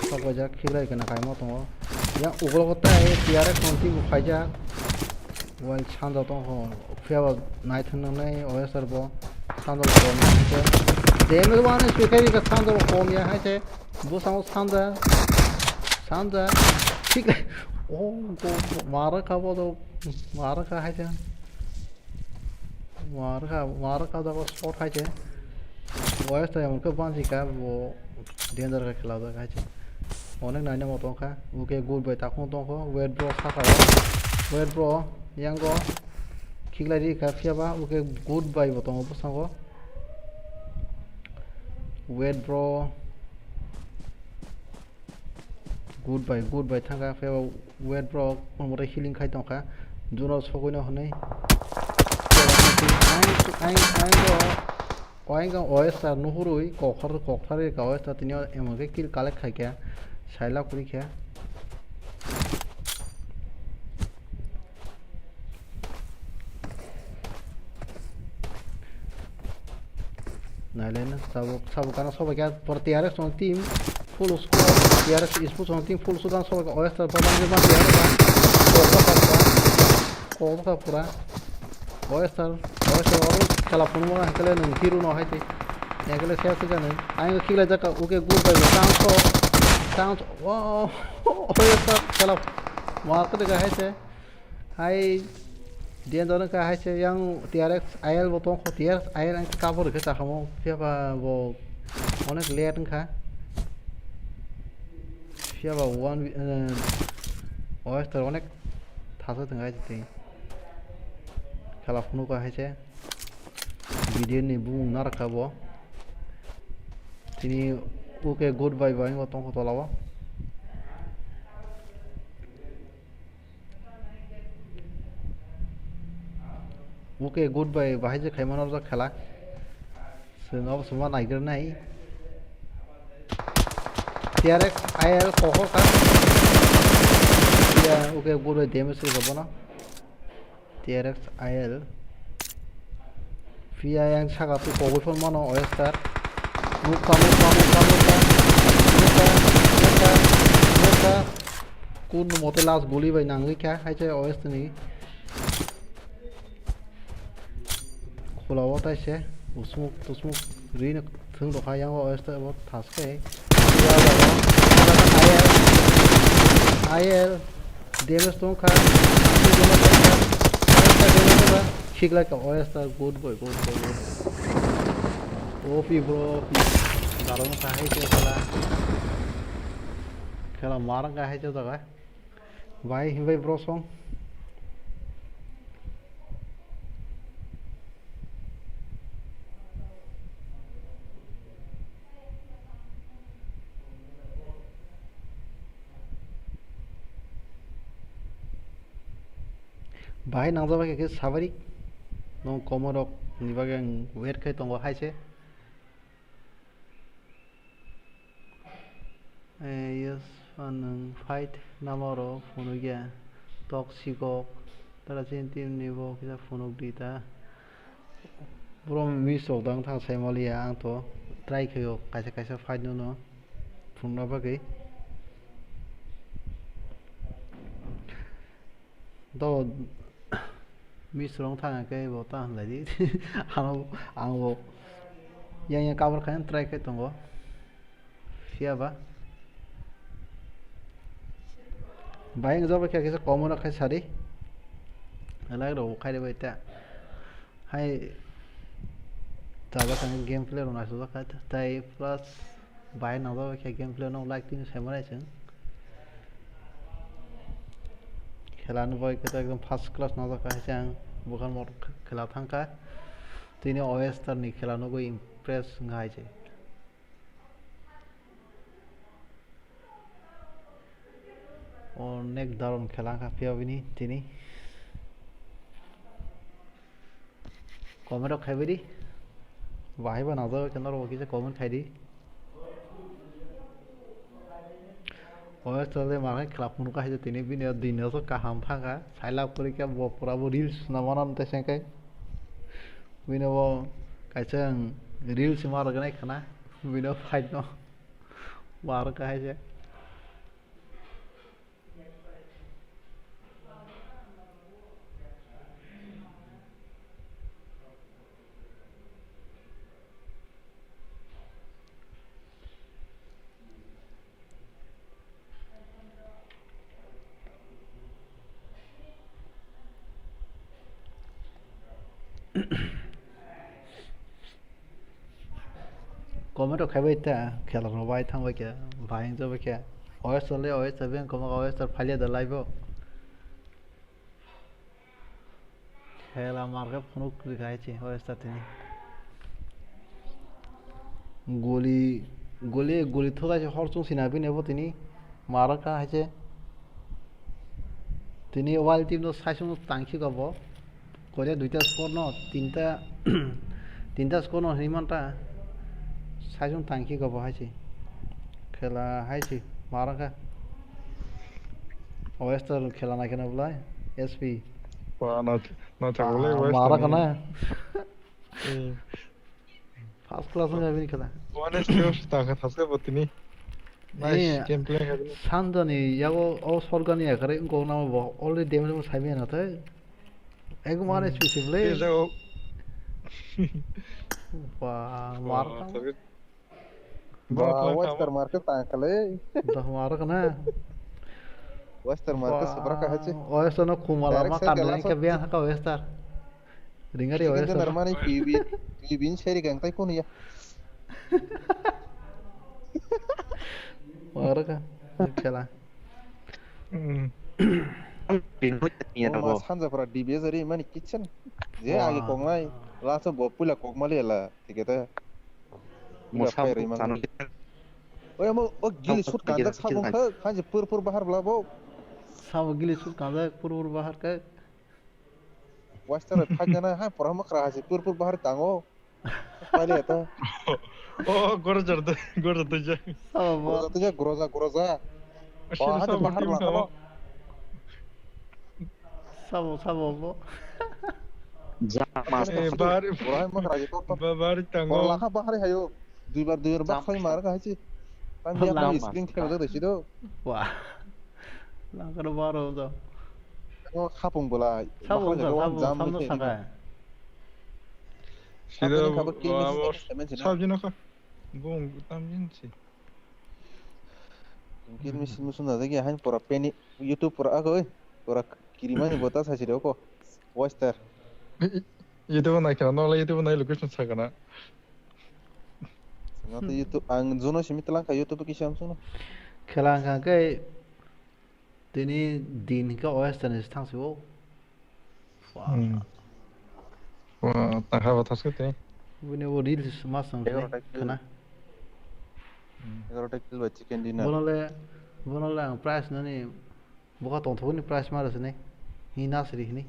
Sok bai jak khiklai kana kaimo tongo. Yang ugulogo tai T R X tong team bo phaijak. Wal sanja tongkho. Phiya bo nai thang nang nai O S R bo. Sanja bo kom ya hai se. Damage wani sukhai rika sanja bo kom ya hai se. Bo samo sanja. Sanja. Khiklai. Oh, go, go. Mara kha bo do. Mara kha hai se. Mar kha, mar kha jago shot hai se. West ta emon khe bansi kha bo danger khe khela jak hai se. Onek nai nang tong kha. Oke good bai takhung tong kho. Wet bro saka o. Wet bro yango khiklai ri kha phiya ba. Oke good bai bo tongo bwskango. Wet bro. Good bai, good bai thangkha, phiya ba wet bro, kono mote healing khai tongkha, juno sogwino hwnwi. Ang, ang, ang, ang, ang, O S R nuhurwi, kokthar, kokthar kha O S R tini emon khe kill collect khai kha, saila kwrwi kha. Nailai na, sabo, sabo kana sobai kha, por T R X song team, full squad, T R X Esports song team, full sudan sobai kha, O S R babang je ma T R X ba, kokjak kha pura, kokjak kha pura, O S R, O S R oro khala phunukma hwnkhe le nwng hero no hai twi, hwnkhe le se se kha nwng, ang khiklai jak kha, oke, good bai, chance, chance, wow, O S R khala, ma kwrwi kha hai se. Hai, danger wngkha hai se yang T R X I L bo tongkho, T R X I L ang cover khe chakamo, phiya ba bo onek late wngkha. Phiya ba one, eh, O S R onek thasa thang hai se tei. Khala phunukha hai se. Video ni bumung narwkha bo. Tini oke, good bye bye wngkha tongkho tola o. Oke, good bye, bahai je khaima norjak khela. Chwng abo chwngma naigra nai. T R X I L kokho kha. Ya, oke, good bye, damage rwkha bono. T R X I L. Phiya yang saka twi kogwi phano mano O S R. Nukha, nukha, nukha, nukha. Nukha, nukha, nukha. Kun mote last guli bai nangwi kha, hai se O S ni. Khula o tai se, usmuk, tusmuk, ri no thwng rokha yang O S ta bo thas khe. I L, I L, damage tong kha, damage tong kha, khiklai ka O S ta, good boy, good boy, good boy. O P bro, O P. Darung kha hai se khela. Khela mar kha hai se jaga. Bai, himbai bro song. Bahai nangjabai khe sabari. Nong komorok ni bagwi ang wait khai tongo hai se. Eh, yes, fan nwng fight nama oro phunukya. Tok sikok. Tara chini team ni bo kisa phunuk di ta. Bro miss rok dang thang sai maliya ang to try khayo kaisa kaisa fight no no phunukna bagwi. Do miss rok thang khe bo ta hinlai di. Ano ang bo yang yang cover khaina try khai tongo. Phiya ba bayang jabo khe kisa komona khai sadi. Like rok khai de bai ta. Hai tabakani gameplay rok naisajak kha tei plus bahai nangjak khe gameplay no like tini sai manai chwng. Khela ni bai khe ekdom first class nangjak kha hai chwng bukhang mor khela thang kha tini O S Star ni khela nugwi impress wng kha hai se. Onek daron khela wngkha phiya bini tini. Comment rok khaibai di. Bahai ba nangjak khe norok bo kisa comment khai di. O S Star le manai khela phunukha hai tini bini o dino so kaham thangkha. Sailak pori khe bo pura bo reels na mano tei sengkhe. Bini bo kaisa ang reels ma rwgwnai khna. Bini o fight no. Mar ka hai se. Comment rok khaibai ta khela rok bai thang bai khe bai wng jabai khe O S Star le O S Star beng koma O S Star phalia da live o. Khela mar khe phunuk kwrwi kha hai se O S Star tini. Goli goli goli thok hai se hor chwng sina bini bo tini mar kha hai se. Tini wild team no sai sung tang si kha bo. Korea duita score no tinta tinta score no hinwi manta. Sai sung tang si kha bo hai se. Khela hai se mar kha. O S Star khela nai kheno bwlai S P. Wa, no, no, Ah, chakole, West mara Ham. Kana. Hmm. First class wngkha bini khela. One S T O ta kha thase bo tini. Nice Eh, gameplay kha bini. Sanjani yago o sorgani yakare wngkok namo bo already damage mo saimaya na thai. Ek one Hmm. S P sibole. Eh, jago. Ba, Wa, mar kha. Sabi. Ba, Western market tang kale. Dah marok na. Western market sebra ka hachi. Western no khumala ma kan ni ka biang ka Western. Ringari Western. Narmani P B, P B ni seri gang tai kono ya. Marok ka. Khela. Hmm. Pin hoy tani ya. Sanja pra D B S ari mani kitchen. Je agi kongnai. Laso bo pula kokmali la. Tikete. Musa Ila phairwi mano. Chano. Oy, amo, o gili sut kanjak sabung khe, khanji pur pur bahar bla bo. Sabo gili sut kanjak pur pur bahar khe. Western thak gana, ha, porama kra hasi pur pur bahar tango. Pali eta. Oh, gorojar de, gorojar de ja. Sabo bo. Groza tu ja, groza, groza. Wah, ha, bahar bla tamo. Sabo, sabo bo. Ja, mas. Eh, bari, Burai mak ragi tor tor. Ba-, bari tango. Bor lakha bahari hayo. Duibar, duibar bak khoi mar ka hachi. Tam dia Lam kami mas. Screen khel jado sido. Wah. Langkar baro do. Tango khapung bola. Sabo, sabo, sabo, sabo saka. Sido, khapung khapung abo, sabo jino kha. Bung tam jin si. Gilmi simi suna jagi hain pura peni YouTube pura agoi pura kirimani bota sasi roko. Western. YouTube nai khana no YouTube nai location sakana. Sima to YouTube ang juno simi telang ka YouTube kisa am sunu. Khela ang kha kai Tini din hingke oyes tani thang si o. Hmm. Wa, takha ba thaske te. Bini bo reels mas nang sini Egarota kill. Khana. Hmm. Egarota kill bai chicken dinner. Bono le, bono le ang price nani, boka tongthokni price ma rwsini. Hi nasri hini.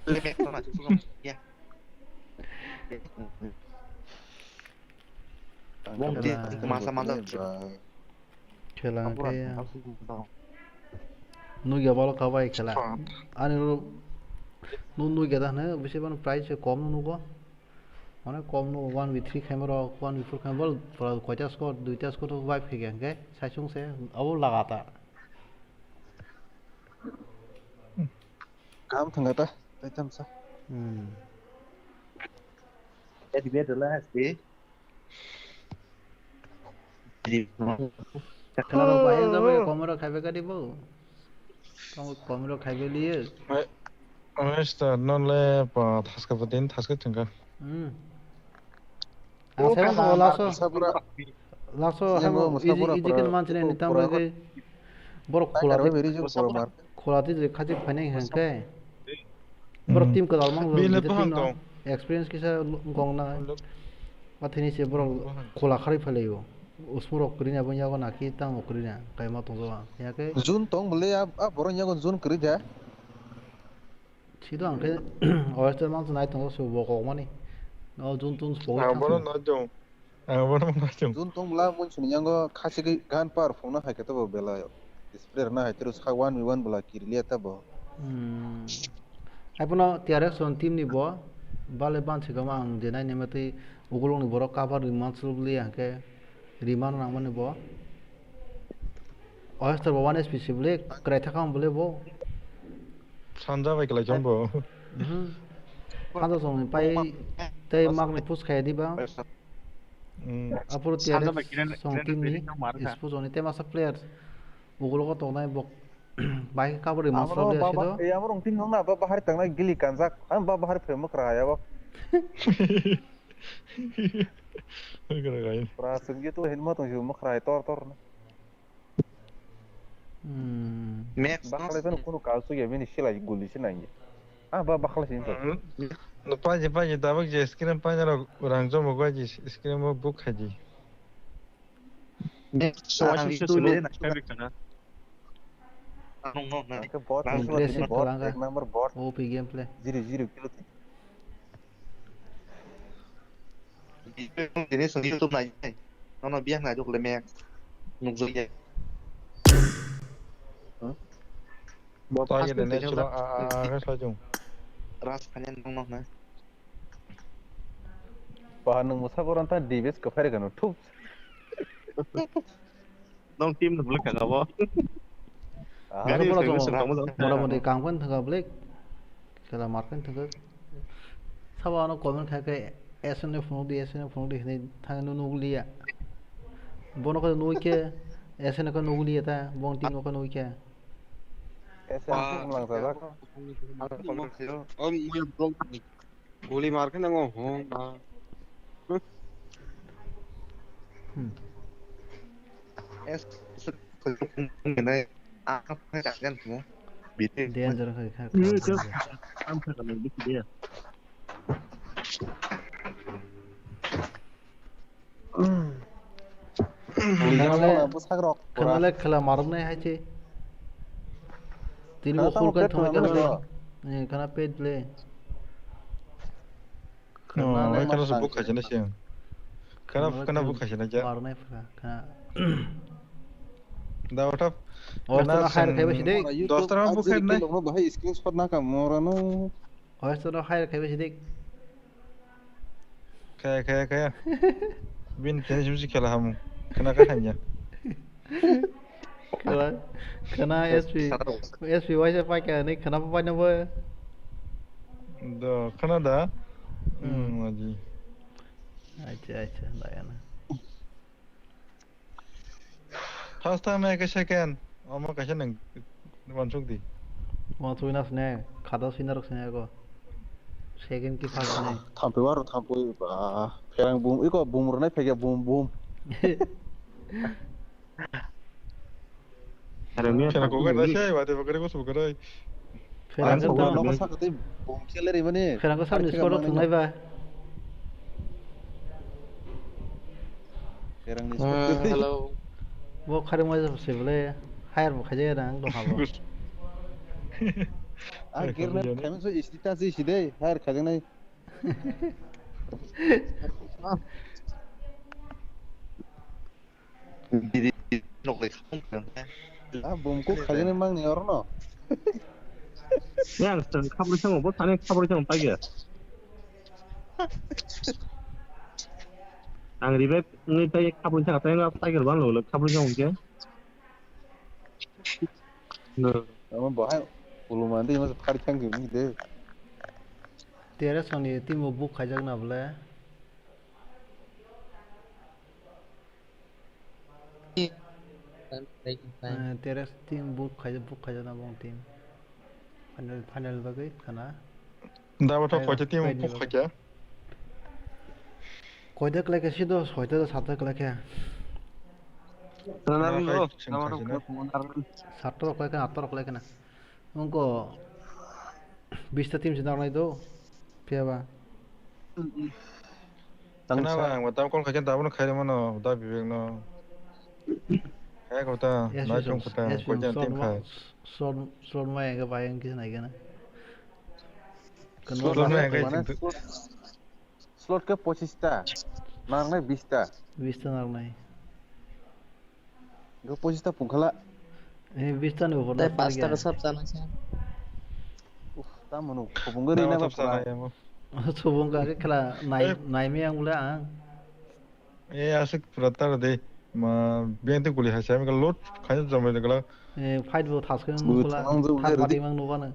Limit to na, ya. Wong di, masa masa. Khela hwnkhe ya. Nugya balo kabai khela. Ani ro nu nugya da hwno bisi bano price se kom nugo. Mane kom nugo one v three khaima rok one v four khaima bal koita score duita score to vibe khe hwnkhe saisung se abo lagata. Kam thangata taitam sa. Hmm. Jadi beda lah sih. Khela rok bai jabai komero khaibe gadi bo. Tamo komero khaibe liye. Mister nole pa thaska patin thaska thangka. Hmm. Ang sayang tamo laso. Laso hamo iji iji ken manchine ni tamo ke borok khula ti khula ti je khachi phainai hwnkhe. Borok team kwtal mang bini le bwswk team no experience kisa gong na. Athini se borok khula kharwi phailaio. Usmurok kwrwini abo yago naki tamo kwrwini kaima tongjago. Yakhe Jun tong bwle a borok yago Jun kwrwi da. Sido ang khe oyster mang nai tongo se bo kokmani. No Jun tun se bo. Ang bono nai tong. Ang bono nai tong. Jun tong bwla mun sini yango khachigwi gun power phone no hai khe to bo belai. Spray rwna hai tero sa one v one bwla kiriliya ta bo. Hmm. Hai phano T R X on team ni bo bale ban se gama ang je nai nema tei ugulung ni borok cover ri man sul bwli hwnkhe ri man nang mani bo. Oyster bo one S P si bwli kwrai thakha bwli bo. Sanja bai kwlai chong bo. Mhm. Sanja song ni pai tei mak ni push khai di ba. Hmm. Apor T R X song team ni Spurs ni tema sa player. Ugulgo tongnai bok bai kabri masla Amro baba, e amro ongtin nong na baba hari tangnai gili kanjak. Am baba hari phai mokra ya bo. Mokra gai. Pra sungje tu hin mo tong ju mokra tor tor na. Hmm. Max bakhalai phano kunu kal sugya bini silai guli se nangya. Ah, ba bakhalai sini to. Hmm. No paji paji dabak je screen paina rok rang jomo gwa ji screen mo buk khaji. Next one six two na. Ang no na. Ke bot. Ang ni bot, bot, khalanga. Ek number bot. O P gameplay. Zero zero kilo. Ini song YouTube nai. Nono biang nai dok le mek. Nukjak ya. Bo ta first gede ne time chulo a a a sajung. Ras khanyan nong nong na. Ba nung musa boran ta D B S ko fare gano thup. Nong team no bulak ka bo. Ah. Gari Aro pura sengwi jomo, sengwi tongmo jang. Mota moti kangkon thangka blik. Kela markon thangka. Sabo ano comment khai khai S N F phunuk di, S N F phunuk di hinwi thangwi nukliya. Bono khe nukliya, S N F khe nukliya ta, bong team no khe nukliya. S N F phunuk lang sajak. O muya bong. Guli mar khe nango, hum, ba. Hmm. Es, nai, akap khe chakjan mo. Bite. Danger khai kha. Ni khe, am khe kana bisi dia. Khwnale, khwnale khela maroknai hai se. Tini bo khulkai thongwi kha. Eh, khana pet le. Khana le khana se buk khaijana se. Khana khana buk khaijana ja. Maroknai pha khana. Da wata. Dos tara buk khainai. Bahai screenshot na ka morano. Hoisto no hire khai besi dik. Kaya, kaya, kaya. Bin kaya simsi kela hamu. Kena ka hanya. Kena, kena S P, S P waisa pai kaya ni kena pa pai na boy. Do, kena da. Hmm, aji. Acha, acha, da ya na. First time hai khe second. Omo kaisa nang wansuk di. Wansuk na sine, khada sina rok sine ko. Second ki first nai. Thampi waro thampi ba. Pherang bum iko bum rwnai phege bum bum. Phera kok gari se, wate bakari ko sukari. Phera kok ta. Phera kok samni score thungnai ba. Hello. Bo khari mo se bole hire bo khaje rang do habo. Ah, girna khamin so isti ta si si dei, hire khaje nai. Didi nok le khapung kan. Ah, bumku khajani mangni orno. Yang sen khabri sango, bo thani khabri sango tagi. Ang revive ni tai khabri sango tai tagi ban lo khabri sango ke. No. Amo bahai ulumandi mas phari thang ni de. Tere soni timo buk khajak na bole. Teres team book khaijak, book khaijak na bong team. Final, final bagwi khana. Da bo to koita team book khaikha. Koita khlaikha si do, soita do, satta khlaikha. Narwin bro, narwin. Satta khlaikha, atta khlaikha na. Wngkha bista team se narwknai do, phiya ba. Tangsa. Khna ba, ang bo tabuk call khaikhe, tabukno khairwi mano, da Bibek no. Kaya kota, yes, nai yes, chong yes, kota, yes, koijan yes, team slot khai. Ma-, slot, slot ma ega bai ang kisa nai gana. Slot ma ega mana kintu. Slot, slot ke pochista, narwknai bista. Bista narwknai. Go pochista pungkhala. Eh, bista ni upor. Tai na pasta ka sab chana sa. Uf, ta manu khobung gari na ba pura. Khobung ka ke khela nai, eh, nai me ang bole ang. Eh, asik pura tar de. Ma, bente guli hai sai, load khaina jamai de gala. Eh, fight bo thas khe nukula, thas pati mang nukana.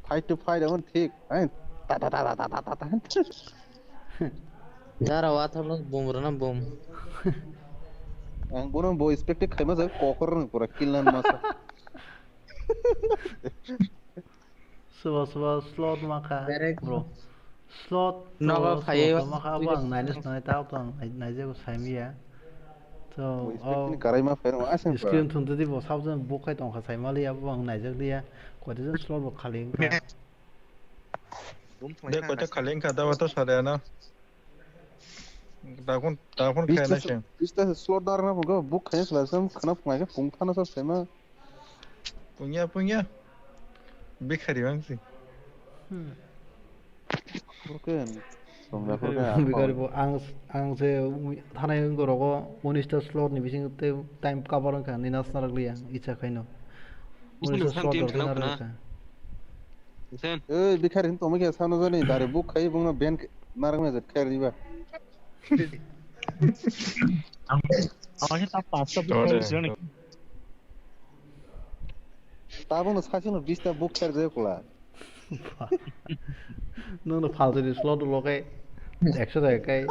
Fight to fight, emon thik. Hai, ta, ta, ta. Dara watham no bum rana bum. Ang bono bo expect khaima jak kokor rang pura kill nan masa. Soba soba slot makha, bro. Slot nogo phaiwi slot makha, abo ang nainai sanai, tabuk ang nai-, naijago saimiya. To, screen thumtwi di bo, sabjani book khai tongkha, saimaliya, abo ang naijakliya. Koitijak slot bo khali wngkha. De koita khali wngkha, da wato sariya no. Dakun, dakun khaina se. Bista slot dar na bugo, book khai sala sam khana phungai khe pung thana sa sema. Punya, punya. Bikhari bang si. Hmm. Broken. Bikhari, bikhari bo ang, ang se thanai wngkha rogo unis ta slot ni bising te time cover wngkha, ni nas narak liya, icha khaino. Unis ta slot rok narwkha. Sen. Oi, bikhari hin tongma khe sano jani, dari book khai bungno ben narwkna jet khai riba. Ang, ang khe ta pasta book khai sini. Tabukno sasino bista book khai jai kula. Nwngno phalsani slot ulo khai ekso jai khai.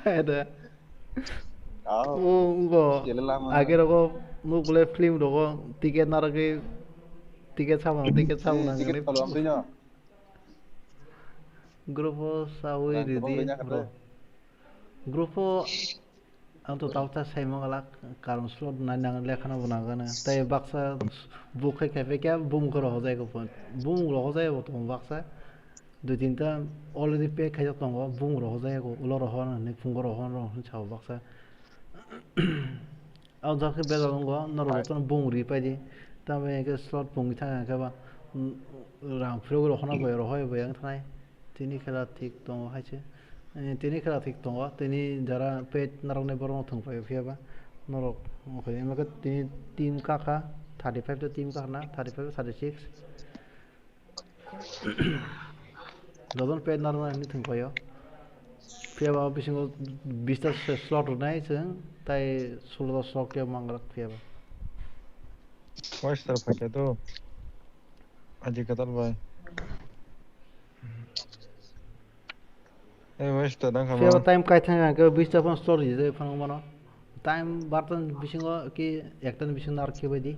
Ada. Oh. O, ngo. Age rogo, nuk bole film rogo, ticket narwgwi, ticket samung, ticket samung nang. Ticket phalwng twi no. Group o sawi ridi, bro. Group o ang to tabuk ta sai mangala, karon slot nai nang, lekhano bo nangano. Tai baksa book khai khai phaikha, bumung rok hojai ko, bumung rok hojai bo tongo baksa. Dui tinta already pack khaijak tongo, bumung rok hojai ko, ulo rok hon, hinwi phungo rok hon, rok hwn sao baksa. O jaga khe bejal wngo, norok jotono bumung ri paidi. Tamoni hwnkhe slot pungwi thangkha khe ba, mm, rang phirogwi rw khna bai rw hoi bai wng thanai. Tini khela thik tongo hai se. Eh, tini khela thik tongo. Tini jara pet narwknai borokno thwng paio phiya ba. Norok wngkha tini team kakha, thirty five ta team kakha na, thirty five, thirty six. Dojon pet narwknai hinwi thwng paio. Phiya ba bisingo bista se slot rwnai chwng, tai sulo ta slot khe manglak phiya ba. Wai star phaikha to. Aji katal bai. Ei wai star dang khama. Phiya ba time kai thang khe bista phone slot rijak phano mano. Time bartan bisingo ki ektan bisingo narwk khe bai di.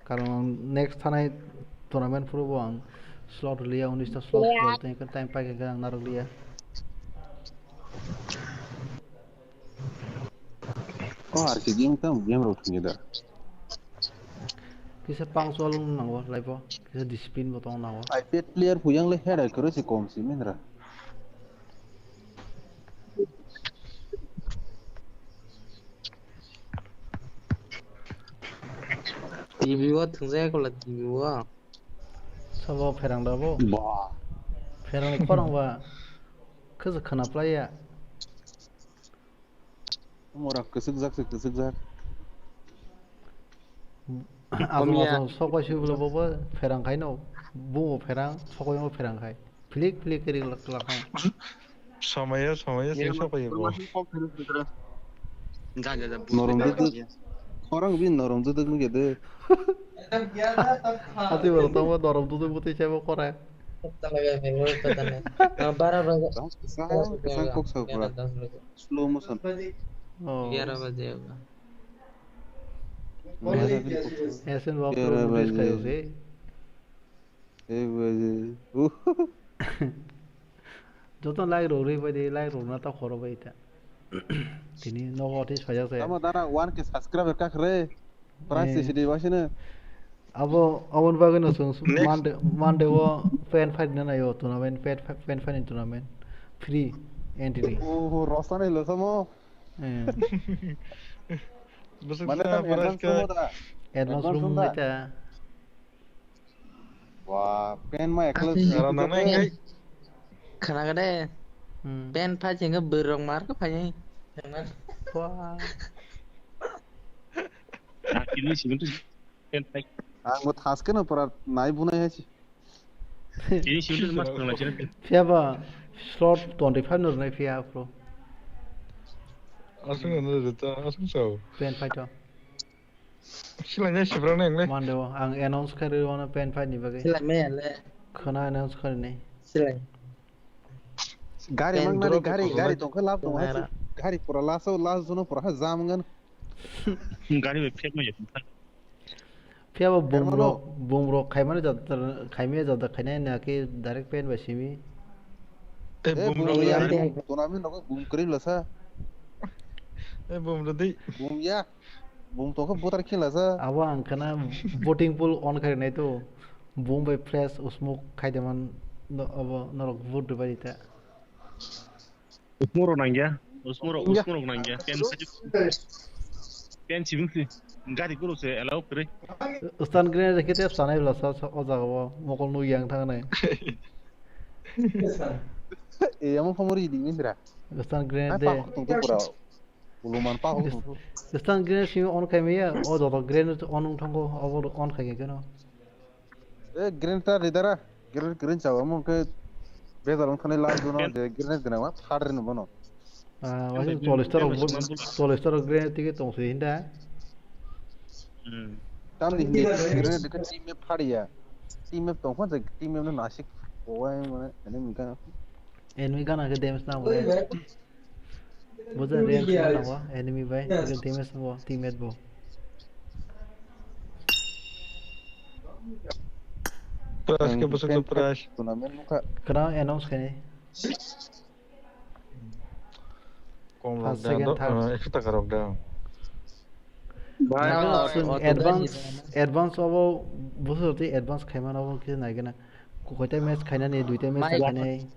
Karon ang next thanai tournament phuru bo ang slot liya, unis ta slot, yeah, tei time pai khe ang narwk liya. Oh, R K game tam, game rok thwngya da. Kisa punctual wng nango, laibo. Kisa discipline bo tong nango. I P L player phu yang le head accuracy kom si minra. T V o thwngjak kola T V o. Sabo pherang da bo? Ba. Pherang ni khorang ba. Kisa khana playa. Mora kwswk jak se kwswk jak. Aswk aswk sok bai swi bwlai bo bo pherang khai no. Bo bo pherang, sok bai bo pherang khai. Philik philik kiri lak lak hai. Samaya samaya se sok bai bo. Ja ja ja. Norom duduk. Khorang bi norom duduk nugya de. Ati bo tong bo norom duduk bo tei chai bo khorang. Bara bara. Kwchang kwchang kok sa pura. Slow motion. Oh. Gyara baje hoga. Hasan babu notice khayo se. Ek baje. Joto like rok rwi bai de, like rok na ta khoro bai ta. Tini nogo notice phai jak se. Tamo dara one K subscriber kak re. Price sidi wasine. Abo, aboni bagwi no chwng Monday, Monday o pen fight na nayo tournament, pen, pen fight ni tournament. Free entry. Oh, rosane lo samo. Eh. Mane tam advance room da. Advance room da. Wah, pen ma ekla. Ati. Ara nang nai kai. Khana gade. Hmm. Pen phai chengke berok mar ko phai. Wah. Akili sih itu pen phai. Ang bo thaske no pura nai bunai hai si. Ini sih itu mas tengah sini. Phiya ba slot twenty five no nai phiya pro. Asung no rita asung sao. Pen phai to. Silai nai sibra nai le. Mande o, ang announce kari wana pen fight ni bagwi. Silai me le. Khana announce kari nai. Silai. Gari mang nani gari, gari tongkhe lab tong hai. Gari pura laso, last jono pura ha jam ngan. Gari be phek mai. Phiya bo bumro, bumro khaimani jat, khaimani jat khainai na ki direct pen bai simi. Eh, bumro ya. Tournament nogo bum kring lasa. Eh, bumro di. Bum ya. Bum tongkhe butar khilasa. Abo ang khana voting pool on khai nai to. Bum bai fresh usmuk khai de man no, abo norok vote rwbai ta. Usmuro nangya. Usmuro, usmuro nangya. Pen sibung si. Gari kuro se allow kre. Stun grenade kete sanai bla sa o jaga bo mokol nu yang thang nai. E amo khomori di mindra. Stun grenade de. Uluman pa ho. Stun grenade simi on khai maya, o joto grenade on wng thango, obo on khai khe no. E grenade ta ridara, grenade grenade chawa mo ke bezal on khani la duno je grenade gana ma phadre no bono. Ah, wasi cholish ta rok, cholish ta rok grenade tike tong se hinda. Hmm. Tamni hindi grenade ke team me phadiya. Team me tong khon je team me no nasik. Owai mane enemy gana. Enemy gana ke damage na bo. Buja range na nangwa, enemy bai, buja damage bo, teammate bo. Prize ke bwswk to prize. Tournament nukha. Kwrang announce khainai. Kom rok da, second, third. Ekso taka rok da. Advance, advance obo bwswk twi advance khaimano obo khe naigena. Koita match khainani, duita match khainai.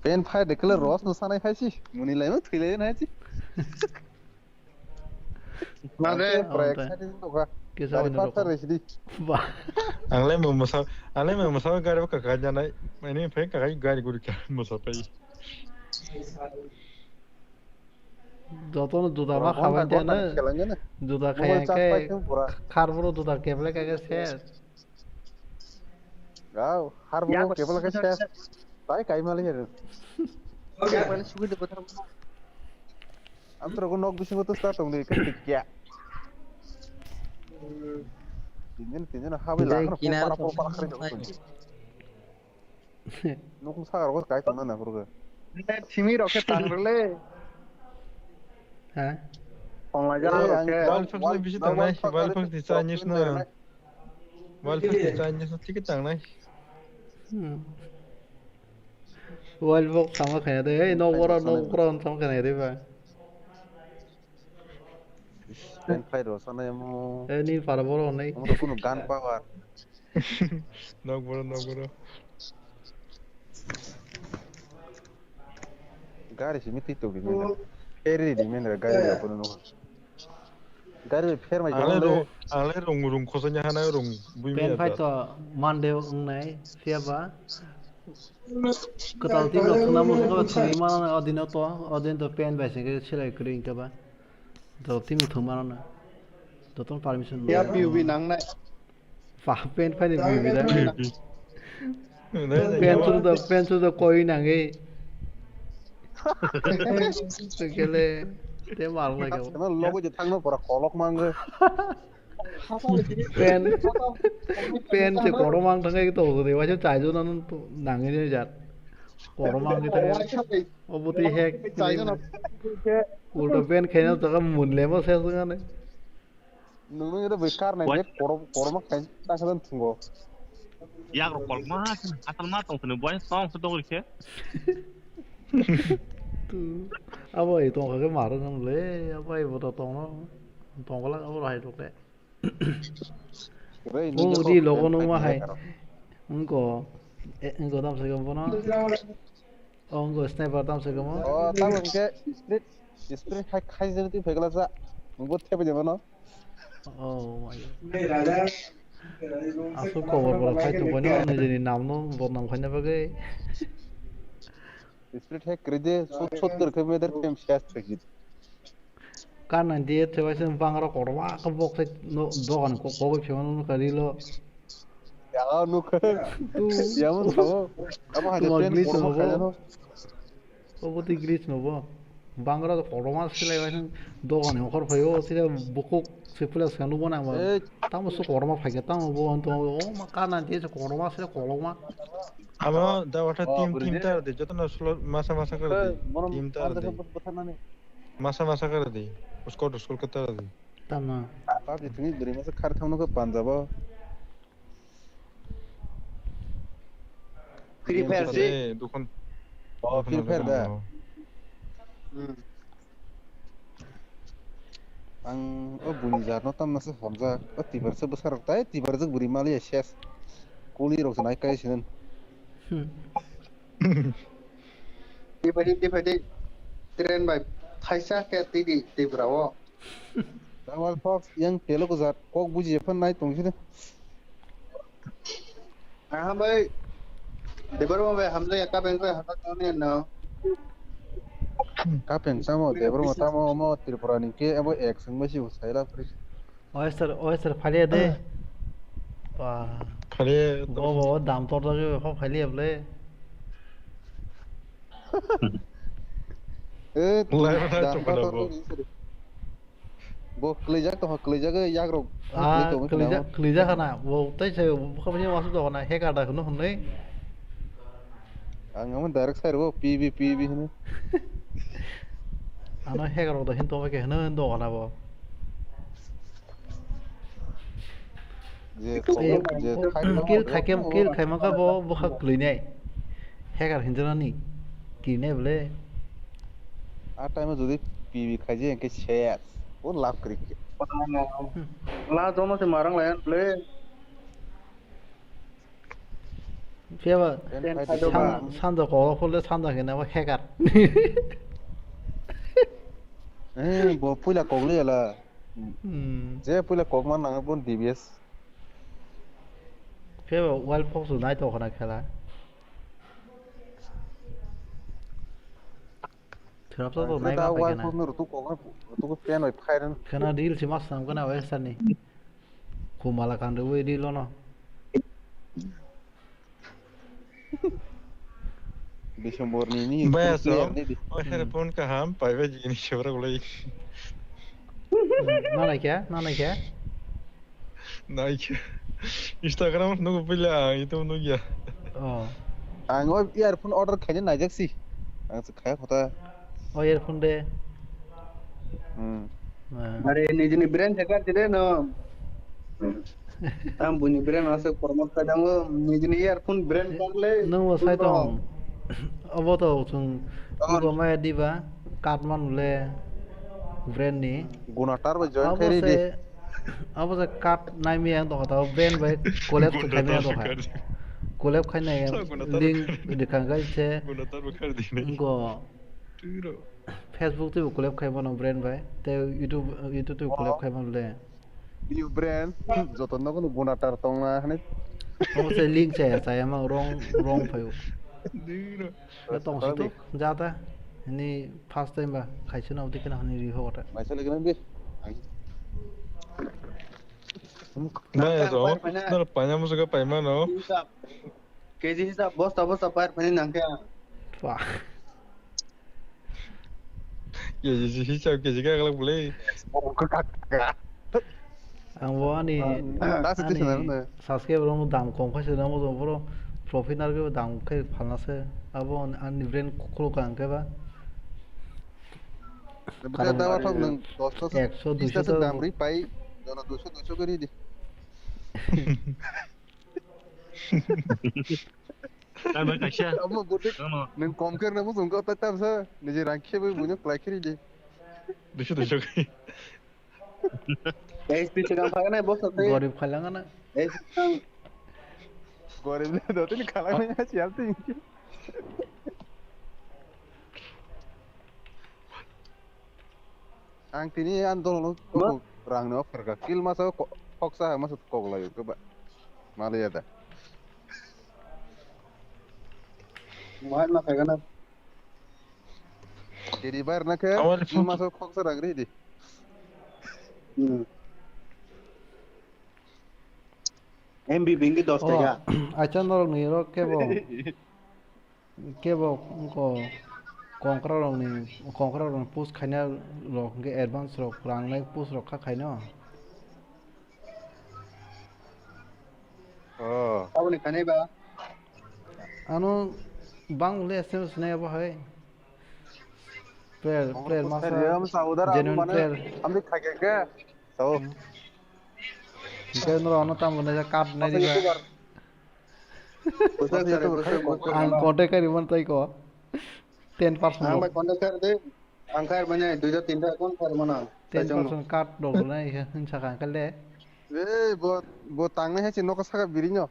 Pen phai de kele ros no sanai hai si. Muni lai no thwi lai hai si. Mare. Ang te prai excited no kha. Kisa gari ni park roko. Sar resi di. Ba. Ang lai mo masa, ang lai mo masa gari ka ka janai. Mane phai ka gari guri ka masa pai. Joto no juda ma khabai de na. Juda khai khe khar boro juda keble ka ke ses. Gau, har bo kebel ke ses. Tai kai mali heru. Kebel sugui de botham. Am tro ko nok bisingo to start tong de ke tikya. Tinjin tinjin ha bai la ko para ko para khare ko. Nok sa ko kai tong na na ko. Simi rok ke tang rele. Ha? Online jara rok ke. Wal fox bisi tang nai, wal fox di Chinese na. Wal fox di Chinese na ticket tang nai. Hmm. Wal fox sama kaya de, hey, no wara, no wara, sama kaya de ba. Pen fight rw sanai omo. Eh, nini para borok hwnwi. Omo to kunu gun power. Nok boro, nok boro. Gari simi twi tokdi mena. Eri di mena gari ya kono no. Gari pher mai. Ale rong, ale rong, rong khosanya hana rong bui. Pen fight to Monday wngnai, phiya ba kwtal team rok thwngna muchungma thwngwi mano, o dino to, o din to pen bai se khe selai kwrwi wngkha ba. Kwtal team rok thwng mano na. Jotono permission ya, nang. P U B nangnai. Pa pen phai ni bibi da. Pen chu da, pen chu da koi nang e. Kele te mar na ka. Kana logo je thangno pora kolok mang e. Pen, pen che koro mang thang e to de wa chai jo nan nang e jat. Koro mang e ta. Obo twi hack. Ulta pen khaina to ka mun lemo ses ngane. Nungno iro bai kar nai je korom, koroma khain ta khadan thungo. Yak rok kolma, asal ma tong sini boy tong se dogri khe. Tu, abo ai tong kha khe mar ngam le, abo ai bo to tong no, tong la abo hai rok le. Oi, o nini di ko logo pen no ma hai. Karo. Ngko, e, ngko dam se gam bono. Oh, wngkha sniper tamo se kamo. Oh, tamo hwnkhe split, split hai khai jani twi phaikla sa. Bo thepai de mano. Oh my God. Aswk kobor borok khai tongbaino nijini namno bodnam khaina bagwi. Split hai kwrwi de, sot, sot kwrwi khai meter tem ses thwkjit. Kar nang diye te bai se bangra kotorma khe bok se no dogan ko, kogoi phema no nukha rilo. Ya nukha. Tu. Ya mo sabo. Abo hai tuma pen glitch korma no bo. Khaina no. Obo twi glitch no bo. Bangra kotorma silai bai se dogan ni okhor phaio sile bukuk se pula se nukbo nang ba. Ei. Tamo se kotorma phaikha tamo bo anto o ma kar nang diye se kotorma se kolokma. Amo da wata. Oh, team, team tara di, joto no slow masa masa kara di. Team tara di. Masa masa kara di. Squad, squad ka tara di. Tama. Pap di tini beri masa kar thang no ka panjab o. Free Fire si. Dukhan. Oh, Free Fire da. Hmm. Ang o buini jarno tamna se hamjak. O tibar se bwsarok tai tibar jwk bwrwi maliya ses. Kuli rok se nai kai sinan. Hmm. Tibai di, tibai di. Train bai thaisa khe tidi Tripura o. Tawal Fox yang telo ko jat kok buji phone nai tong sini. Aha bai. Debbarma bai hamjak ya kapeng bai hamjak tong ni no. Kapeng samo Debbarma tamo mo Tripura ni ke abo ek sing masi usai la pri. Oyster, oyster phaliya de. Ba. Phaliya. Bo, bo, dam tor tor jo kho phaliya ble. Eh, lai lai dam tor tor bo. Bo klijak to klijak yagrok. Ah, klijak, klijak na. Bo tai se kho ni wasu to na heka da khno hwnwi. Ang amo direct side o P B, P B hino. Ano hacker rok da hin tongma khe hino hin dogan abo. Je, eh, je, kill khai, kill khai ma kha bo, bo kha klui nai. Hacker hin jana ni. Ki ne ble. A time o jodi P B khai je ke ses. O love kri. La jono se marang lai ble. Phiya ba, pen phai san-, sanjak kok phul de sanjak hinwi bo hacker. Eh, bo puila kok le la. Hmm. Je puila kok man nang bo D B S. Phiya ba Wild Fox nai to khana khela. Thwrapsa to nai ma phai khana. Rutuk kok, rutuk pen bai phai ran. Khana reel si mas sam khana wai sani. Khumala kan rwi reel ono. December ni ni. Baya so. O headphone kaham pai bai jini sebra gulai. Na nai kya? Na nai kya? Naikhe. Instagram nugo puila ang, itu nugya. Oh. Ang o earphone order khaina naijak si. Ang se khaya khota. O earphone de. Hmm. Ah. Are nijini brand thaka jide no. Tam buni brand ase promote kadang o nijini earphone brand kanle. Nung o sai tong. Obo to chung. Oh. Nugo maya diba. Katman le. Brand ni. Gunatar bai join Abo khairi di. se, abo se cut naimi ang tongkha, tabo brand bai collab Gunatar khaimani ang tongkha. Bwkhardi. Collab khainai ang Gunatar link bwkhardi. Rikha khe se Gunatar bwkhardi nai. Ngo Turo. Facebook twibo collab khaimano brand bai. Tei YouTube, YouTube twibo collab Oh. khaimano le. New brand. Joto nogo no Gunatar tongna hwnwi. Omo se link chaya, chaya ma wrong, wrong phaio. Turo. Tong si to, jata. Ni first time ba, khaisa na udi kana hani ri hota. Maisa lagi nang di. Bai, ro, nor paina musuka paima no. K G hisab, bosta, bosta, pair, pani nang khe. Wah. K G si hisab, K G ka galak boleh. Ang bo ani, Das ani itu sebenarnya. Subscriber rok dam kom khai se nang bo boro profit nar ke dam khai phalna se. Abo ani brand khuluk ang ke ba. Karon Bwkha dawa thok nwng dos thok, ekso, bis duiso thok to dam ri pai, jono duiso, duiso khe ri di. Tambai kaisa. Omo bwtwi Tamo. Nwng kom khe rwna muchung khe tai tamsa, niji rang khe bai buino klai khe ri di. Duiso, duiso khe. S P swkang phaikhe nai bosta tei. Gorib khailanga na. S P swkang. Gorib le dotini khalangna ya sial twi. Ang tini ang dol no Ma? Rang no offer ka. Kil masa ko-, koksa masa kok layo ke ba. Malaya da. Mahal ma khaikhe na. Deliver na khe, Awal ni phone masa koksa rang ri di. Hmm. M B B ngi dos Oh, taka. Acha norok ni rok kebo, kebo ko kongkra rok ni, kongkra rok ni post khaina rok nge advance rok rang nai post rok kha khaino. Oh. Aboni khanai ba? Ano bang le S M S nai abo hai. Player, player masa genuine player. Amri khake ke. Sao. Hingke noro ano tamo nai card nai riba. Ang contact kari man tai ko. Ten percent. Ang bai contact kari de. Ang khair mane duita tinta kon khair mana. Ten percent cut dol na iha hin saka kale. Eh, bo, bo tangnai hai si nokha saka biri no.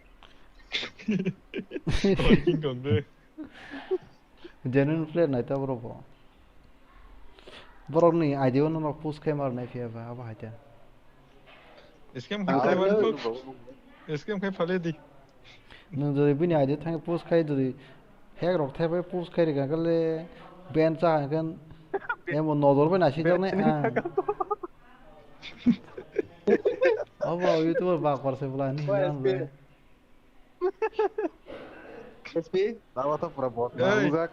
Oi, king kong de. Genuine player nai ta borok bo. Borok ni I D o no push khai mar nai phiya ba abo hai ta. Scam khai phale di. Scam khai phale di. Nwng jodi bini I D thangwi post khai, jodi hack rok thaibai post khai rikha khe le ban cha hwn khe emo nojor bai naising jak nai ang. Obo YouTuber bakor se bwla ni hwnwi S P. Lama to pura bot. Ei. Nangjak.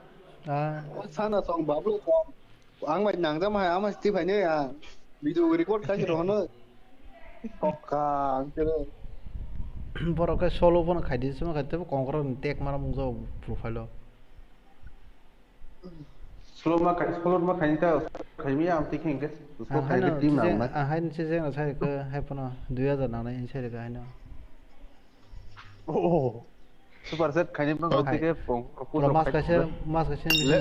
Ah. Sana song bablu song. Ang bai nangjak hai ama sti phai ne ya. Video record khai ro no. Kokka ang khe. Borok khe solo phone khai di sima khai tebo kongkro ni tag mana mung jao profile o. Solo ma khai, solo ma khai ta khai mi am tikhe ke. Usko khai ke team nang na. Ahai ni se jeng sai ke hai phano dui hajar nang nai sai ke hai no. Oh. Super set khaini bang hai. Tike pong, pura mas khai kaisa, mas kaisa le,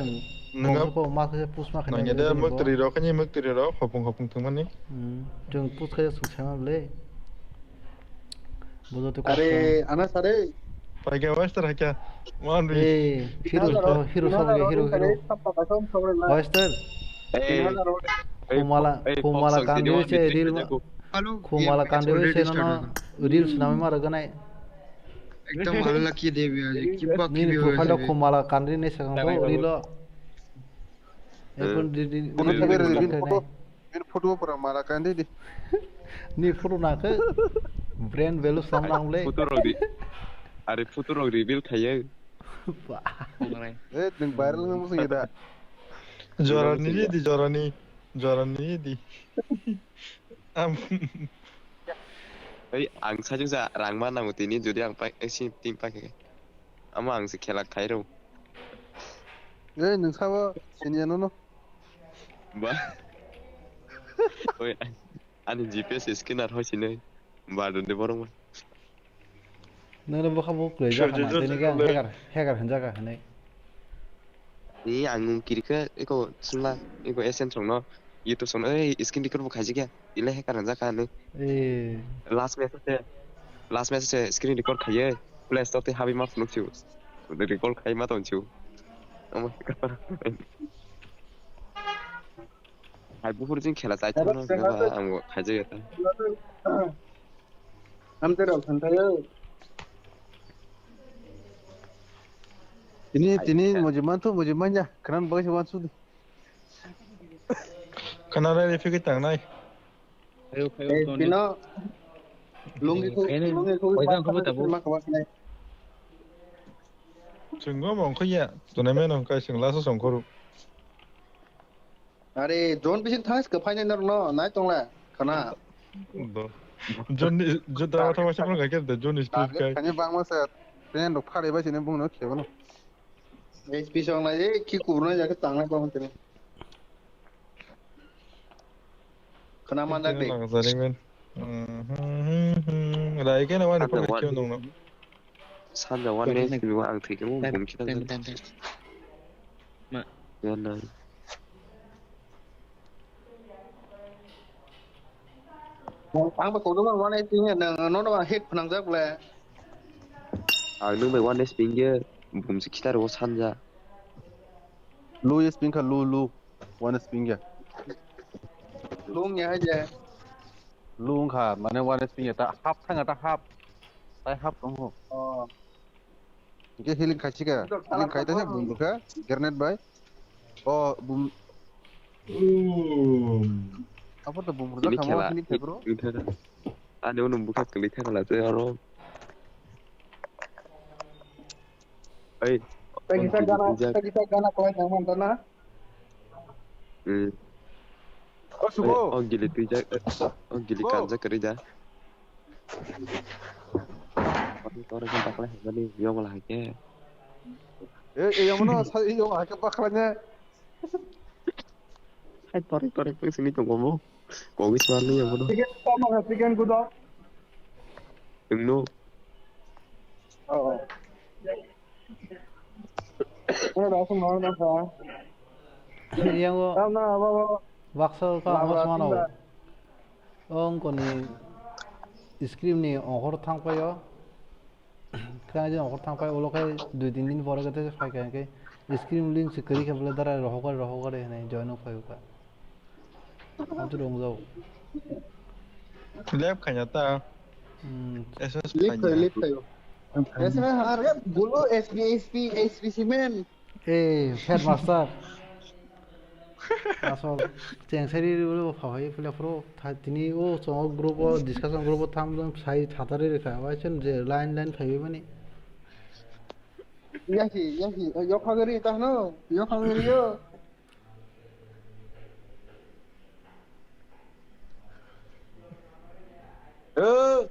nang nang ko mas kaisa pusma khai nang ya de. Muk tiri rok ni muk tiri rok hopung hopung thumani. Hmm. Jung pus kaisa suk sama ble. Bodo tu. Are, ana sare. Pai ga wester hakya. Man ri. Eh, hero to, hero so hero hero. Wester. Eh, Khumala, eh, Khumala Fox ang kandi tini se reel ma. Halo, Khumala game kandi se already no start no. Reels nami mara ganai. Ekdam unlucky de bhi aaj. Kipa nini kipa profile aaj. Khumala kandi ne sakang to reel o. Ekon di di. Photo di, photo. Photo pura mala kandi di. Ni photo na ke brand value sam nang le. Photo rok di. Are photo rok reveal khaiya. Eh, nung viral nang musu yada. Jorani di, jorani. Jorani di. Am. Oi, ang sajung sa rang ma nango tini jodi ang pa, eh, si team pa khe. Ama ang se khela khai ro. Eh, nung sabo sini ano no. Ba. Oi, ani G P S scanner hoi sini. Ba, dun de borong. Nang le bokha bo kwlai jak na, tini ga hacker, hacker hinjak ka hinai. Ni ang nung kiri khe eko sula, eko S N song no. YouTube song, "Ei, screen record bo khaijak ya, ile hacker wngjak kha," hinwi. Eh. Last message se, last message se screen record khaiye, Play Store tei habwi ma phunuk sio. Record khai ma tong sio. Omo hai buphuru jing khela chai thangno hwnba ang bo khaijak ya ta. Amte rok thangkhayo. Tini, tini mujiman tu mujiman ya, kran bagwi se wansu di. Khana rai ri phikwi tangnai. Phayo, phayo, eh, Tony. Tino. Lungi khu, khainai, lungi khu, waithang khubo tabuk. Ma khawa khainai. Chwng bo mong khaiya, tunai meno hwnkhe chwng last o song khoro. Are, John bising thang se kwphainai norokno, nai tongla, khana. Do. John ni, John da thang se phone khaikhe de, John ni street kai. Khaini bangma se, pen rok phari bai sini bungno khebano. H P song lai, eh, ki kubur nai jakhe tangnai bang tini. Khana man dak de. Lang jaring men. Mhm, mhm, mhm. Rai khe na wani phone khe nongno. Sanja one S P o ang thwi khe bo bum khita. Time, time, time. Ma. Ya na. Ang ba kono one S P nge nang no no hit phnang jak le. Ang nung bai one S P nge bum si khita ro sanja. Lu S P kha lu lu. One S P nge. Lu nge hai je. Lu wngkha, mane one S P ya ta half thanga ta half. Tai half tongo. Oh. Hingke healing khai sika. Healing khai ta bum bukha. Grenade bai. Oh, bum. Apo to bum bukha kamo healing khai bro. Ani uno bukha kali thanga la te aro. Ai. Tagi sa gana, tagi sa gana koi nang man na. Hmm. O subo. O gili twijak, o gili kanjak kwrwi da. Oro khe baklai hamani yokla hai khe. E, e, yomono sa, e, yokla hai khe baklai ne. Hai torek torek pang sini tongo mo. Kogwi swarni yomono. Chicken, tamo chicken gudo. Engno. Oh, oh. Yang o baksa ka amo semano. O wngkoni screen ni ongkhor thangpaio. Khe ani ongkhor thangpai ulo khe dui tin din pore khe phai kha khe screen link se kwrwi khe bole darai rohok gari rohok gari hinwi join o phai kha. Abo to rwngjao. Left khaina ta. Hmm. S S left khaina. Khayo, left khayo. S S R, bolo S P, S P, S P cement. Eh, headmaster. Asol cheng sari ri ro phai phai phila phro tha tini o chong group o discussion group o tham jong sai thatari rikha. Wai chen je line line phai mani. Yaki, yaki, yokha gari ta no, yokha gari yo. Eh.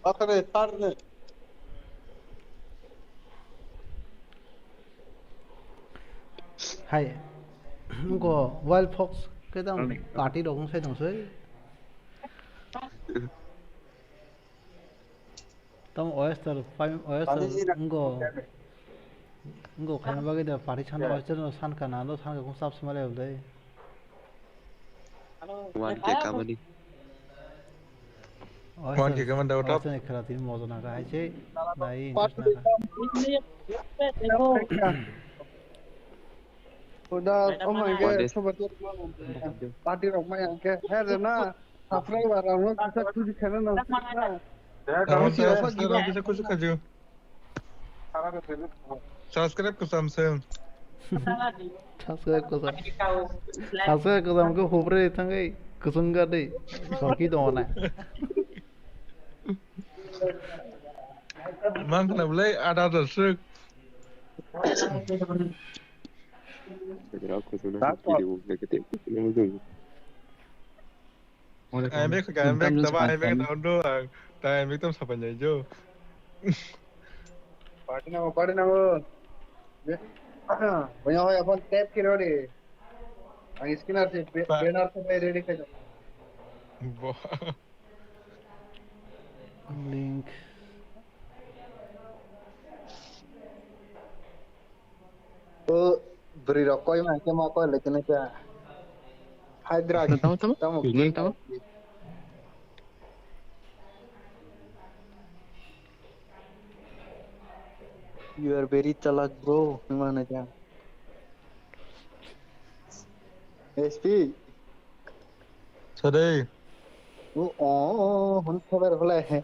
Akhane tarne. Hai. Ngo wild fox kedam party rok sai tong sai. Tamo oyster, oyster, ngo, ngo khaina bagwi da party sana oyster no sanka na, no sanka kung sap sima level dai. One K kamani. One K kaman da top. Oyster ni khela tini mojo na ka hai se, nai interest na ka. Uda, oh my God, super party rok mai ang ke. He re na. Subscriber rok no kisa khusi kheno no. Tamo se subscriber kisa khusi khajo. Subscribe kwcham se. Subscribe kwcham. Subscribe kwcham ke hupre thangwi kwchwng ga dei. Sorki dong na. Mang khna belai ada ada srwk. Ai mek, ai mek, taba ai mek, taba do ang. Tai mek tam sapan jai jo. Party nango, party nango. Banya hoy, aphan tap kiro de. Ang skinner se, banner se ready khajo. Bo. Link. O bwrwi rok koi ma khe ma koi lai khe nai kha. Hydra. Tamo, tamo. Tamo. Tamo. You are very chalak, bro. Himana jang. S P. Sade. Oh, oh, oh, hon sabar hola hai.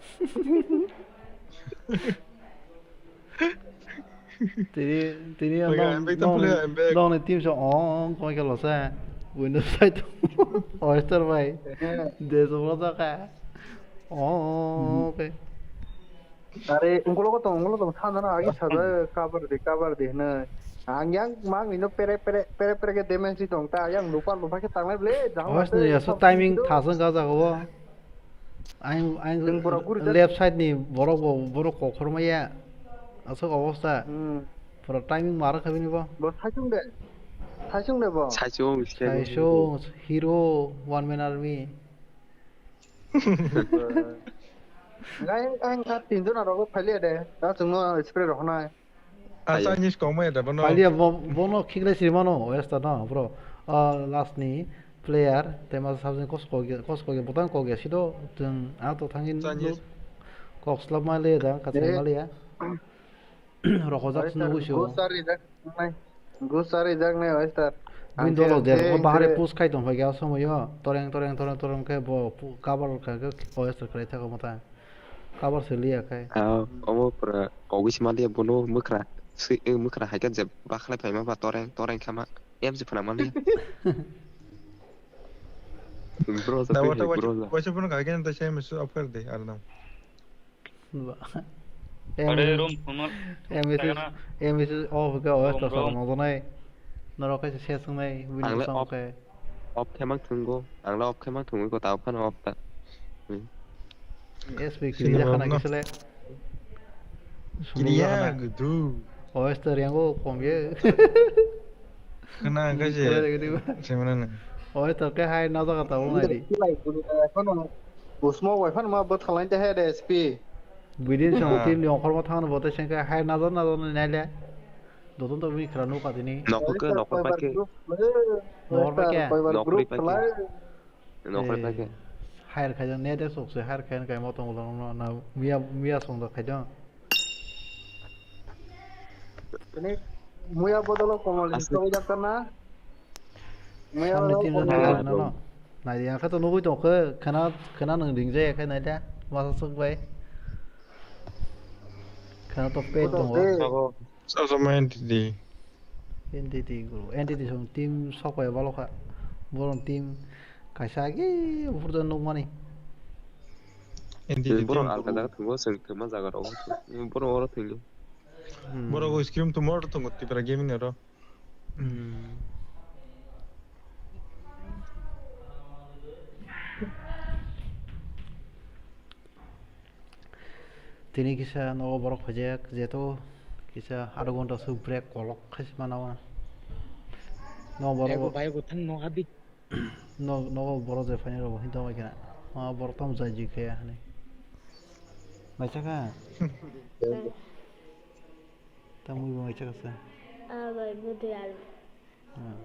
Tini, tini ang Okay, nong, I'm back to nong, play, I'm back. Nong ni team song ong koi kalo sa. Windows side. Oyster bai. Deso bro sa ka. Oh, okay. Are, ungkolo ko tong, ungkolo tong, sana na agi sada cover de, cover de na. Ang yang mang ino pere, pere, pere, pere ke damage tong ta, yang lupa, lupa ke tanglai ble, jang Oyster ni aso timing thasang ka jago. Ang, ang Jeng pura guri left side ni borok bo, borok kokhor maya. Asok obosta. Hmm. Pura timing mara khabini bo. Bo saisung de. Saisung de bo. Saisung, Saisung, hero, one man army. Ngai, ang ka tinjon aro phali de. Ta chungno spray rok nai. Asa Chinese kok mai da bono. Palia bo, bono khiklai siri mano, West no, bro. Ah, last ni player, te ma sabjin kos kok, kos kok botang kok ya sido, teng ato thangin Chinese. Kok slap mai le da, ka sai Eh. Mai le ya. Rokho jak Oyster, sunu sio. Gusari jak nai. Gusari jak nai, Oyster. Win dolo der, o bahare push khai tong phai ga somoyo. Toreng, toreng, toreng, toreng khe bo pu-, cover kha khe Oyster khlai thago mata. Cover se liya khai. Ah, omo pura kogwi se maliya bono mwkhra. Se, eh, mwkhra hai khe je bakhlai phaima ba toreng, toreng khama. Em se phana maliya. Bro, sa Dawa, twi dawa, bro, sa. Waisa phone ka kena ta shame su up kar de, arnam. Ba. Are, room, phone. M S S, tagana. M S S off ga, off ta sara no donai. Norok kaisa se sungnai, Windows Ang le song off, khe. Off khe mang thungo. Ang le off khe mang thungo, ko ta off phano off ta. Hmm. S P kiri Sini ya khana no. Kisale. Kiri ya, gudu. Off ta riango kom ye. Khana ang kaise. Kiri ya, kiri ya. Semana na. Off ta ke hai na jaga ta bo nai di. Usmo wi phano ma bwthalai de he de S P. Bidin sa Ah. Team ni ongkhorma thangno bo te sengkhe hai najar najar nai le. Doton to bini khra nuk atini. Nokho ke, nokho pai ke. Nokho pai ke. Nokho pai ke. Hire khai jang net sok se hire khai kai mo tong lo no na miya, miya song da khai jang. Ini muya bodolo komol ni soi jakta na. Muya samni team no nai no. Nai ya kha to nugui tong khe khana, khana nang ring jaya khai nai da. Masa sok bai. Khana to pet tongo. Abo. Sasama entity. Entity guru. Entity song team sok bai balo kha. Borong team kaisa agi ufur da nukmani. Entity borong team alka guru. Jaga thungo, seng thuma jaga rok. Borong oro thungo. Hmm. Borok scream to more thungo Tipra Gaming aro. Hmm. Tini kisa nogo borok phaijak, jeto kisa aro gonta su break kolok khaisi manawa. No borok ego bai go thang no abi. No, nogo borok je phaini rok hinta mai kha. Ma borok tam jai ji khe hani. Mai chaka. Tamwi bo mai chaka sa. Ah, bai, bu de al. Hmm.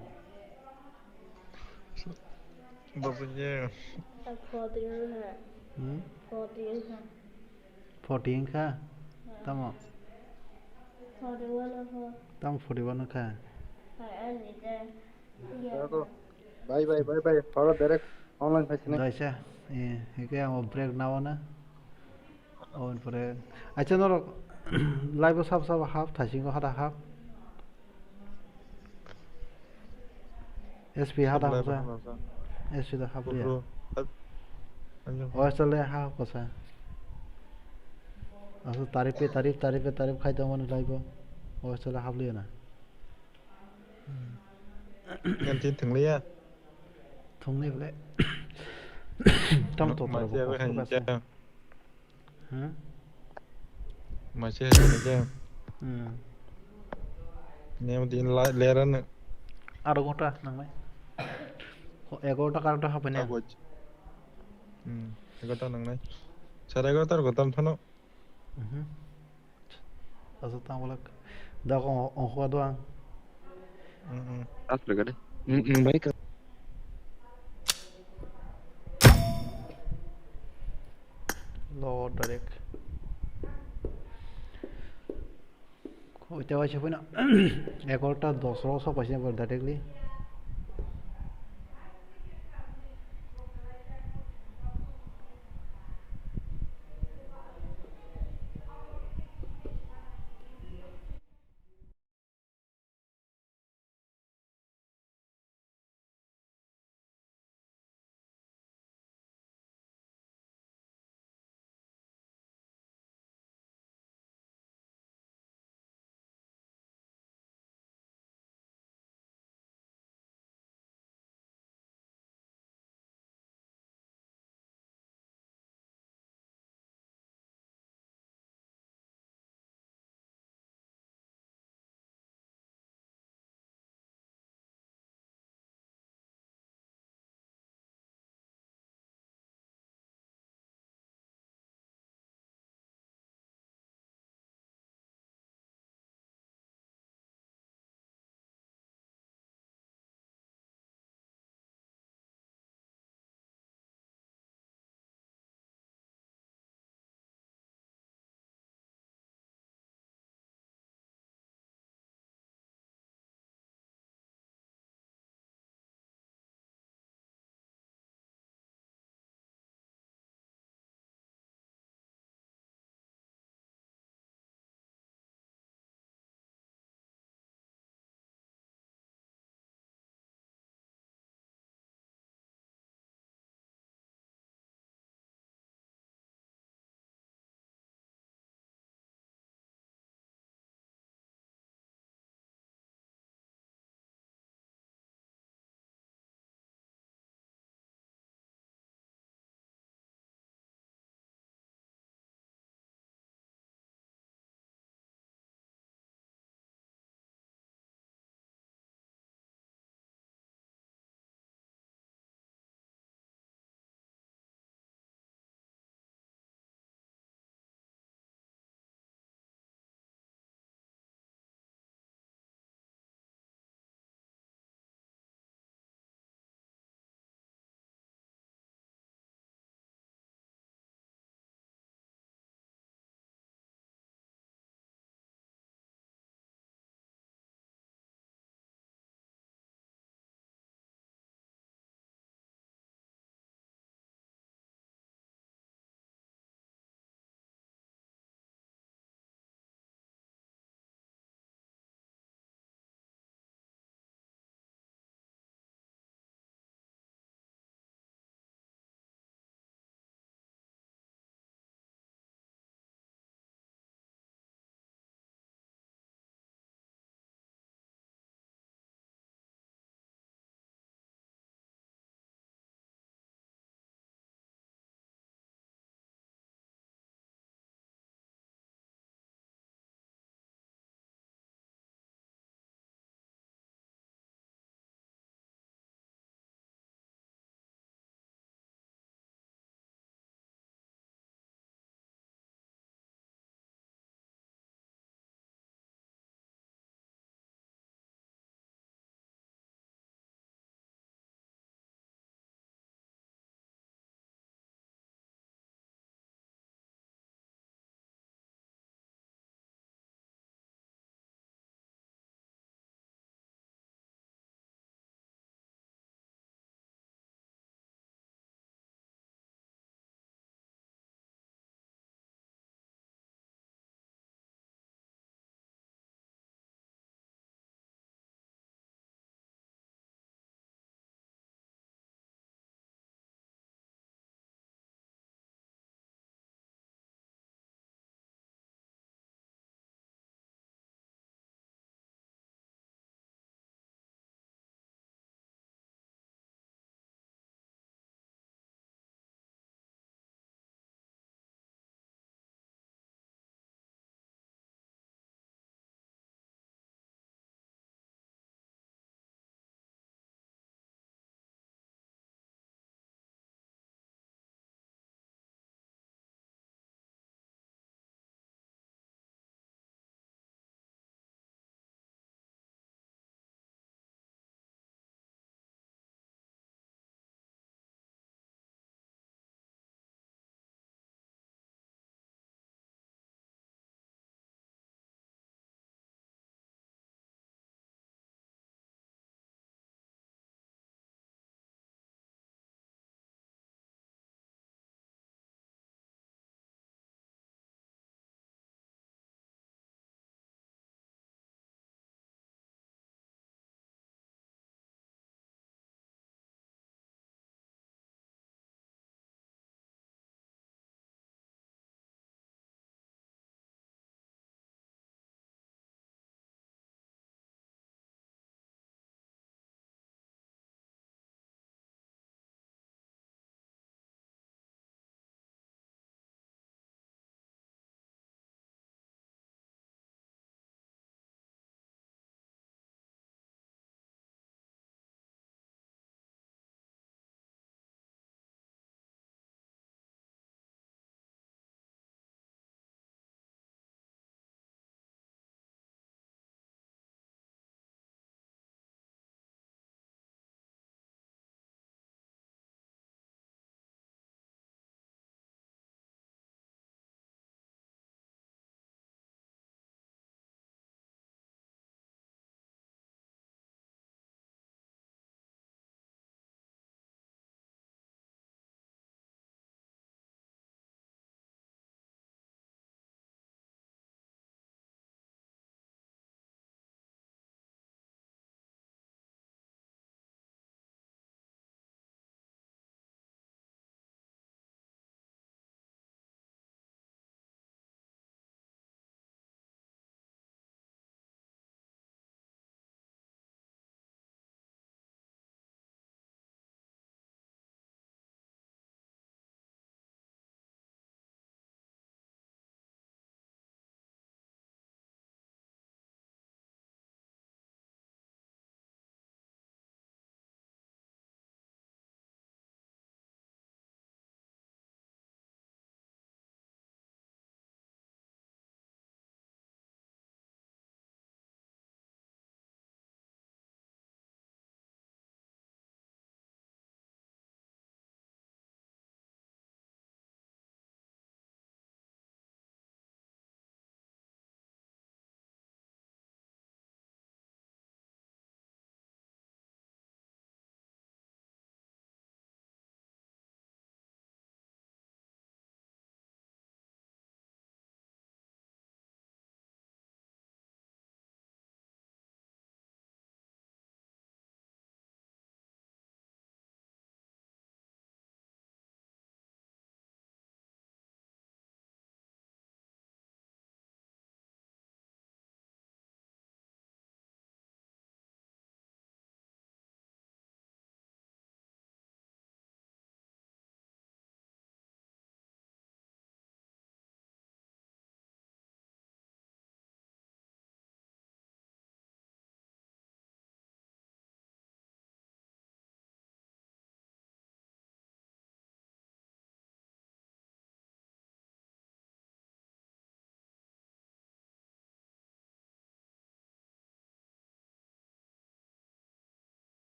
Babunya. Forty one ha. Hmm? Forty one ha. Forty one kha? Tamo? Forty one ha. Tamo forty one kha? Hai, ani de. Bye, bye, bye, bye. Oro direct online phai sini. Daisa, eh, hike ang break nawana. Oboni pore, acha norok live o sabo sabo hap, thaisingo hada hap. S P hada hap sa. S P da hap ya. Bro. Hostel le hap ko sa. Asu tarif pe tarif, tarif pe tarif khai tongmani live o. Hostel le hap liya na. Yang tin thungliya. Thunglai ble. Tam to to. Masia ko hai ja. Hmm? Masia hai ja. Hmm. Ne din la leran. Aro gota nangnai. Egarota karota hapene. Hmm. Egarota nangnai. Sare egarota gotam thano. Mhm. Asa tang bolak. Da ko ongkho do ang. Mm, mm. Asli gani. Mm, mm, baik. Tarik. Oita waisa phano egarota dos o sok paisa directly.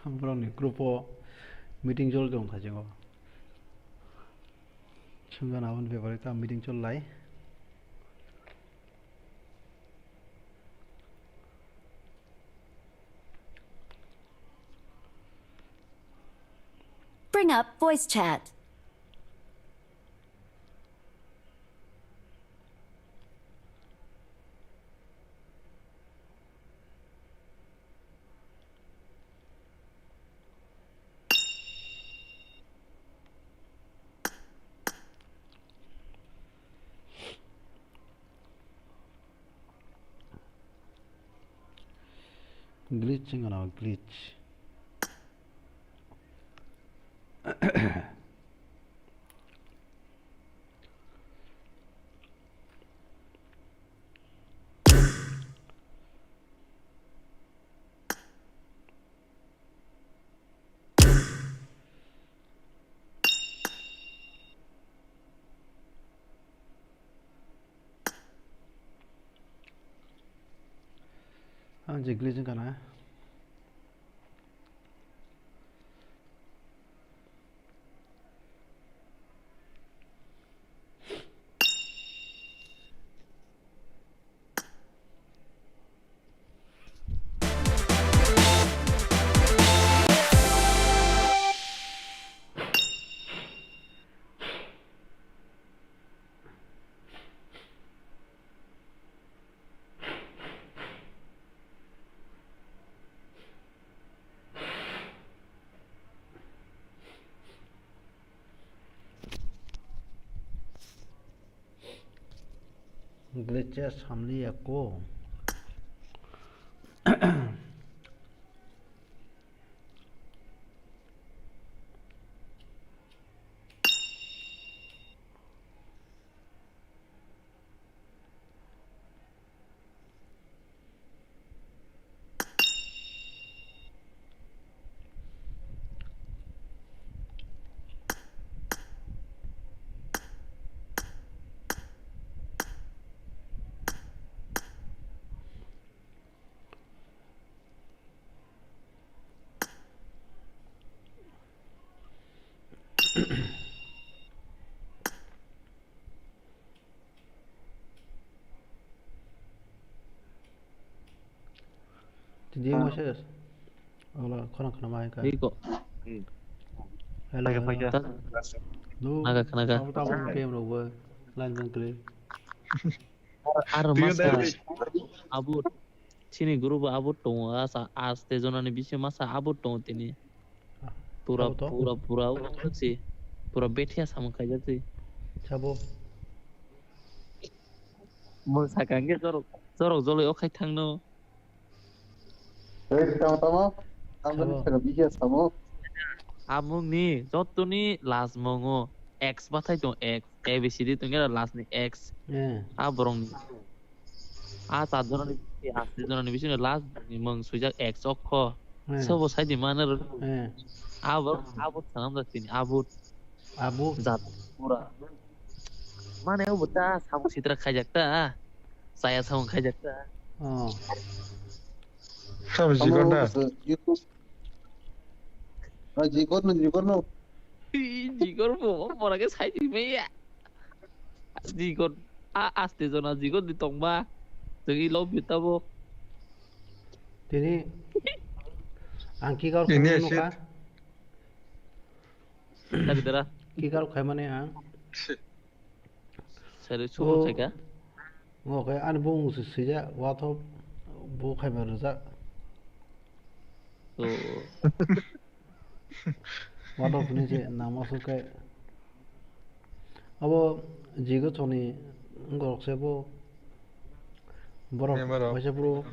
Borokni group o meeting choli tong thajingo. Swngjana aboni bebari ta meeting choli lai. Bring up voice chat. Glitch wngkha na glitch. Ang je glitch wngkha na. Glitches hamliya ko. Tini mo ses. Ola khona khona mai ka. Iko. Hello. Hello. Khnaga, khnaga. Abo tamo game ro bo. Line jang kle. Ar masa abut. Chini group o abut tongo, asa aste jonani bisingo masa abut tongo tini. Pura, sabo to? Pura, pura, si, pura bethiya samung khaijak si. Sabo? Mo sakang khe jorok, jorok joloi o khai thangno. Ei, tamo, tamo. Ang bini sabo. Saka bihiya samo. Amungni jotoni last mongo X bathai tong X, A B C D tong era last ni X. Eh. A borong ni. A char jonani, a char jonani bisingo last ni mung swijak X okho. Eh. Sobo saidi mano ro. Eh. Abo, abo thanam jak tini, abo. Abo. Jat pura. Mane obo ta samung sitra khaijak ta. Chaya samung khaijak ta. Oh. Sabo jikon da? Amo obo se YouTube. Ah, jikon no, jikon no. Jikon bo, mora ke sai di meya. Jikon, a, aste jona jikon di tongma. Jeng i love you tabo. Tini, ang kick out khaimani nukha. Tadi dara. Kick out khaimani ang. Sari sumo khaika. Ngo khe ani bung si sija wathop bo khaiba rwjak. Oh. Wathop ni je namo su khe. Abo jigo choni ngorok se bo borok waisa bro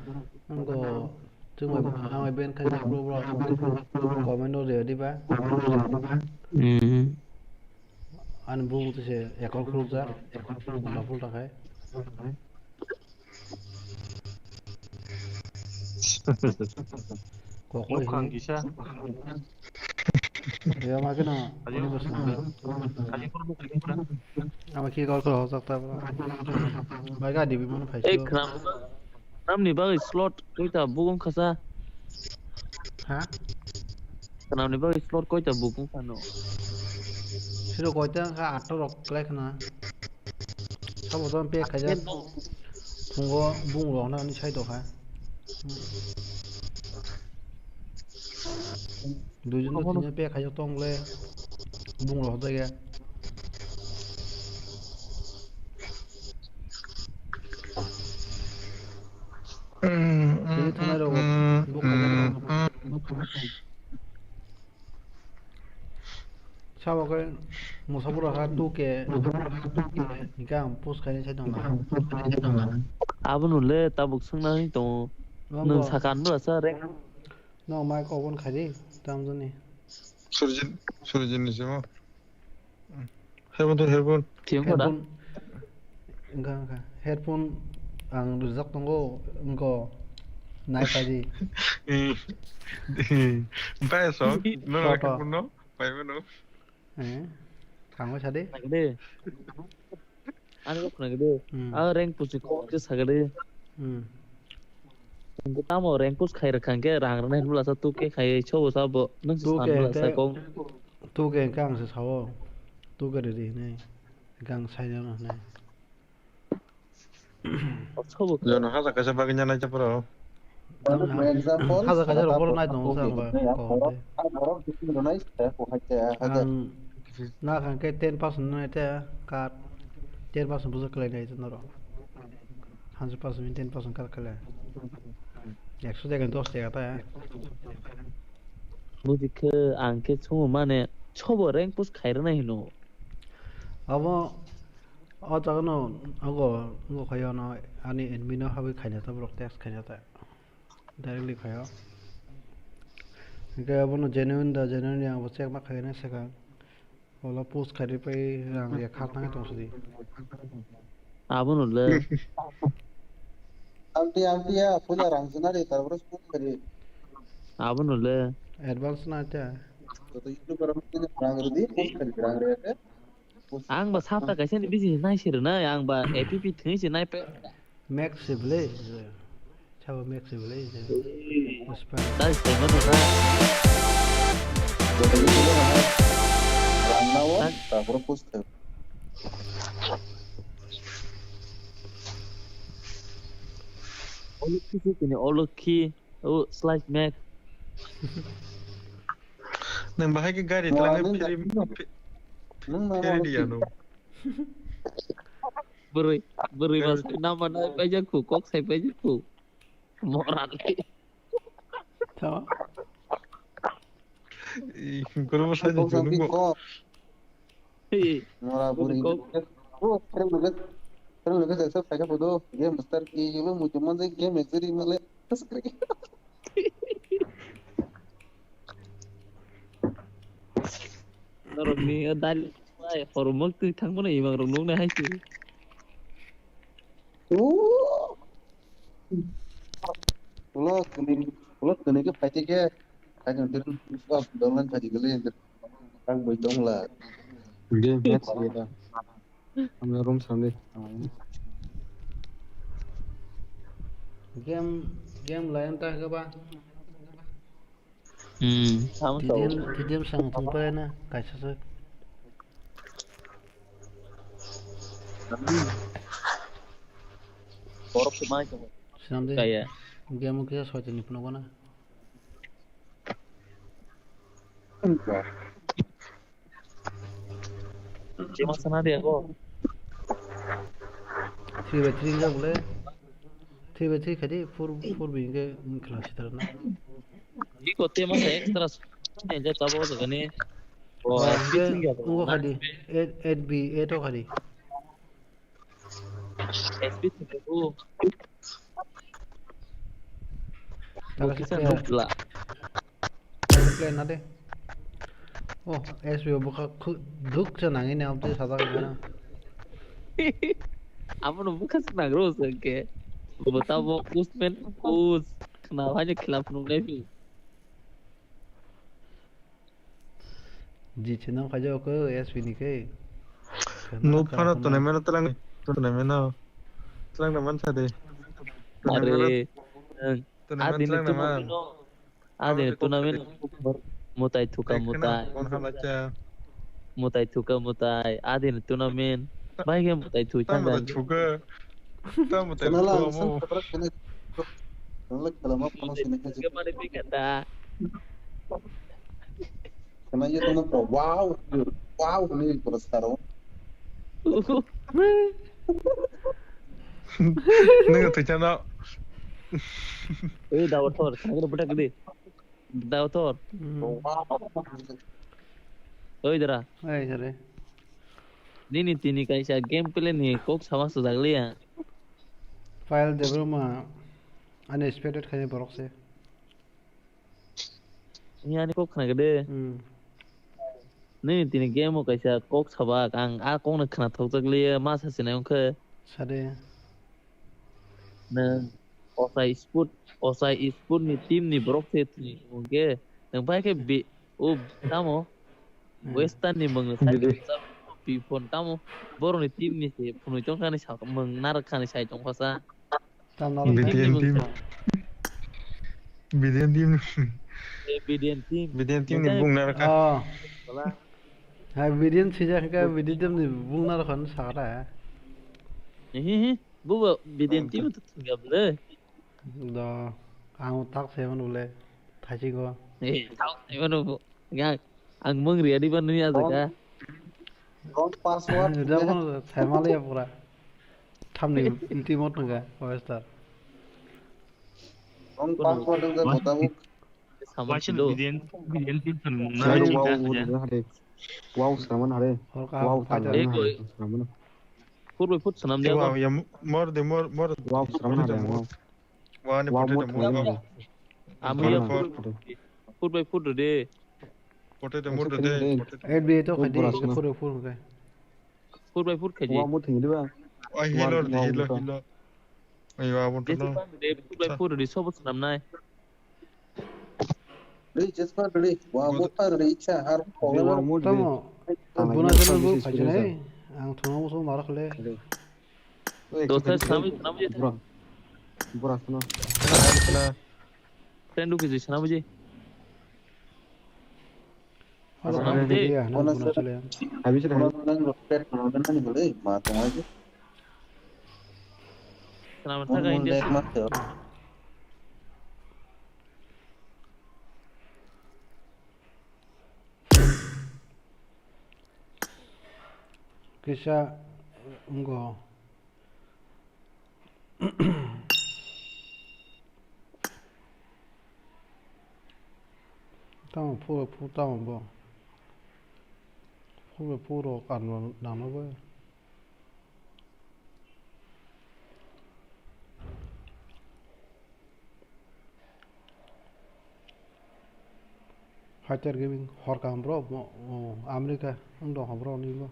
ngo chwng bai hamai ben khai bro bro comment o re di ba. Hmm. Ani bung tu se ekor khulukjak, ulta pulta khai. Kokoi hini. Kisa. Ya ma kena. Ayo. Ama ki gol ko hojak ta bro. Bai ga dibi mano phai. Ek khram. Namni bagwi slot koita bukung khasa? Ha? Namni bagwi slot koita bukung khano? Siro koita kha atto rok klai khna. Sabo don pe khaja. Phungo bung rok na ni sai do kha. Duijon to tinjon pe khaja tong le. Bung rok dai ga. Tini thangnairok bo khajakma. Sabo khe Musapura ha two K hingke ang post khainai sai tongla. Abono le tabuk swngna hwnwi tongo. Nwng sakan bwla sa rek. No mai kok bon khaidi tamjani. Surjin, Surjin ni simo. Headphone to headphone. Thiyung kho da? Headphone, wngkha, wngkha. Headphone ang rijak tongo, wngkho. Nai phaidi. Bai so, no, to, to. Headphone no, bai mano. Eh, thangwi sadi. Nai de. Ani kok khna de. Hmm. A rank pusi kok ke sagade. Hmm. Tamo rank pus khai rakha ke rang rang bwla sa two K khai chobo sabo. Nang sa bwla sa kong. Two K hwnkhe ang se sao. Two K riri hinwi. Hwnkhe ang sainano hinwi. Jono haja kaisa bagwi nai chapro. Haja kaisa rok borok nai tongo sa ang ba. Ang na khan khe ten percent nai te kat ten percent bujak khlai nai norok. Hundred percent ten percent kat khlai. Ekso jaga dos jaga ta. Buji khe ang khe chungo mane chobo rank push khairana hino. Abo o jaga no ogo ogo khayo no ani admin no habwi khaina ta borok text khaina ta directly khayo. Hingke abono genuine da genuine ang bo check ma khaina swkang. Ola post khairi pai rang ya kha thang tong sidi. Abono le. Amti amti ya puila rang sina ri tar boro post khairi. Abono le. Advance na ta. Joto YouTuber rang ri di post khairi rang ri ya. Ang ba sapta kaisa ni bisi nai sir na ang ba A P P thwi se nai pe. Max se bwle. Sabo Max se bwle. Dai se mo na. Rangna o, tak. Tapor post khe. Olokhi se tini, olokhi. O, slice Max. Nang bahai ke gari tlang phiri, phiri dia no. Bwrwi, bwrwi ba sai nama nai paijak khu, kok sai paijak khu. Moral. Tho. Ih, guru ba sai ni nungbo. Mora buri. Oh, keren banget. Keren banget, saya pakai foto. Game besar ki, lu mau cuman sih game yang seri male. Norok ni dal ai hormok twi thang mano imang rok nung nai hai se. Ulo kuni, ulo kuni ke phaite ke, kajang tiru, dolan khaji gele, kang boi dong la. Game match ye da. Ang room samdi. Game, game layan ta ke ba? Hmm, tamo T D M, tamo. T D M sang thung pare na, kaisa sak. Borok se mai tamo. Sinam de. Kaya. Game kisa soi tini puno gona. Chima sana de ako. Three by three jak bole. Three by three khadi four, four by hingke wng khwlak sitar na. Iko tema sa extra ne ja chabo jaga ni. O, ah, S P hingke thing ya. Ungo khadi. Eight, eight B, eight o khadi. S P thing ya. Bo kisa nukla. Play na de. Oh, S B O bwkha khu-, duk se nangini abdi sajak na. Abono bwkha se nangro se ke. Bo tamo usmen us. Khna haino khilaf nungnai phi. Ji chinam khajo ko S P ni ke. Nuk phano tunai mano tlang, tunai mano. Tlang na man sa de. Are, ang, tournament adini lang nama. Tournament no. Adini tournament no. Mutai thuka mutai. Mutai thuka mutai. Adini tournament. Bai ke mutai thui thang. Mutai thuka. Tamo tei Kenala, promo. San Pedro kene. Kenala, kenala, kono sini kaji. Kemana pikir ta? Kena ye kono pro. Wow, wow, ni puras karo. Neng tu chana. Eh, dawa thor, kena kena budak gede. Dawa thor. Hmm. Wow. Oi, dara. Oi, dara. Nini tini kaisa gameplay ni kok sama sujak liya. File Debbarma unexpected khaini borok se. Ni ani kok khna gede. Hmm. Nini tini game o kaisa kok sabak ang a kok no khna thokjak liya ma sa sinai ongkhe. Sade. Nwng Osai Sport, Osai Sport ni team ni borok se tini ongkhe. Nwng bai khe bi-, o tamo? Hmm. Western ni mung Bidi. Sai phone tamo? Borok ni team ni se phunui tong kani sa mung narak kani sai tong khosa. Tam nalo. Team ni B D N mung team. Sa. B D N team. Eh, B D N team. B D N team ni bung narak kha. Oh. Wala. Hai B D N sijak kha, B D N team ni bung narak kha sakra. Hi hi. Bubo B D N team to thwngya bwle. Do, ang tak se mano bwle, thaichigo. Eh, tak se mano bo. Ga, ang mung ria di ban nui aja ka. Wrong password. Da mano sai male ya pura. Thamni team ot nungga, Western. Wrong password wngkha. Waisano B D N, B D N team san mung na. Wow, wow, wow, wow, sraman hare. Wow, wow, sraman hare. Four by four swnam de. Wow, ya, mor de, mor, mor. Wow, sraman hare, wow. Wow, ni wow, potato mor. Ami ya four by four de. Potato mor de. Eight by eight to khadi, four by four ke. Four by four khaidi. Wa mo thengdi ba. Ai, hilo, hilo, hilo. Ai, wa mo thengdi. Four by four di sobo swnam nai. Dei, jespa dei. Wa mo ta dei, icha har. Tamo. Buna jana bo khaji nai. Ang thuma mo so marak le. Dosa swnam, swnam je. Bura swnam. Friend khaji swnam je. Hello, hello. Hello, hello. Hello, sir. Habis dah. Hello, respect, hello, dan ni boleh, ma, tong aja. Selamat datang, India. Kisa, enggak. Tamo phu, phu tamo bo. Phu, phu rok ano nangno bo. Fighter Gaming, hor kaham bro, mo, o, America, ang dong bro, ni bo.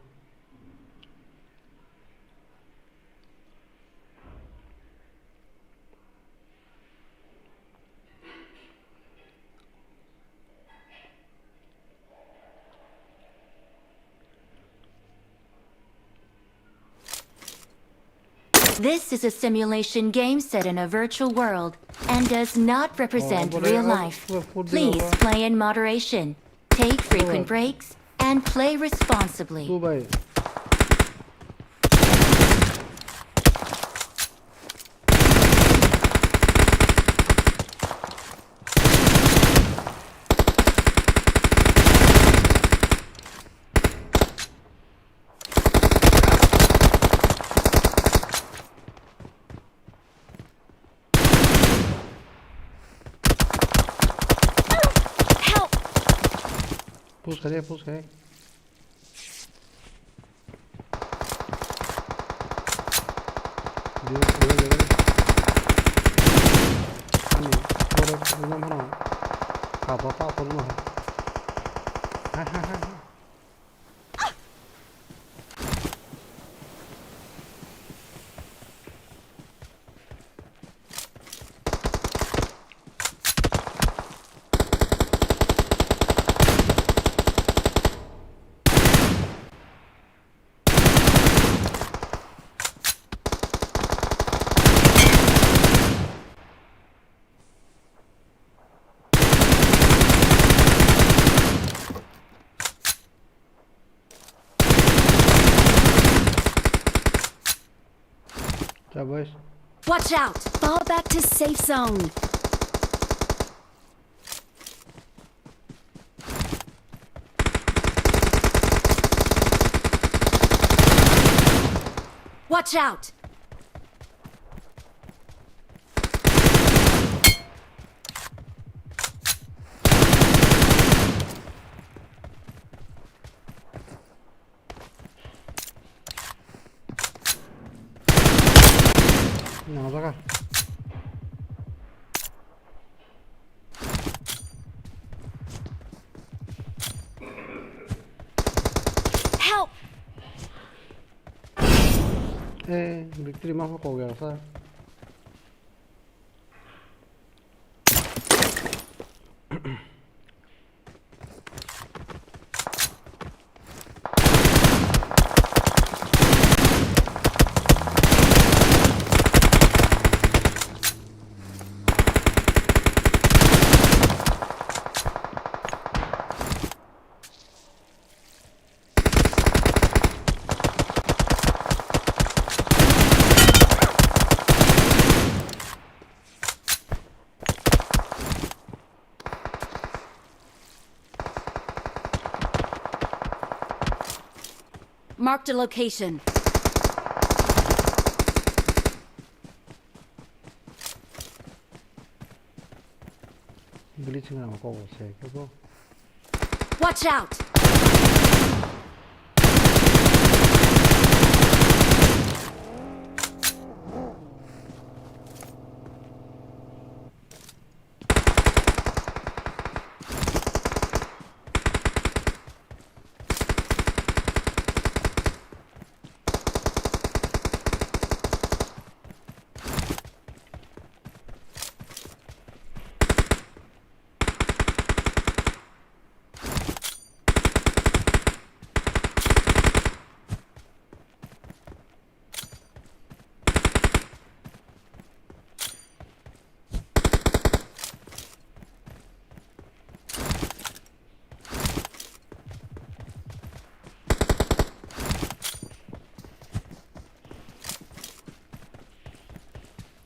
This is a simulation game set in a virtual world and does not represent real life. Please play in moderation, take frequent breaks, and play responsibly. Help! Push kare, push kare. Dia, dia, dia, dia. Ani, pore, pore, pore. Apa, apa, pore, pore. Ha, ha, ha, ha. Boys. Watch out! Fall back to safe zone. Watch out! Nang jaga. Help! Eh, victory ma ko ya sa. Marked a location. Bili chwng rang kok se kebo. Watch out!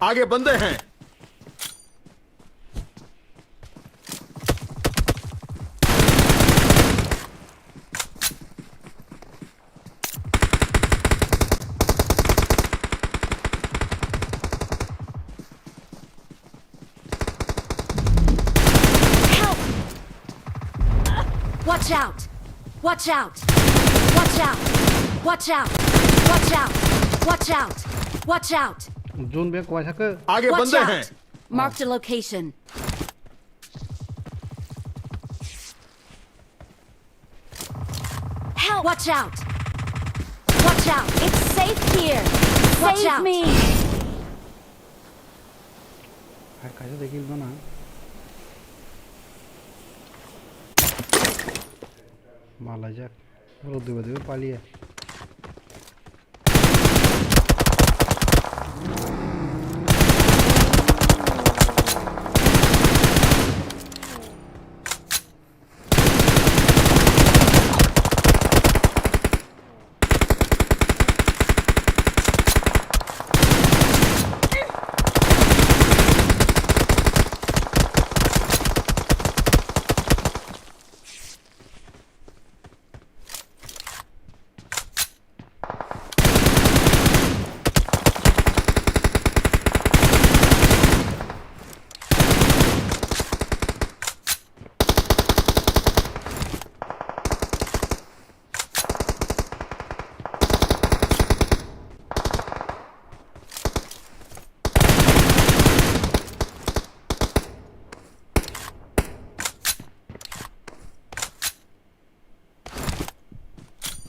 आगे बंदे हैं। Help! Watch out! Watch out! Watch out! Watch out! Watch out! Watch out! Watch out! Zone bek kwai thakhe. आगे Watch बंदे हैं। Out! Marked a location. Help! Watch out! Watch out! It's safe here! Watch Save out! Me! Hai kaisa de kill dona. Malaijak. Oro duiba duiba paliya.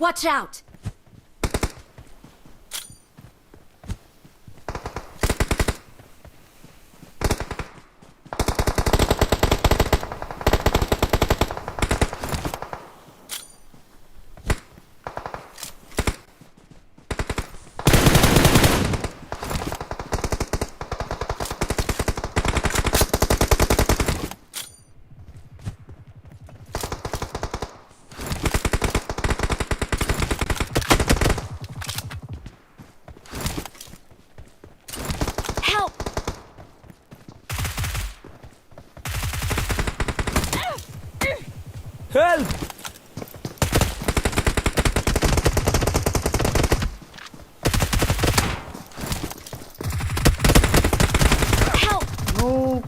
Watch out! Help! Help! No!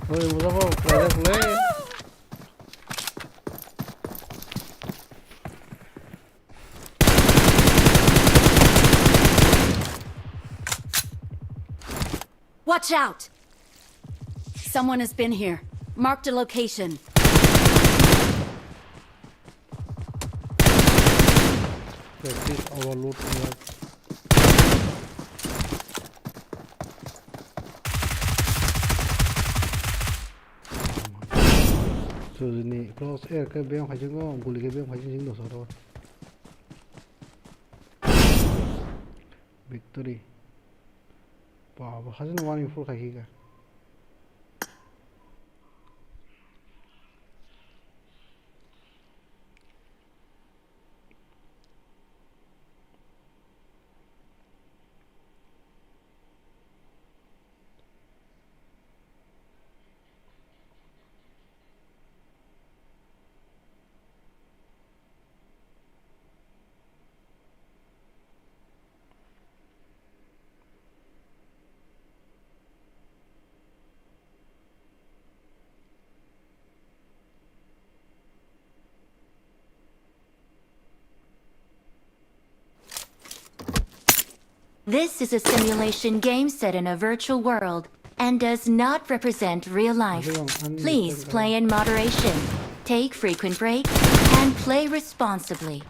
Oi, mujabo, private le. Watch out! Someone has been here. Marked a location. Practice overload. Sujini cross air ke beng phai jinggo, guli ke beng phai jinggo soro. Victory. Ba, ba, hajin wani full khai khika. This is a simulation game set in a virtual world and does not represent real life. Please play in moderation, take frequent breaks, and play responsibly.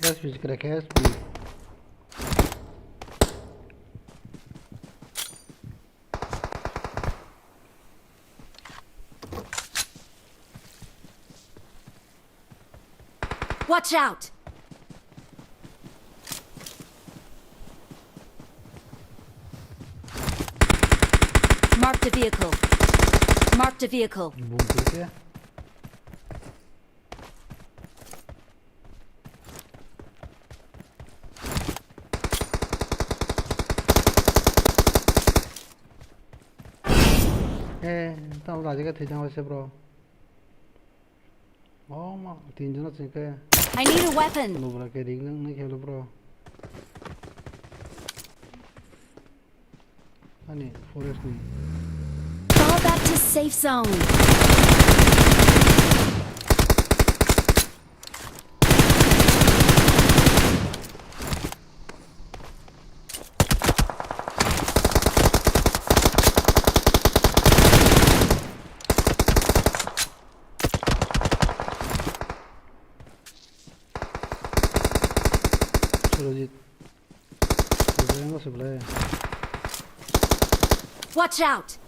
Yes, we correct, yes, we. Watch out! Marked a vehicle. Marked a vehicle. Bung kiri ya. Eh, tamo raja ke thwijang se bro. Oh ma, tin jona chengke. I need a weapon. Nubra ke ring nang nai khelo bro. Ani forest ni. Fall back to safe zone. Surajit. Surajit, ano sebelah ya? Watch out!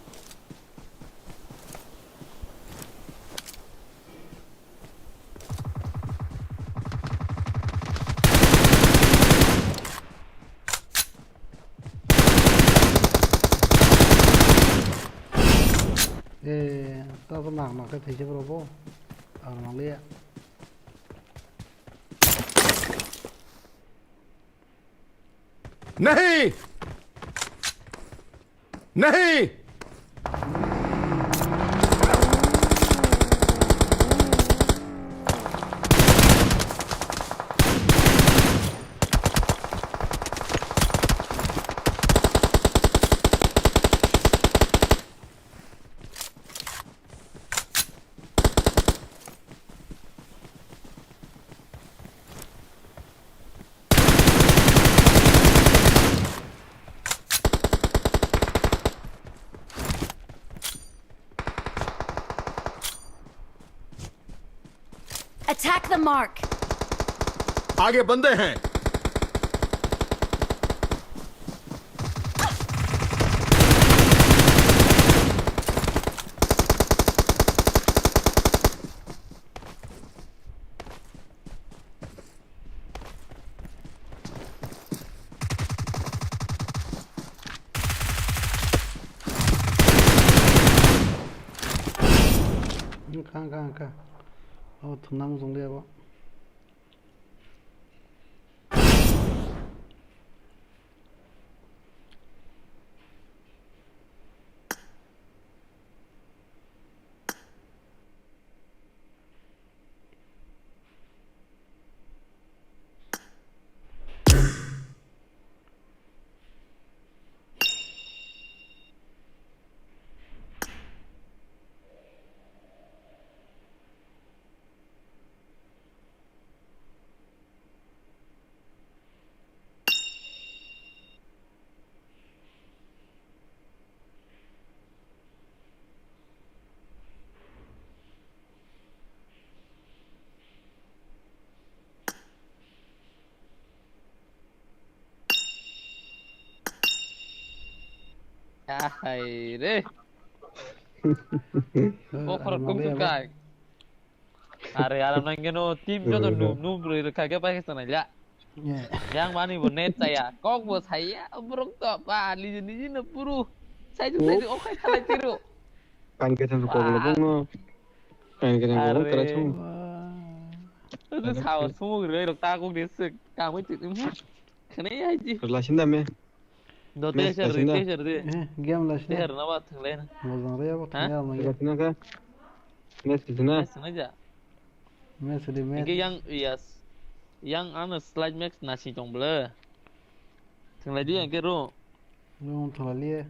Eh, ta bo nak nak khe thwijak rw bo. Ang nang liya. नहीं! नहीं! Attack the mark. आगे बंदे हैं। Wngkha, wngkha, wngkha. Abo thumnang wng tong di abo. Ahai re. Bokhorok tungsu kai. Are aram nang geno team joto noob noob roi rwkha khe Pakistan aila. Yang mani bo net chaya. Kok bo saya borok to ba niji niji no puru. Sai tu sai tu okhai khalai tiru. Kan ke thang ko lo bong no. Kan ke thang ko tara chung. Itu sao sumuk roi rok ta kok de sik. Kamui ti. Khne ya ji. Lasin da me. Do te ser ri te ser de. Game la sini. Ter na ba thang le na. Mozang re abo thang ya. Lasin ka. Mes di na. Mes na ja. Mes di mes. Ke yang yes. Yang ano slide max na si tong ble. Thang le di yang ke ro. Nung thang le.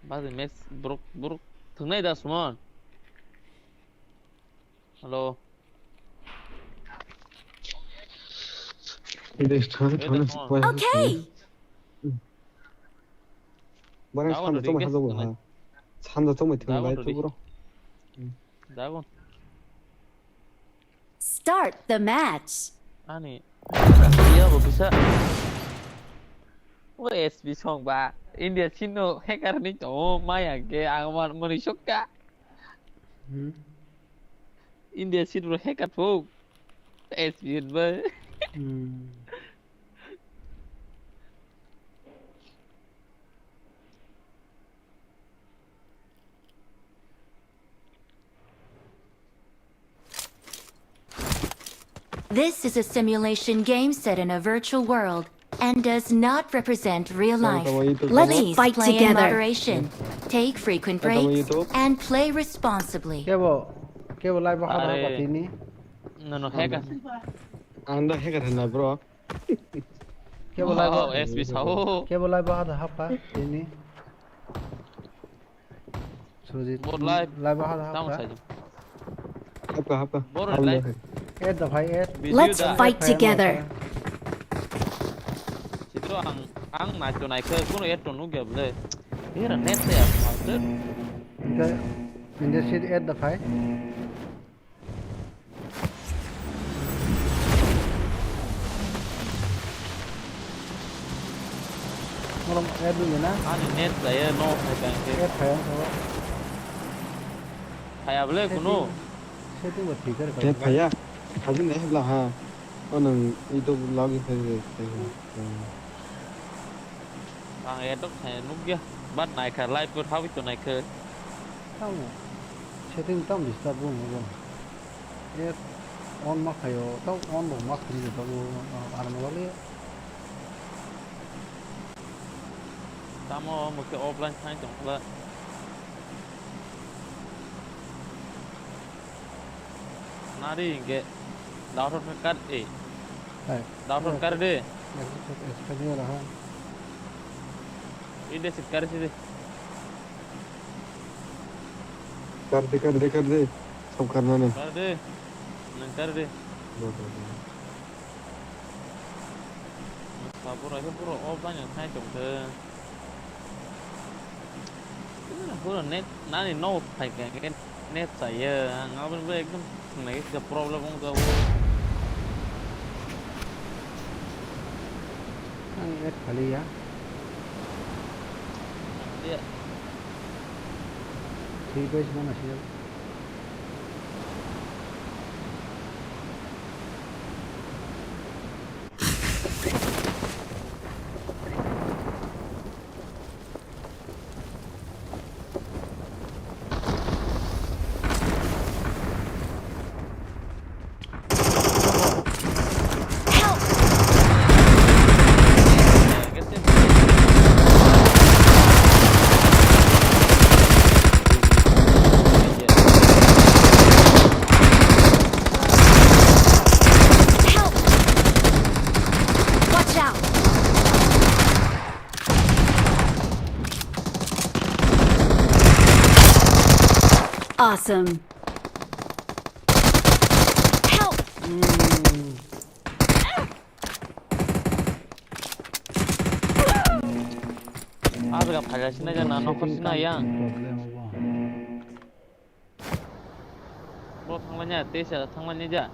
Ba de mes brok brok thang nai da smon. Hello. Dei, thana, thana. Okay. Bana sanda tongma hajago ha. Sanda tongma thang bai tu bro. Dagon. Start the match. Ani. Iya bo bisa. O S B song ba. India sino hacker ni to maya ke ang man mani sokka. India seat rok hacker phuk. S B N bai. This is a simulation game set in a virtual world and does not represent real life. Let's fight together. Please play in moderation, take frequent breaks, and play responsibly. Kebo, kebo live bahar ha patini. No, no, hacker. Ang da hacker na, bro. Kebo live, oh, S B sao. Kebo live bahar ha patini. Surjit. Bot live. Live bahar ha. Tamo saji. Hapka, hapka. Bot live. Add da bhai, add. Let's fight together. Chitro ang, ang naito naikhe kuno add to nukya bole. Era net se ya. India seat add da bhai. Norok add wngya na? Ani net chaya no phai ka hwnkhe. Add phai ang sabo. Phaiya bole kunu. Setting bo thik khe. Net phaiya. Khaji nai hibla ha. O nwng ito login khai khai. Ang edok khe nukya, but naikha live bo thawi to naikhe. Tamo setting tam disturb bo mo. E on ma khayo, tam on bo ma khri to bo, ah, ar mo le. Tamo mo khe offline khai tong khala. Nari hingke. Download kar e. Hai. Download kar de. Extra ni raha. Inde sit kar sidi. Kar de, kar de, kar de. Sab karna ne. Kar de. Nang kar de. Bo, bo, bo. Sabura ke pura offline khai tong khe. Pura net nani no phai khe net chaya ang aboni bo ekdom thwngnai khe problem wng jago. Ang net khaliya. Khaliya. Three page mana sih. Awesome. Help! Aswk phaikha sinai ja na nokho sinai ya. Problem obo. Bo thanglanya, tesa thanglanya ja.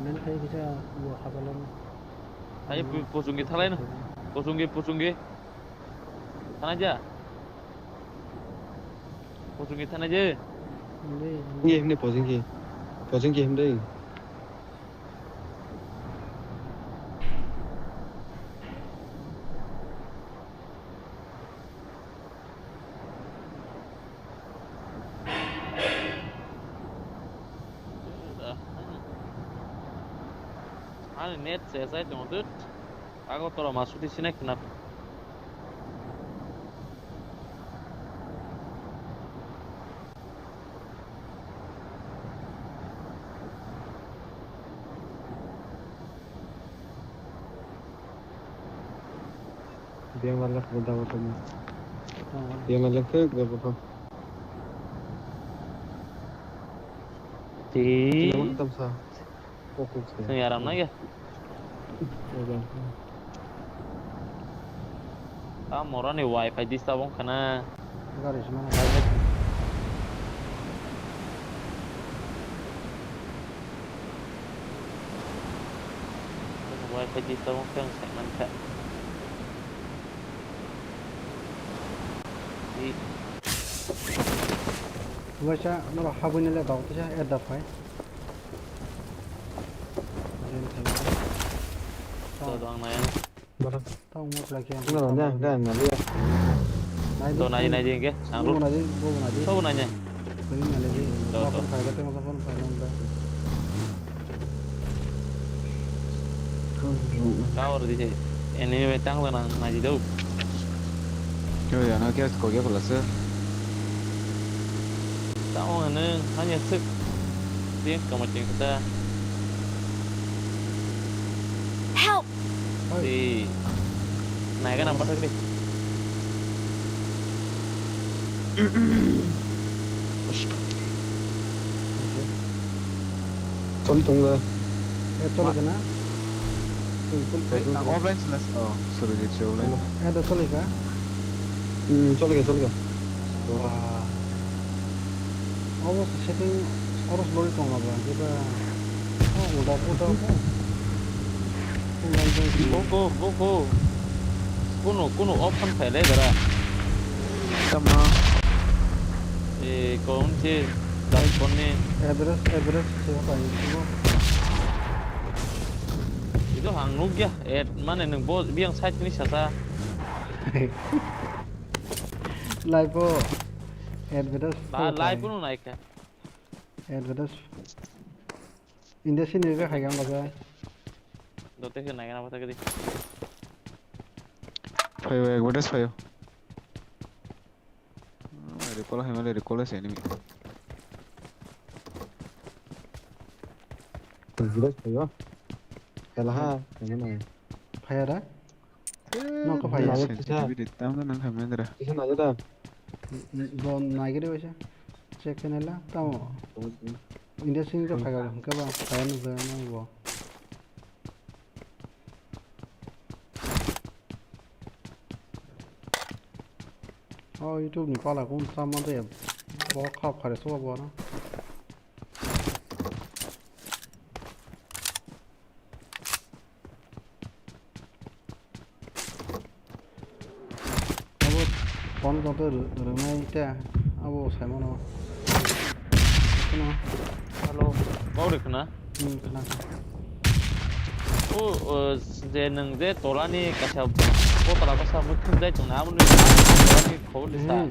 Nang khai kisa bo habalon. Hai pu-, puchungki thanglai no. Puchungki, puchungki. Thana ja. Puchungki thana je. Hindi, hindi. Ye, hindi puchungki. Puchungki hindi. Ani net se sai tongo dut. Agartala ma suti sinai khna. Biyang lalak buda buda mo. Biyang lalak ke gabo ko. Ti. Biyang buda sa. Kokok se. Sing yaram na ya. Oda. Ta morani wifi disturb wng khana. Gari sima. Wifi disturb wng khe ang sai mankha. Waisa norok habwi nai le dao tisa add da phai. Dodong nai. Tao mo plaki ang. Nai di. Do nai nai di ke. Ang ru. Nai di, bo nai di. So nai nai. Ini nai di. Do, do. Phai ga te mo phone phai nang da. Kau ri je. Enemy bai tang nang nai di do. Yo ya na ke ko ya pala se. Tao nang hanya sik. Dia kama ceng kita. Help! Oi. Di. Naik kan apa tadi? Tol tong da. Eh, tol kena. Tol, tol, tol. Offline sila. Oh, sorry, sorry, offline. Eh, da tol ka? Hmm, tol ka, tol ka. Wah. Abo se setting oro se lori tong abo, jeba, oh, uda, uda, uda. Go, go, go, go. Kuno, kuno option phailai dara. Tamo. Eh, kon se, dashboard ni. Address, address se apa itu? Itu hang nukya, eh, mana nung bo, biang site ni sasa. Live o advertise. Ba, live no naikha. Advertise. India sini ke hai gam bagai. Dote ke naikha na bata ke di. Phayo, advertise phayo. Ah, recall hai male, recall hai enemy. Advertise phayo. Kala ha, kala na. Phaya da? No, ko phai. Sensitivity tam da nang khamendra. Kisa na da. Bo nai gari waisa. Check kene la tamo. India sing ko phai ga ke ba phai no ga no bo. Oh, YouTube ni pala kun sama de. Bo kha phare so bo na. Abo phone jotto rw-, rwnai ta, abo saimano. Kheno. Hello. Kau de khna? Hmm, khna. O, o, je nwng je tolani kaisa, o tola kaisa mui thumjai tongna, abo nini tolani khobor lisa. Hmm.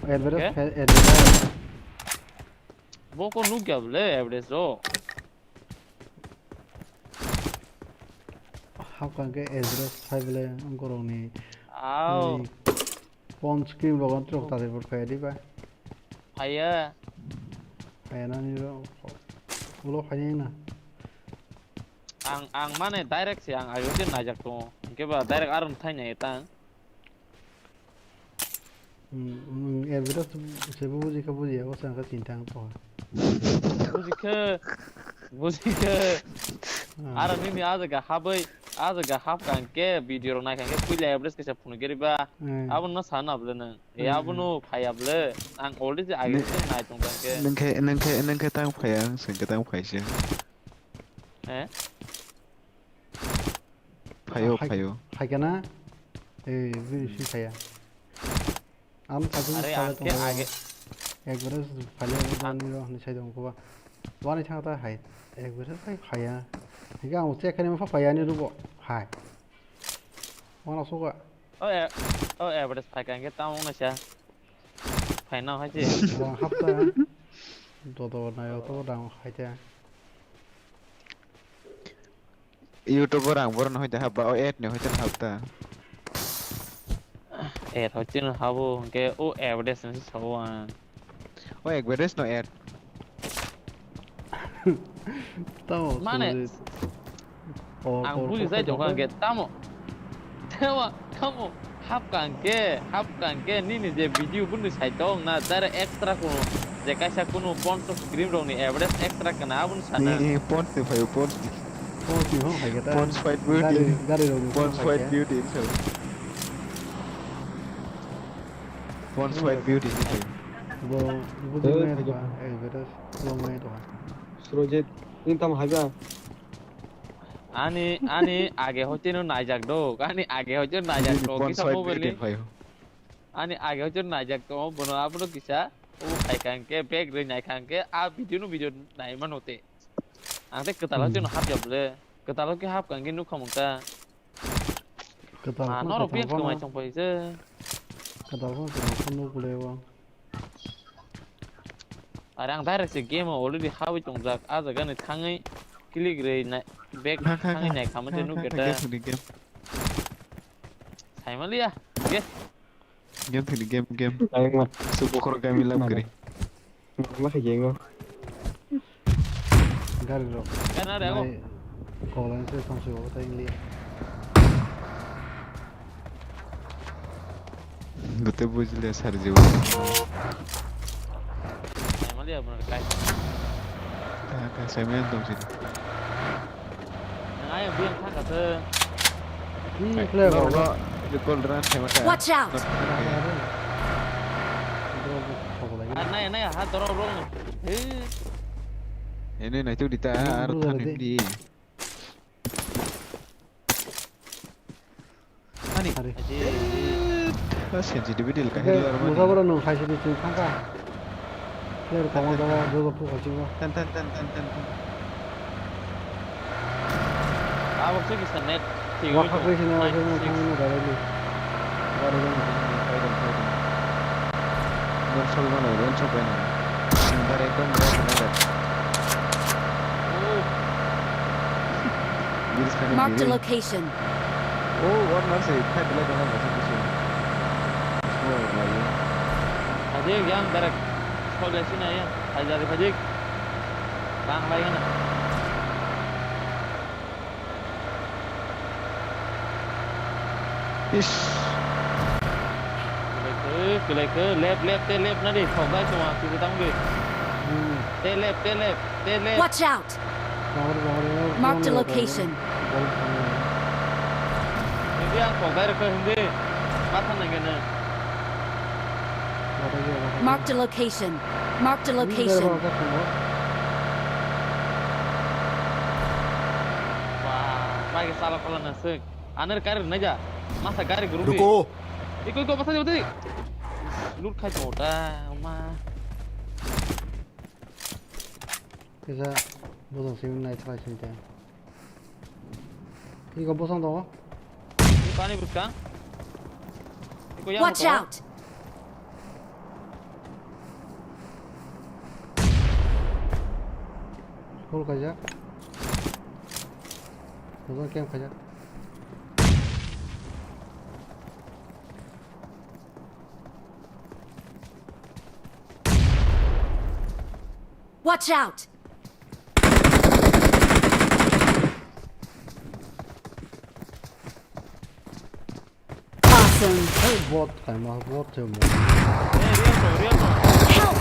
Advertise, advertise. Bo ko nukya bole advertise ro. Hakang ke address phai bole angkorokni. Au. Phone screen rogo antrok tari por phai di ba. Phaiya. Phaiya nani ro. Ulo phai na. Ang, ang mane direct se ang ayo din najak tongo. Hingke ba direct aron thai nai tang. Hmm, hmm, advertise se bo buji kha buji, abo se ang kha chinta ang kha. Buji khe, buji khe. Hmm. Aro nini a jaga habwi, a jaga hap kang khe video rok nai kang khe puila advertise kaisa phunuk giri ba. Hmm. Abo no sana bwle nang. E, hmm, abono phaiya bwle. Ang already age se nai tong kang khe. Nang khe, nang khe, nang khe tang phaiya, ang se khe tang phai se. Eh? Phaio, hai, phaio. Hai kana? Eh, bini si phaiya. Ang thajin are, sala ang khe tongo. Age. Ekbare phaiya, ang ani ro hwnwi sai tongo ba. Wani thang ta hai. Ekbare phai phaiya. Higa ang check khaini pha phaiya ni rubo. Hai. Wana suka. O e, o e, bade phai kang khe tamo wngna sa. Phaina hai se. Bo hapta. Dodo nayo to dang hai te. YouTube o rang borok no hoite hapba, o ad ni hoite no hapta. Ad hoite no habo, hwnkhe o advertise no se sao ang. O advertise no ad. Tamo mane, sujit. Ang buji jai tongkha hwnkhe tamo. Tamo, tamo. Hap kang khe, hap kang khe nini je video bwrwi sai tong na, tare extra kuno je kaisa kuno ponchos green rok ni average extra kana aboni sana. Ni, ni, ponch ni phaio, ponch ni. Ponch ni hwn phaikhe ta. Ponch white beauty. Gari, gari rok ni ponch white beauty, inshallah. Ponch white beauty ni phaio. Bo, bo eh, jumai phaikhe to ha, average, bo mai to ha. Surojit, ni tam haiba. Ani, ani age hoite no naijak do, ani age hoite no naijak do, kisa mobile ni. Ani age hoite no naijak do, bono abono kisa, o khai kang khe, back rwi nai kang khe, a video no video nai mano te. Ang te kwtal hoite no hap ya bwle, kwtal hoite hap kang khe nukha mung ta. Kwtal ah, norok piyas kwmai chong pai se. Kwtal phano kwtal phano nuk bwle o. Are ang direct se game o already habwi tongjak. A jaga ni thangwi click rwi nai, back thangwi nai khamwi se nuk geta. Saimaliya. Game thini game, game. Su bokhorok game lab kri. Ma khe game o. Gari rok. Gana re, ago. Nai, kolan se tong se bo tai li. Gute bujile sar jibo. Saimaliya bro kai. Ka, ka, saimaliya tong sini. Nang ayang biyang thang ka se. Hi, player rok. Watch out! Ar nai, nai, ha, dorok rong. He. Ene nai tu dita, ar thani di. Ani. Aji. Sensitivity le kahini luar mani. Musa bro nung khai sini sini thangka. Player koma jaga jogo phu khai sini. Ten, ten, ten, ten, ten, ten. Abang sih kisah net. Wah, khai sini, khai sini, khai sini, khai sini. Gari dong. Gari dong, gari dong. Dong sol mana, dong sol mana. Gari ekdom berat mana. Oh. Marked a location. Oh, one mercy. Fight like one mercy. Oh, my. Hajik yang direct. Kau dari sini ya. Hajik, hajik. Bang lagi na. Ish. Kelaikhe, kelaikhe, left, left, te left nadi, thokdai tongma, twi tang di. Hmm. Te left, te left, te left. Watch out! Marked a location. Hindi ang thokdai rwkha hindi. Pathan nangkhe nw. Marked a location. Marked a location. Wah, bai khe chala phala na sik. Anir karir naija. Masa gari guru bi. Ruko. Iko, iko, basa jodi. Lut khai to ta ma. Kisa bosong simi nai try simi te. Iko bosong tongo. Ni pani bwskang. Iko yang. Watch out! Full kaijak. Bosong camp kaijak. Watch out! Hey, bot kaima, bot se mo. Hey, real bro, real bro. Help!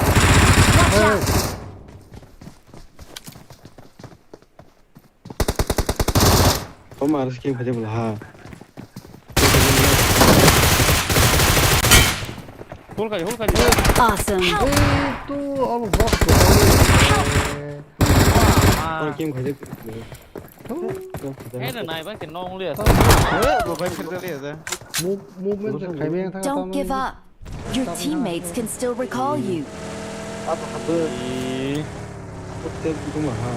Watch out! Omar skin khaje bula ha. Hol khaje, hol khaje. Awesome. Hey, tu abo bot ko. Help! Oro kim khaje. Hey, na nai ba ke nong liya. Hey, bo bai khirja liya ja. Move, movement se khaimeng thang. Don't give up. Your teammates can still recall you. Apa hatu? Ih. Apa tel itu mah ha.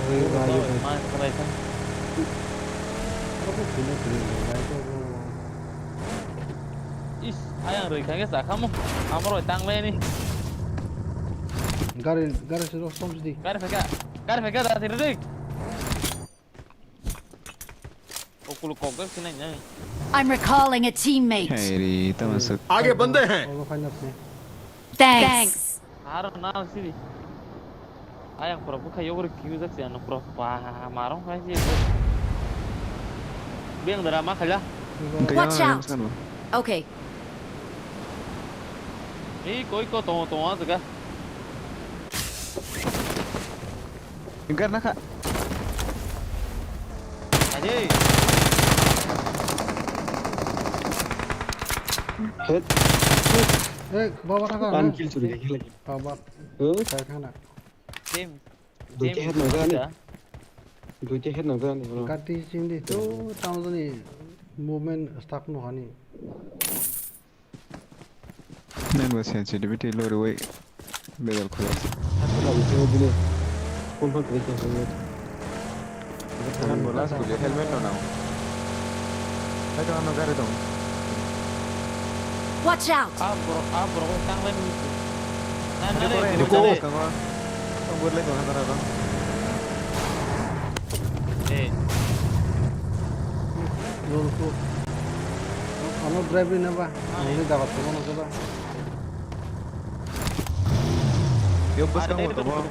Oi, ba, yo, ba. Main khabai kha. Apa sini sini, ba, itu. Is, ayang roi kha ke sa khamu. Amar oi tang le ni. Gari, gari siro som sidi. Gari pheka, gari pheka da siri dik. Okulu kok gak sinai nai. I'm recalling a teammate. Hey, ri, tama suk. आगे बंदे हैं। Oro khaina se. Thanks. Aro na siri. Ayang pura bukha yogri kiu jak siya no pura pa marong khai si. Biang dara ma khala. Watch out. Okay. Ei koi ko to to a jaga. Ingkar na kha. Aje. Hit. Eh, baba thaka. Pan kill churi dekhe lagi. Baba. Huh? Thaka na. Team. Duite head nang jani. Duite head nang jani. Kati sindi to tamjani movement stuck no hani. Nang ba sensitivity low rwi bedal khulai. Aku lagi jauh dulu. Kompak dulu jauh dulu. Kan bola sekali helmet no nang. Hai kan gari dong. Watch out! Ah, bro, ah, bro, tang lain. Nah, nah, nah, nah, nah. Tang berlai dong antara dong. Eh. Lol ko. Ano drive ni na ba? Ano dapat ko na ba? Yo bus kang mo to mo.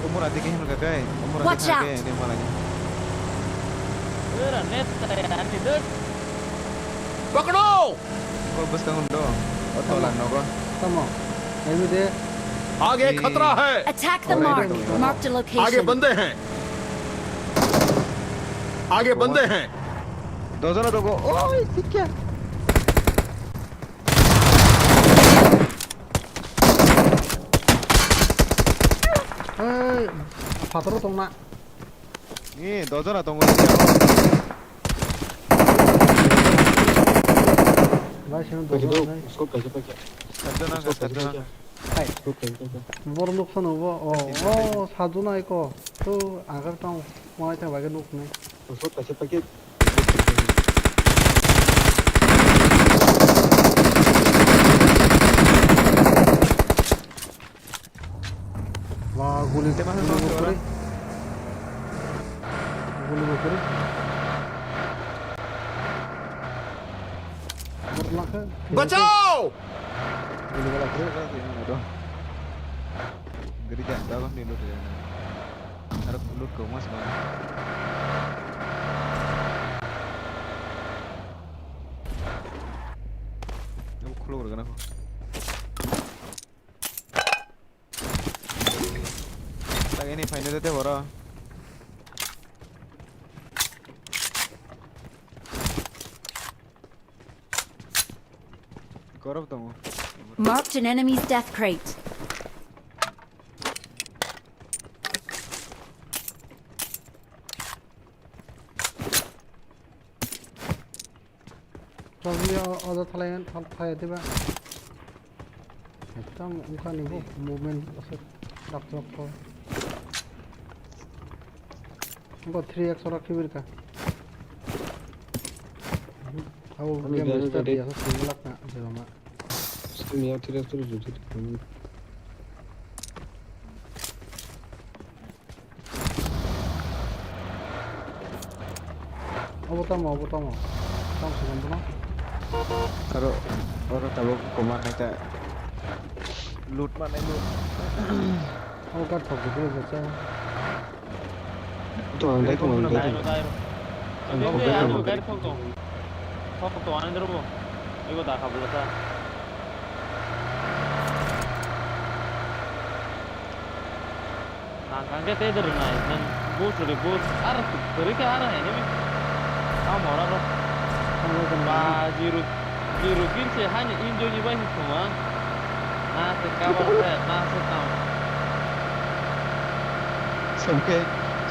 Umur ati ke hin ka kai. Umur ati ka kai ni malai. Era net ta ani dut. पकड़ो। Ko bus kang do. Oto lang nogo. Tamo. Emi de. आगे खतरा है। Attack the mark. Marked a location. आगे बंदे हैं। आगे बंदे हैं। Dojona dogo. Oi, sikya. Ei, phataro tongna. Ni dojona tongo. Bai, sino dojona nai. Scope kaisa paikha. Sajjona, sajjona. Hai. Scope kaisa paikha. Bor nuk phano bo. O, o, sajjona iko. To agar tong. Wai ta bai nuk nai. Scope kaisa paikha. Wah, guli, guli bokori. Guli bokori. Bor lakha. Bachao! Guli bala kore. Gari janda bang ni lut ya. Harap lut ko mas bang. Aku khuluk rega na ko. Tak ini final deh, boro. Korok tongo. Marked an enemy's death crate. Probably o, o da thalai, thal-, thalai diba. Ekdam wngkha ni bo movement aswk dak dak kho. Bo three X ora khibir ka. Abo game restart dia so single lak na jeba ma. Sini ya three X ora jujur. Obo tamo, obo tamo. Tamo se bono. Aro, oro tabuk koma khaita. Loot mane loot. Obo gat thok de de cha. Tong, ang dai tong, ang dai tong. Ang Indi, tong, indi, dai ang tong. Gari thok tong. Thok tong, ani doro bo. Ego da kha bwlasa. Nang kang khe tei doro nai, nang bus rwdi, bus. Ar kwrwi khe ar hai nini. Ang mora ro. Ang bo Ba, zero, zero kill se hani enjoy ni bai thuma. Na se cover se, na se tang. Soke,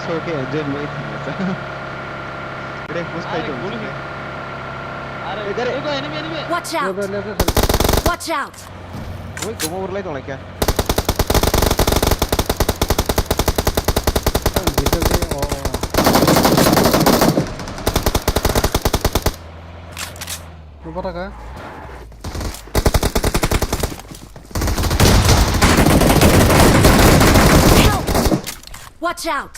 soke enjoy ni bai thuma sa. Red bus Are, pai tong guli. Are, Edare. Ego enemy, enemy. Watch out! Watch out! Oi, komo urlai tong laikha. Ang bisa sih, oh. Lupa taka? Help! Watch out!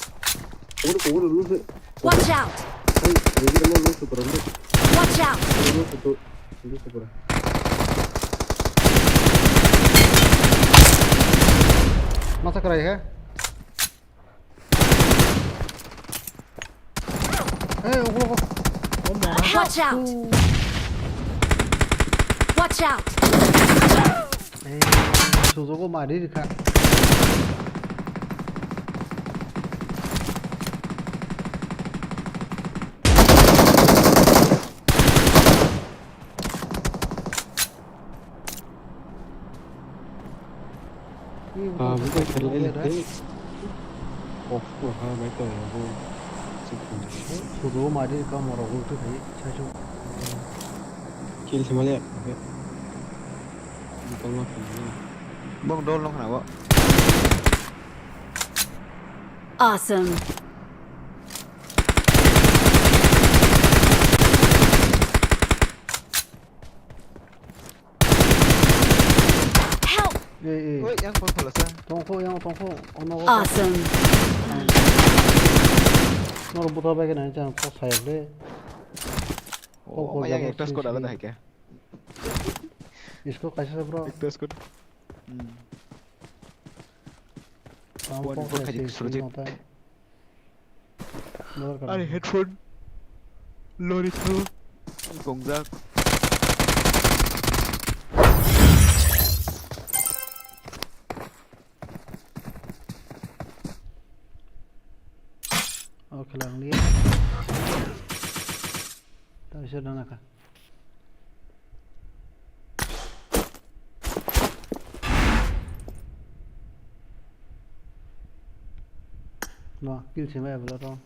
Oro, oro, lupa. Watch out! Hey, ini kita mau lupa, bro. Watch out! Lupa, lupa. Masa kerai he? Hey, ogo, ogo. Oh, mora. Watch out! Watch out! Hey, sujogo mari rikha. Ah, bukan kali ini. Off ko ha, baik ko ya, bu. Sudu mari ka moro gul tu hai, sai su. Kill sama lihat. Bukan makan. Bong dol nok na, bo. Awesome. Help! Ei, ei. Oi, yang phone khulasa. Tongkho, yang tongkho. Ono. Awesome. Noro buta bai kena jang kok sayak de. Oh, kok yang ekta squad alada hai kya? Isko kaisa bro. Ekta squad. Hmm. Tamo kok khai dik suru dik. Ani headphone lori thro gongjak. O khela ang liya. Taisa dana ka. No, kill se mai abla to.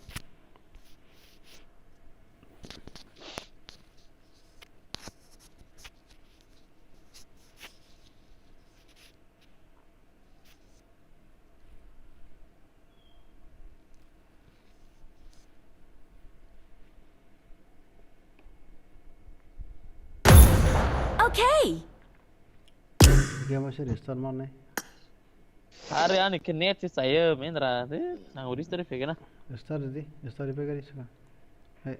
Okay. Game se restart mane. Are ani khe net se chayo mendra de nang restart phege na. Restart di, restart phege ri saka. Hey.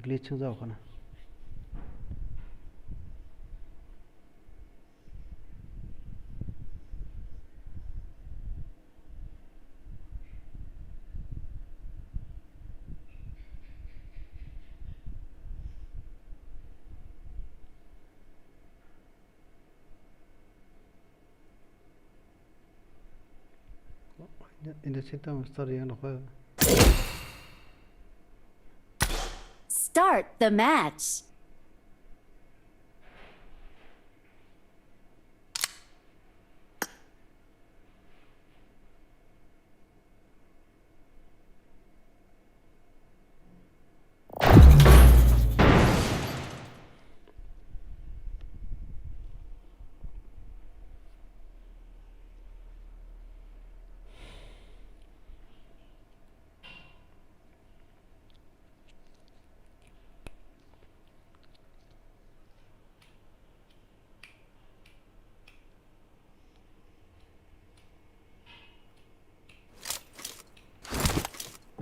Glitch wngjak khana. Ini sita master yang nokha. Start the match.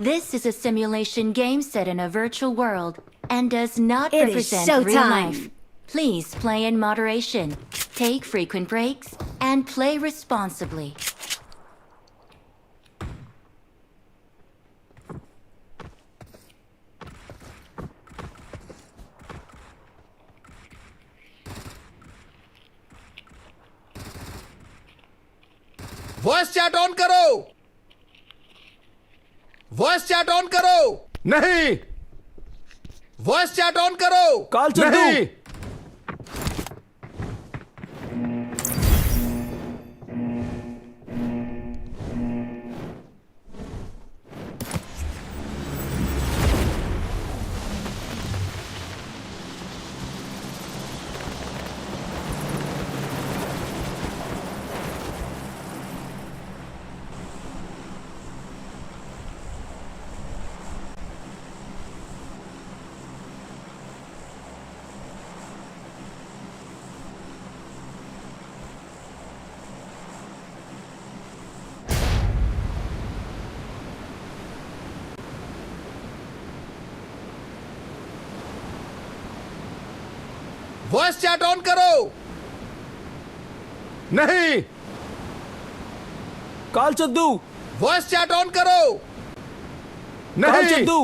This is a simulation game set in a virtual world and does not It is represent real showtime. Life. Please play in moderation, take frequent breaks, and play responsibly. Voice chat on करो। Voice chat on करो। नहीं। Voice chat on करो। कॉल चंदू। नहीं। Voice chat on करो। नहीं। कॉल Chandu. Voice chat on करो। कॉल नहीं। Chandu.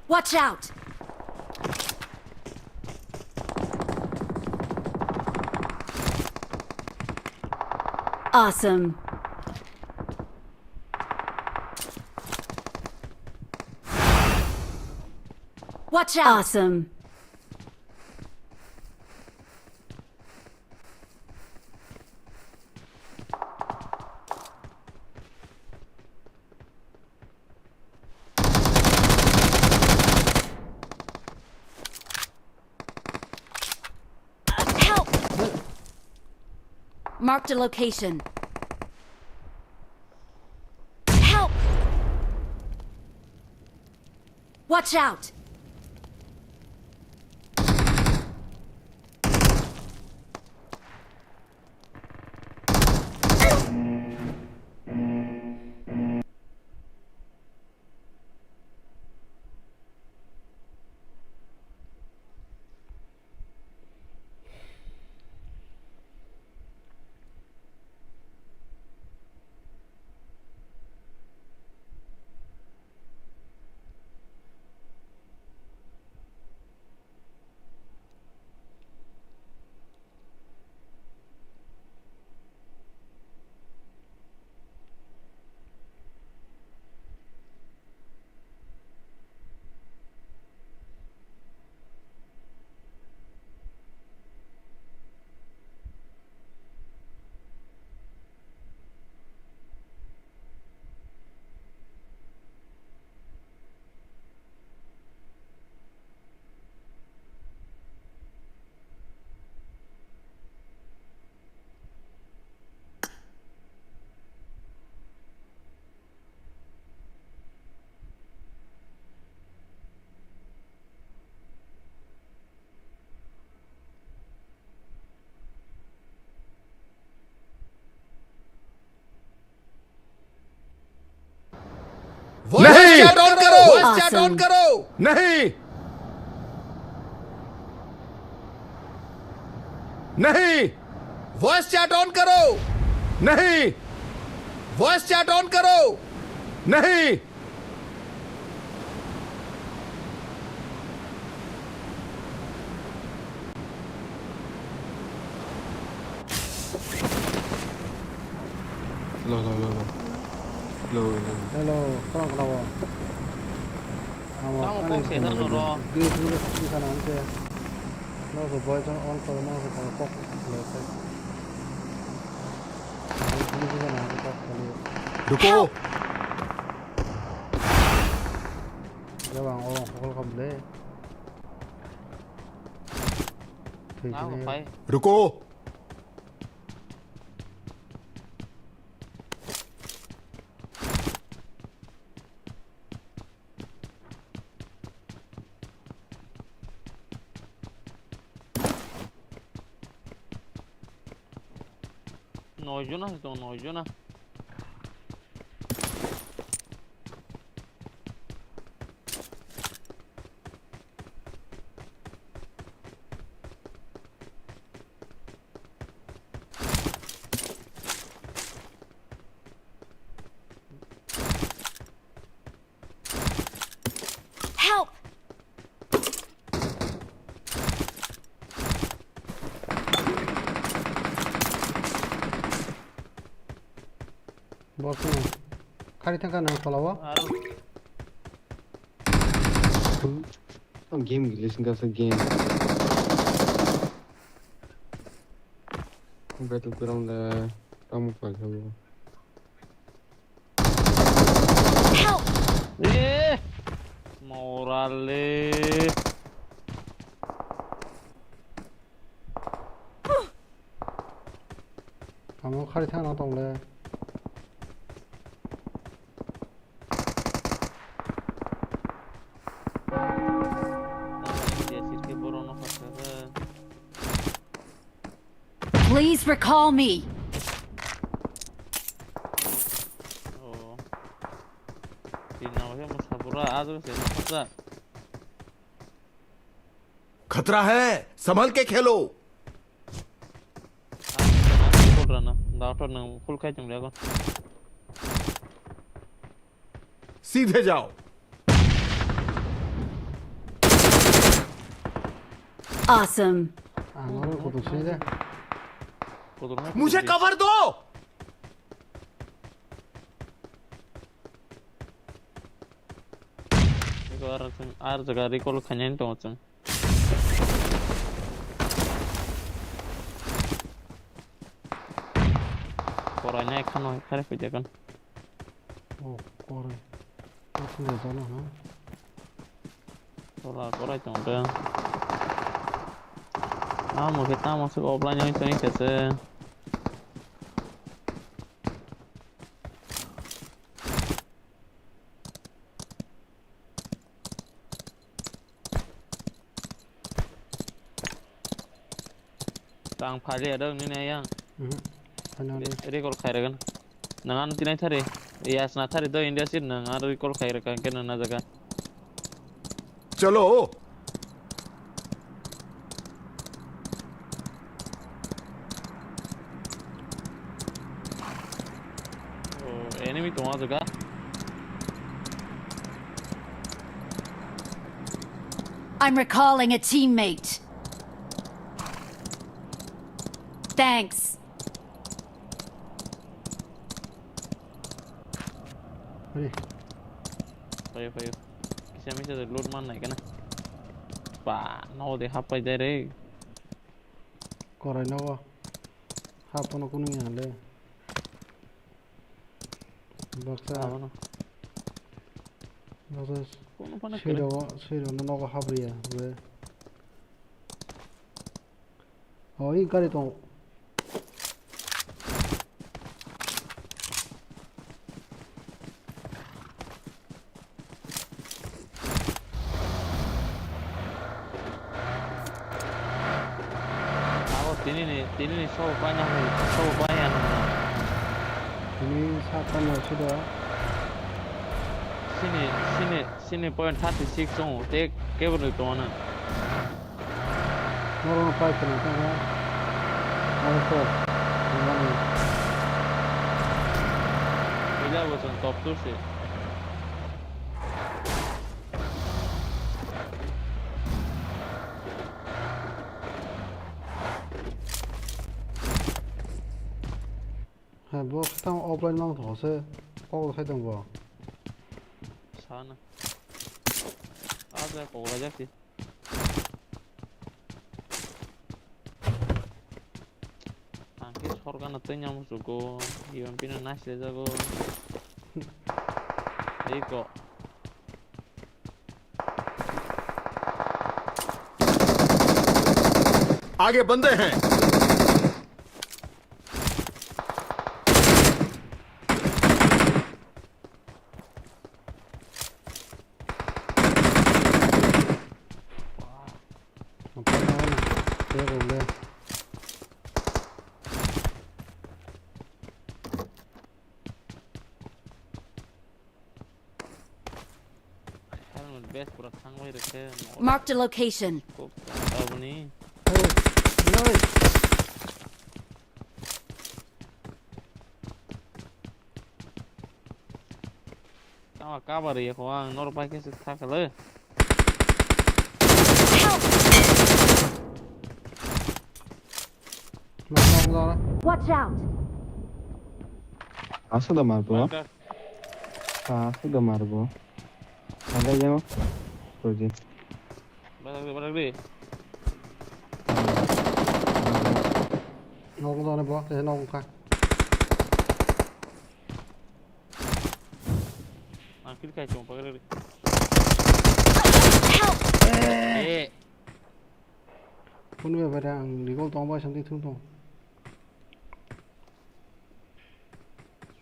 Watch out! Awesome. Watch out! Awesome. Help! Marked a location. Help! Watch out! chat on करो। नहीं। नहीं। वॉइस चैट ऑन करो। नहीं। वॉइस चैट ऑन करो। नहीं। Hello, hello, hello, hello. Hello, hello. Hello, khorang khorang. Tamo kok se nang noro. Dui dui dui kana ante. No so boy on koro no so kok le se. Dui dui kana ante kok kali. Ruko. Jawang o kok kok le. Thik ne. Ruko. Noi jona se tongo, noi jona. Help! Boss no. Khari thangkha nang tolao. Aro. Ang game glitch wngkha se game. Battleground le tamo paikha bo. Help! Eh! Morale. Tamo khari thangna tongle. India sirke borok no kha kha. Please recall me. Oh. Tinna wahe mo sapura ajo se no kha. खतरा है, संभल के खेलो। Doctor nang full khai tong le go. सीधे जाओ। Awesome. Ang oro kutung sini de. Kutung hai मुझे kutung. Cover दो। Eko ar chwng ar jaga recall khainani tongo chwng. Korainai khano hai khare phaijak kan. Oh, korai. Korai jana ha. Korai, korai tong de. Amo khe tamo se offline oi tong khe se. Tang phali adang nini ayang. Mhm. Ano ni. Re-, recall khai ragan. Nang ano tinai thari. Yas na thari do India sir nang ano recall khai ragan ke nang na jaga. चलो। Oh, enemy tongo jaga. I'm recalling a teammate. Thanks. Hoi. Phaio, phaio. Kisa misa de loot man nai kana. Ba, no de hap pai dai re. Korai nogo. Hapno kunu ya le. Baksa. Abono. Baksa. Kono phano sero, sero no nogo habriya, be. Oh, i gari tong. Abo tini ni, tini ni sobo paina hoi, sobo paina hoi. Tini sa tamo sido. Sini, sini, sini point thirty six tongo, tei kebo nwi tongo na. Norok no pai khwna tongkha. Norok to, nangmani. Puila bo chwng top two se. Ha, bo tamo offline mang thok se, kok sai tong bo. Sana. Aja kok raja si. Ang khe sorkar no twi nang musugo, U M P no nai sle jago. Iko. आगे बढ़ते हैं। Helmet bag pura thangwi rwkhe. Marked a location. Kok aboni. Hey, hey. Tama cover ye ko ang nor pai khe thakale. Help! Watch out! Aswk da mar bro. Marker. Ah, aswk da mar bro. Ada jemo. Roji. Barak de, barak de. Nok no bo, te nok ka. Ang kiri kai chong pagre. Help! Eh. Phone be bada ang recall tong bai samti thung tong.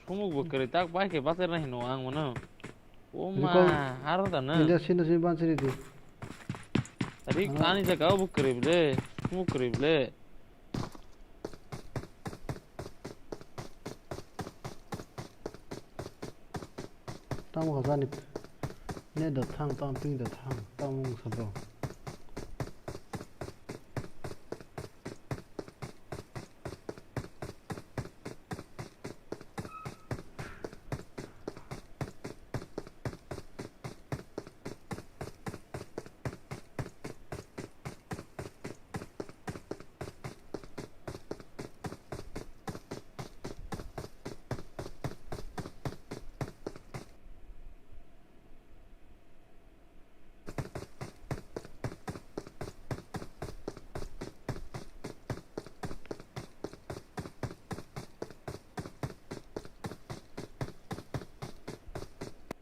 Sumuk bo kwrwi tak bai khe bachairna hino ang mano. O ma, recall haro da na. India sino sino ban siri di. Rik ani jaga o bo kwrwi ble. Sumuk kwrwi ble. Tamo khajani. Ne da thang, tamo ping da thang, tamo wng sabo.